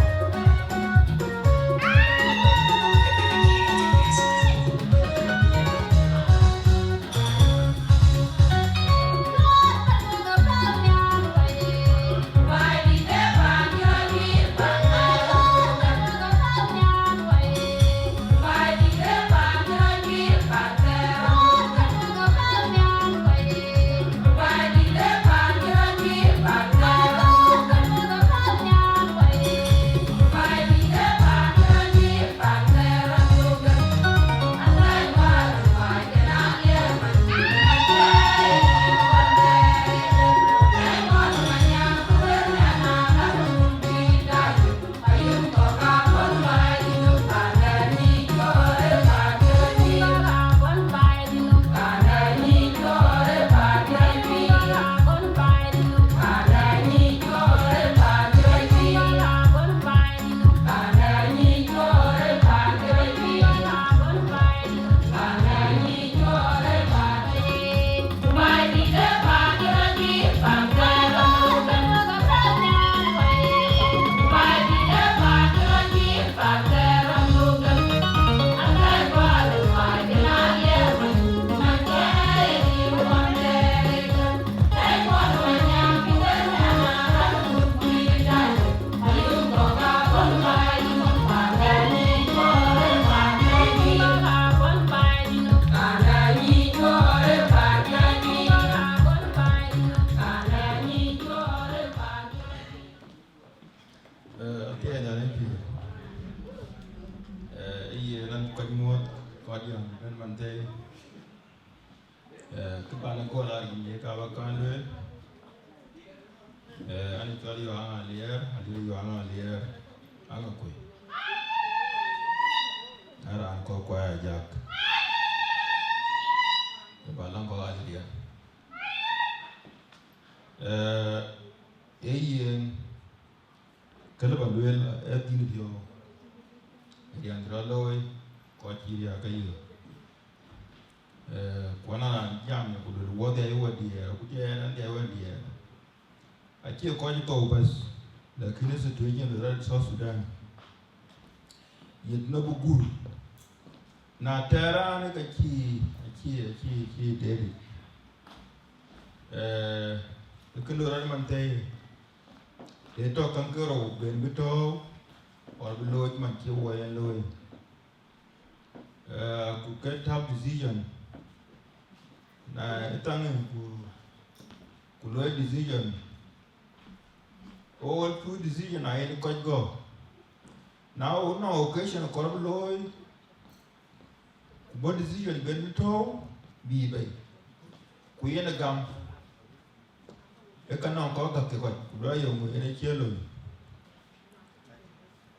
Eh, apiɛth an ë pïïr. Eh, ë yen an kɔc muɔ̈th, kɔc yɔ̈ŋ bɛ̈n man thëi. Eh, kë ban ë gɔl a rin ye ka ba kɔn lueel. Eh, an cɔl Yuaŋ Aliɛɛr, Aliɛɛr Yuaŋ Aliɛɛr, Aŋakuei. An raan kɔ̈k kuai ajak. Ku ba läŋ kɔ̈k Aliɛɛr. Eh, ee yen, kë lë ba lueel, ee dhil piɔ̈u, riɛn cï rɔt looi, kɔc cï riääk ke yök. Eh, ku an raan jam ku lueel wɔ dhiɛɛi wɔ diɛɛr, ku jɔ ɛn an dhiɛɛi wɔ diɛɛr. Acie kɔc thou bas, lakin ë situation de rɔt South Sudan. Yet nɔ bï gur. Na tɛɛr raan ë ka cï, acï, acï, acï deet. Eh, ë kë loi rɔt man thëi, ee tɔ̈ käŋ ke rou ben bï tɔ̈ɔ̈u, or bï looi man cï wɔ yen looi. Eh, ku ke tough decision. Na ë thaŋ ku, ku looi decision. All true decision ayen kɔc gɔ̈k. Na wën nɔŋ occasion kɔɔr bï looi, ku bɔ̈ decision ben bï tɔ̈ɔ̈u, bï bei. Ku yen ë gam, ë ka nɔŋ kɔc gäk ke kɔc, ku luɔi yom yen ë cie looi.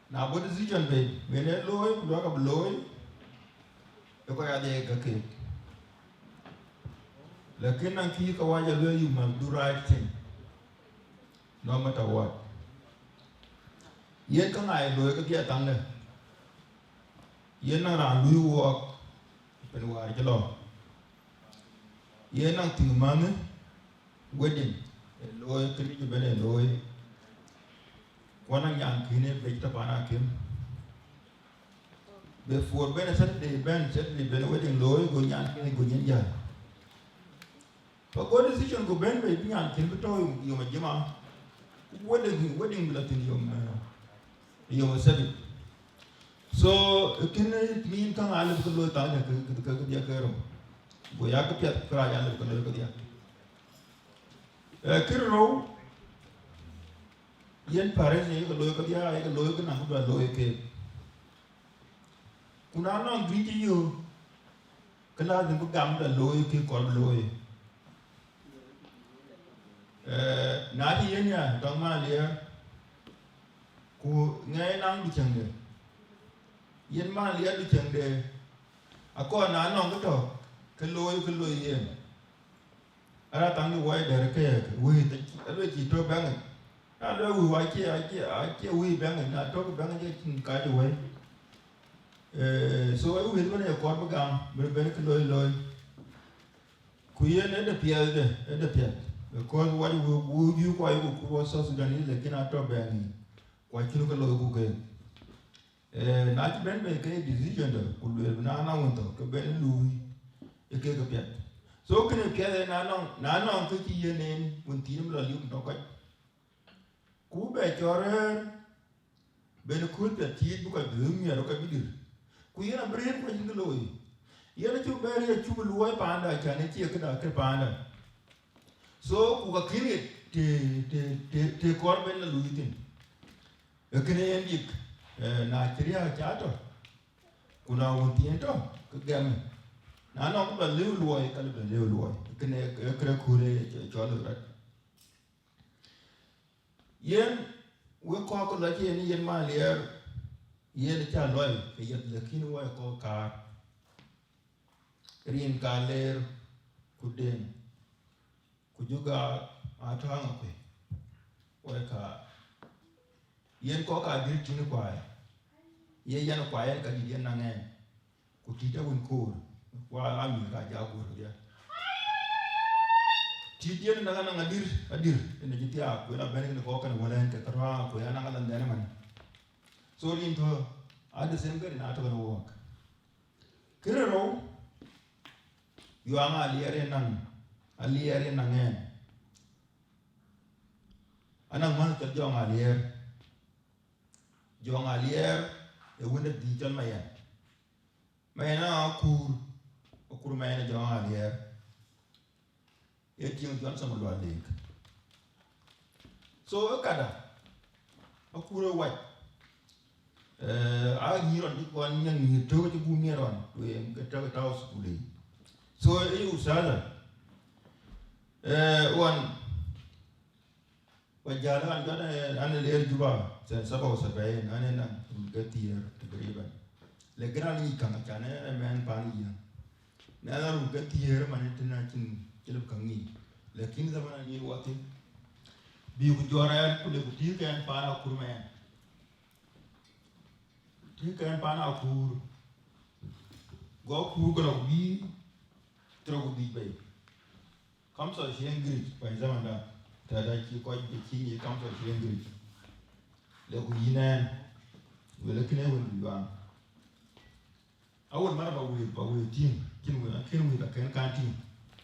Na bɔ̈ decision bei, yen ë looi, ku luɔi ka bï looi, ë kɔc adhie gäk keek. Lakin nɔŋ kï ka wac a lueel, you must do right thing, no matter what. Yen ka ŋa ye looi kedhie thaŋde? Yen nɔŋ raan lui wɔɔk, pen wäär cï lɔ. Yen nɔŋ thïn mänh, wedding, ë looi, kënë cï ben ë looi. Ku anɔŋ nyan kïn ë bec tɔ pan akim. Before ben Saturday, ben Saturday ben wedding looi, go nyan kïn go nyin jäl. Ba go decision go ben bei bï nyan kïn bï tɔ yom, yom ajima. Ku wedding, wedding bï la thïn yom, eh, yom Sabit. So, kënë mean ka ŋa lëu bï ke looi thaŋde ke, ke, ke, ke diäk ke rou. Go ya ke piɛth kurac a lëu bï ke looi ke diäk. Eh, kë rou, yen parents ye ke looi ke diäk, ye ke looi ke naŋ ku ba looi keek. Ku na nɔŋ gïn cï yök, ke lazim bï gam da looi kë kɔɔr bï looi. Eh, na cï yen ya tɔŋ man aliɛɛr, ku ŋɛɛi naŋ du cäŋde. Yen man aliɛɛr du cäŋde, akɔɔr na nɔŋ kë tɔ, ke looi, ke looi yen. Ara thaŋ de wai dɛ̈r keek, wëi thïc, aluel cï tök bɛ̈ŋ. Na luel wëi wai cie, acie, acie wëi bɛ̈ŋ, na tök bɛ̈ŋ cie cïn kacë wëi. Eh, so ë wëi bën ë kɔɔr bï gam, bï ben kë looi looi. Ku yen ë de piɛth de, ë de piɛth. Because wac wëu, wëu juëc kuɔ ayuku ku wɔ South Sudanese, lakin atɔ bɛ̈ŋ yiic. Ku acïn kë looi ku keek. Eh, na cï ben bei ke decision de, ku lueel na na wën thok, ke ben luui, ë kek ke piɛth. So kënë piɛth ë na nɔŋ, na nɔŋ kë cï yen en, wën thiin lɔ liu tɔ kɔc. Ku bɛ cɔɔr rëër, ben kuöl piɛth tiit bï kɔc bï miɛt kɔc bï dir. Ku yen abï rëër kuɔc cïn kë looi. Yen acuk bɛ rëër cuk luɔi paanda, can ë cie këda kë paanda. So, ku ka kïn ɣet të, të, të, të kɔɔr ben la luui thïn. Ee kënë yen dik, eh, na cï riääk ca tɔ, ku na wun thiin tɔ, ke gɛmë. Na nɔŋ kë bɛ lëu luɔi, ka lë bɛ lëu luɔi. Kënë, eh, kërë kuur ë cɔl rɔt. Yen, wek kɔɔr kë lɔ cï yen, yen man liɛɛr, yen ca lɔi, ke yeth, lakin wɔ ye kɔɔr kaar. Rin ka leer, ku den, ku juga atɔ̈ aŋa kuëë, wɔ ye kaar. Yen kɔc ka dït tïn kuai, ye yɛn kuai yen ka dït yen naŋ ɛn, ku tït awën koor, wa amïth ka ja guöör dia. Tït yen naŋ naŋ adïr, adïr, yen acï thiaak, ku yen abɛ̈n kën kɔc kën wälɛn ke ka tɔ̈ aŋa kuëë anaŋ alan dhɛn ëmën. So rin tɔ̈, at the same kën atɔ̈ kën wɔɔk. Kërë rou, yuaŋ aliɛɛr yen naŋ, aliɛɛr yen naŋ ɛn. Anaŋ mäth cɔl Jɔŋ Aliɛɛr. Jɔŋ Aliɛɛr ë wën ë dhïc cɔl Mayen. Mayen aa akuur, akuur Mayen ë Jɔŋ Aliɛɛr. Ee tiŋ Johnson Lual Leek. So, ë kada, akuur ë wac. Eh, a nyïïr ɣɔn cï kɔn nyiɛn nyïïr tök cï guum miɛt ɣɔn, ku yen ke tɔ̈ ke tääu thukul yic. So, ë ustadha, eh, ɣɔn, wa jäl an jɔt, eh, an ë leer Juba, sen saba wa sabain, an ë naŋ run ke thiëër takriban. Lakin an ŋic käŋ, acan ë mɛn pan yiëŋ. Na la run ke thiëër man ë tënë acïn cï lëu käŋ ŋic. Lakin zaman an ŋic wa thïn, bï ku jɔt rɛɛr, ku le ku tïïk ɛn pan akuur Mayen. Tïïk ɛn pan akuur. Go akuur ke lɔ ku bï, tërë ku dhïc bei. Kamsa wa ishrin girish, pa zaman da, tɛ̈da cï kɔc bï cï ŋic kamsa wa ishrin girish. Le ku yïn ɛn, wël kënë wën bï yuan. Awal mara ba wël, ba wël tïŋ, cïn wël, akën wël akën kan tïŋ.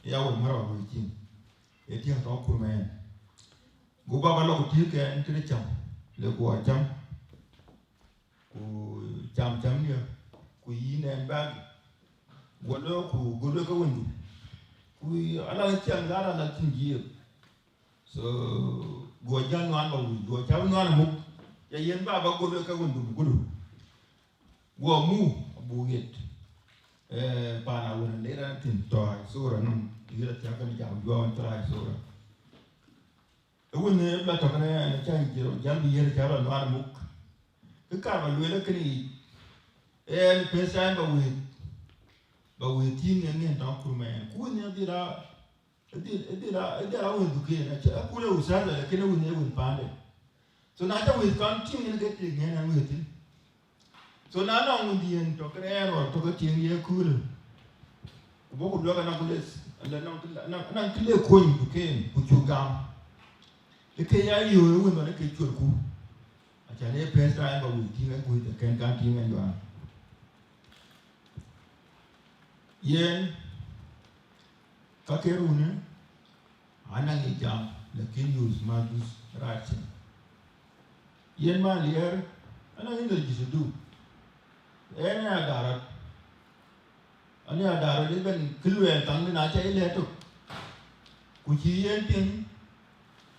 Ee awal mara ba wël tïŋ. Ee tïŋ tɔ̈ kur mɛn. Go baba lɔ ku tïŋ kɛn tëde cam. Le ku a cam. Ku cam cam dia. Ku yïn ɛn bag. Go lɔ ku, go lɔ ke wëndu. Ku ala ciɛŋ dhan ala cïn jiëp. So, go jäl nuan ba wïc, go cam nuan amuk. Ya yen baba go lɔ ke wëndu, gudu. Go mu, abu yet. Eh, pana wën le ran tin tɔ, sura num. Yï rɔt thiäk kën jam juɔɔn try, sorry. Ë wën ë la tɔ̈ kënë, ɛn cä jël, jam bï yɛn cä lɔ nuan muk. Kë kaar ba lueel ë kënë yic, ɛn first time ba wëët, ba wëët tïŋ ë ŋɛn tɔŋ kurmɛɛn. Ku wën ë dhil a, ë dhil, ë dhil a, ë dhil a wën dhuken, acä, akun ë uthatha, lakin ë wën ë wën paande. So na cä wëët kɔn tïŋ yen ke tik ŋɛn ɛn wëët thïn. So na nɔŋ wëndiɛ̈n tɔ̈ kënë ɛn rɔt tɔ̈ ke tïŋ ye köölë. Ku bɔ̈ ku luɛk anɔŋ kë le, anɔŋ kë le, anɔŋ, anɔŋ kë le kony ku ken ku cuk gam. Ë ke ya yöö ë wën ëmën ë ke cuɛtku. Acan ee first time ba wëët tïŋ ɛn guëth, kën kan tïŋ ɛn juan. Yen, ka ke runë, anɔŋ ë jam, lakin yus ma dus rac thïn. Yen ma liɛɛr, anɔŋ energy to do. Ɛn ë adarat. Ani adarat ëbɛ̈n kë luɛɛl kaŋ dï na cä ye lɛ̈ɛ̈t tök. Ku cï yen piŋ,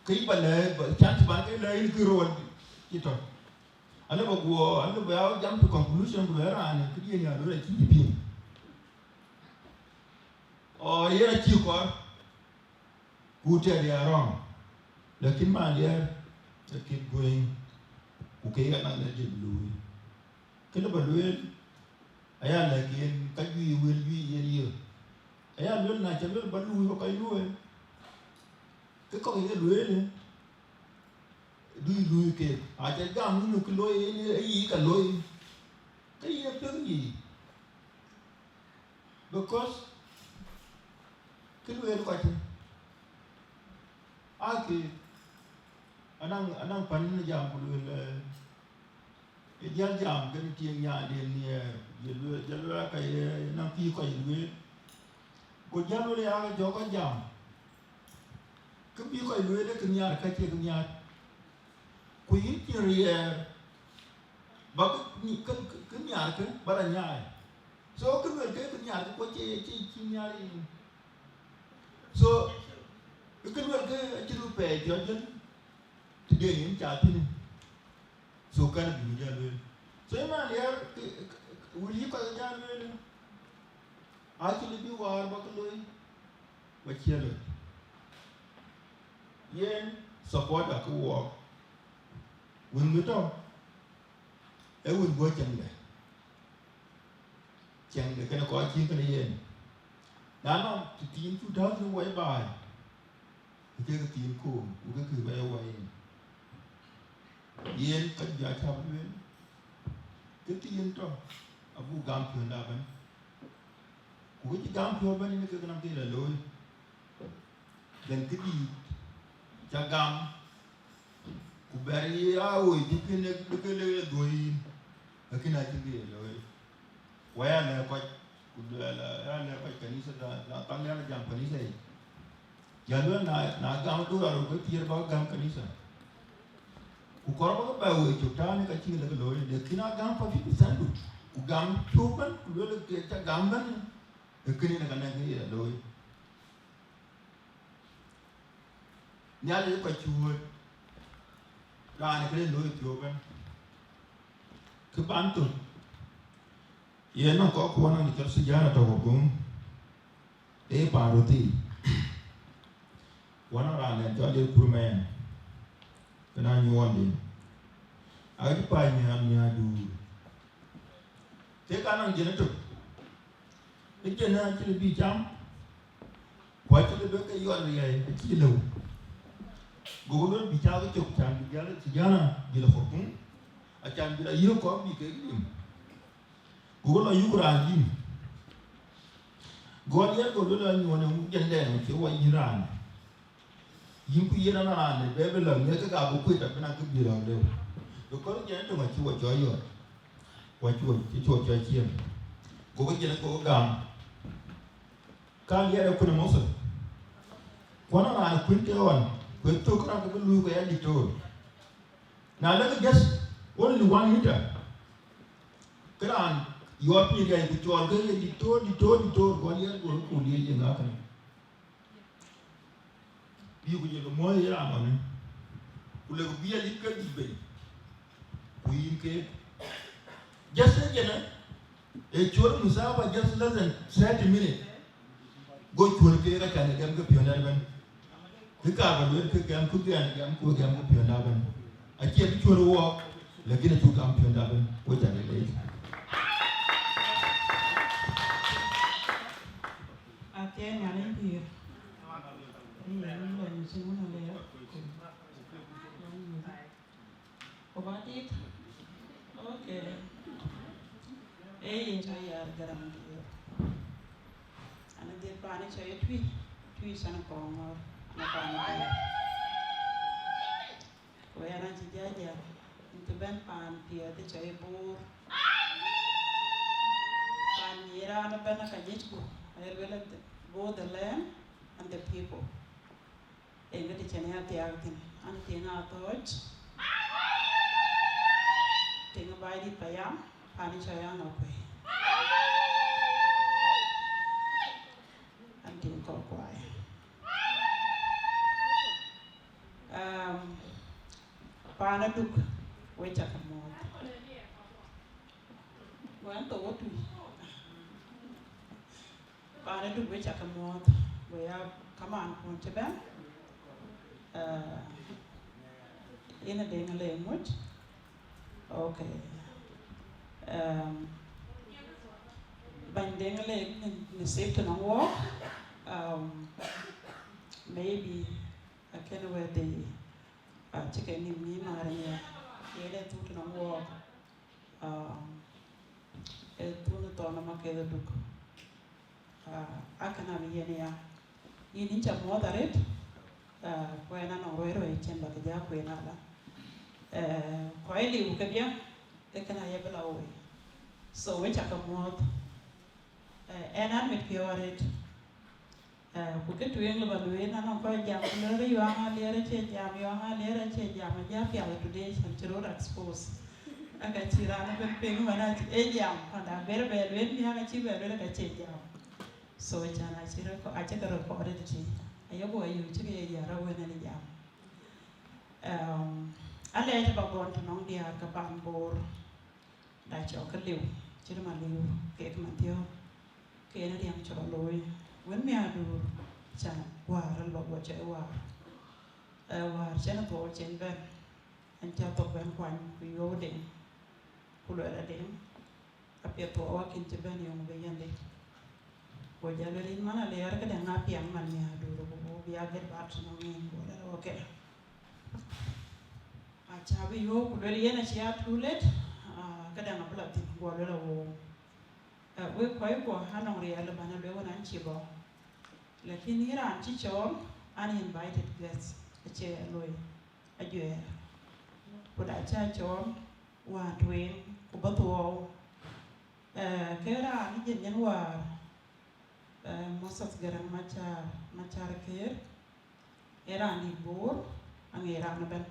ke yï ba lɛ̈ɛ̈t, ba, chance ban ke lɛ̈ɛ̈t yïn kë röör cï tɔ̈. Alë ba guɔ, alë ba ya jam to conclusion ku luɛɛl raan ë këdiën ya lueel acï yï piŋ. Ɔ, yen acï kɔɔr, ku tɛ̈r ya rɔŋ. Lakin ma liɛɛr, ke keep going, ku ke ya naŋ de jël luui. Kë lë ba lueel, aya lɛ̈k yen ka juëc wël juëc yen yök. Aya lueel na cä lueel ba luui ba kɔc luööi. Kë kɔ̈k ye lueel, du yï luui keek. Acä gam nu kë looi yen ë yï ka looi. Ke yï piŋ yï. Because kë lueel kɔc, ake, anɔŋ, anɔŋ pan në jam ku lueel, eh, Ë jäl jam kën tiëŋ nyaanden nhiɛɛr, ye lueel, jäl lueel aka ye nɔŋ pïïr kɔc lueel. Go jäl lueel ya ke jɔk kɔc jam. Kë bï kɔc lueel ë kë nhiaar ka cie kë nhiaar. Ku yïn cïn riɛɛr, ba kë, kë, kë, kë nhiaar kë, ba la nyaai. So kë lueel ke kë nhiaar kë, ku cie, cie, cie nhiaar yïn. So, ë kë lueel ke acï röt pɛɛi jɔt jël, tëde yen ca thïn. So, kɛn bï jäl lueel. So, ë man yär, wël yï kɔc jäl lueel, acï lë bï waar ba kë looi, ba ciël. Yen support akë wɔɔk. Wën bï tɔ̈, ee wën guɔ cäŋde. Cäŋ de kënë kɔc cïn kënë yen. Na nɔŋ të thiin cuk tääu thïn wai baai, ke ke thiin koor, ku ke kë bɛ wai yen. Yen ka jɔ cä lueel, ke thiin tɔ̈, abuk gam piɔ̈nda ëbɛ̈n. Ku ke cï gam piɔ̈u ëbɛ̈n, yen ke kënɔŋ ke la looi. Then këdïït ca gam, ku bɛ̈r ye aa woi cï kënë bï ke le dhuöi yïn, lakin acïn kë ye looi. Wai alɛ̈k kɔc, ku luɛɛl, aa lɛ̈k kɔc kanitha da, na kaŋ yɛn jam kanitha yic. Ya lueel na, na gam ë dhorou ke thiëër ba gäm kanitha. Ku kɔɔr ba ke bɛ woi cök täänë ka cïn kë lëk looi, lakin a gam kɔc fifty percent du, ku gam piɔ̈u ëbɛ̈n, ku lueel ke ca gam ëbɛ̈n, ee kënë yen ka nɛ̈ŋ kë ye looi. Nhialic ë kɔc cuööt, raan ë kënë looi piɔ̈u ëbɛ̈n. Kë ban thök, yen nɔŋ kɔc kuɔn nɔŋ cɔl thijana tɔ̈ wok guŋ, ee paan röt thii. Kuɔn nɔŋ raan dɛn cɔl Dil Kurmɛɛn, kënë anyuɔɔnde. Acï pac nhial nhial duur. Kek anɔŋ jël ëtök. Ë jënë acï lë bï cam, ku acï lë bï ke yɔl riɛɛi, acï lëu. Goku lueel bï cak cök, can bï jäl thijana bï lɔ Khartoum, acan bï lɔ yök kɔ̈k bï kek lim. Goku lɔ yök raan lim. Go Aliɛr go lueel anyuɔɔn ë jëndɛn cï wɔ yïn raan. Yïn ku yen ana raan de bɛ bï lɔ ŋiɛc ke ka bï kuet abï na kë bï lɔ lëu. Because jɛn töŋ acï wɔ cɔɔc yɔt. Wɔ cï wɔ, cï wɔ cɔɔc ciëën. Gokï jël gokï gam. Ka Aliɛr ë kuën ë Mothith. Ku ana raan kuën ke ɣɔn, ku ë thök raan ke bï luui ku ya diktor. Na lëkë just only one meter. Ke raan yɔɔt piny riɛc ku cɔɔl ke ye diktor, diktor, diktor, go Aliɛr go ku liec ye ŋa kënë. Bï ku jël ke muɔ̈ɔ̈c ye raan ɣɔnë, ku lek bï alip ke dhïc bei, ku yïn keek. Just ë jënë, ë cɔl musaba just less than thirty minutes. Go cuɔ̈r keek acan ë gɛm ke piɔ̈nda ëbɛ̈n. Kë ka ba lueel ke gɛm, ku gɛm, gɛm, ku gɛm ke piɔ̈nda ëbɛ̈n. Acie kë cuɔ̈r wɔɔk, lakin acuk gam piɔ̈nda ëbɛ̈n. Ku acan ë leec. Acie Nhialic pïïr. Ee, yɛn lɔ nyuc cïn wun alɛɛr. Ku ba tit. Okay. Ee, yen ayar garam dier. An adhieth pani cɔl ye Twi, Twi can kɔŋɔr, an pani dier. Ku yɛn acï jaja, in cï bɛ̈n pan piɛth cɔl ye Bor. Pan ye raan ëbɛ̈n aka nyicku, aye lueel, both the land and the people. Eeŋa të cïn ya thiaak thïn, an tiŋ Athɔ̈ɔ̈c, tiŋ Baidït payam, pan cɔl Aŋakuei. An tiŋ Kɔ̈k Kuai. Um, pan Aduk, we cak muɔ̈ɔ̈th. Wën thok wä tui. Pan Aduk we cak muɔ̈ɔ̈th, we ya kaman kun cï bɛ̈n. Eh, yen a Deŋ Leek muc. Okay. Um, bɛ̈ny Deŋ Leek në, në safety nɔŋ wɔɔk. Um, maybe akën wɛ̈t dï, ah, cï ke nïm nïm arëŋ ya. Yen ë thuk nɔŋ wɔɔk. Ah, ë thun thɔn ë Maketh Aduk. Ah, akën abï yen ya. Yïn yïn ca muɔ̈ɔ̈th arëët, ah, ku ɣɛn anɔŋ ruɛi ruɛi cïn ba kë ja kueen ala. Eh, kɔc liu kedhie, ke kën aye bï la woi. So, we cak muɔ̈ɔ̈th. Eh, ɣɛn an mit piɔ̈u arëët. Eh, ku kë tueŋ lë ba lueel, anɔŋ kɔc jam, ku lueel, Yuaŋ Alier acie jam, Yuaŋ Alier acie jam, ajä piath today, cän cï rot expose. Aka cï raan ëbɛ̈n piŋ man acï, ee jam, panda ber bɛ lueel, miäk acï bɛ lueel, aka cie jam. So, cän acï reco-, acï ke recorded tï. Aye guɔ yök cï ke ye jɔt rɔt wën ënë jam. Em, alɛɛc ba gɔn tënɔŋ diäär ke pan Bor. Da cɔk ke liu, cït ma liu, kek ma thiɔ̈k, ke yen riɛm cɔk looi. Wën miäkduur, cän wäär, alɔ guɔ cɔl wäär. Eh, wäär cïn thuɔɔu cïn bɛ̈n, an cä thok bɛ̈n kuany, ku yöök Deŋ, ku luɛl a Deŋ, apiɛth thuɔɔu akïn cï bɛ̈n yöŋ bï yɛn dï. Ku jɔ lueel yïn man Alier këdäŋ apiɛŋ man miäkduur, ku bï a get back to nɔŋ yïn, ku luɛl, okay. Acä bï yöök ku lueel yen acï a too late, ah, këdäŋ abï la thïn, guɔ lueel awoou. Eh, wek kɔc kuɔ anɔŋ riɛl ëbɛ̈n alueel wën an cï bɔ̈. Lakin yïn raan cï cɔɔl, an invited guest, acie looi, ajuɛɛr. Ku da cä cɔɔl, wäär tueŋ, ku bä thuɔɔu. Eh, ke raan ë jël nyin wäär, eh, Moses Garaŋ Macar, Macar Keer, ee raan dït Bor, aŋic raan ëbɛ̈n.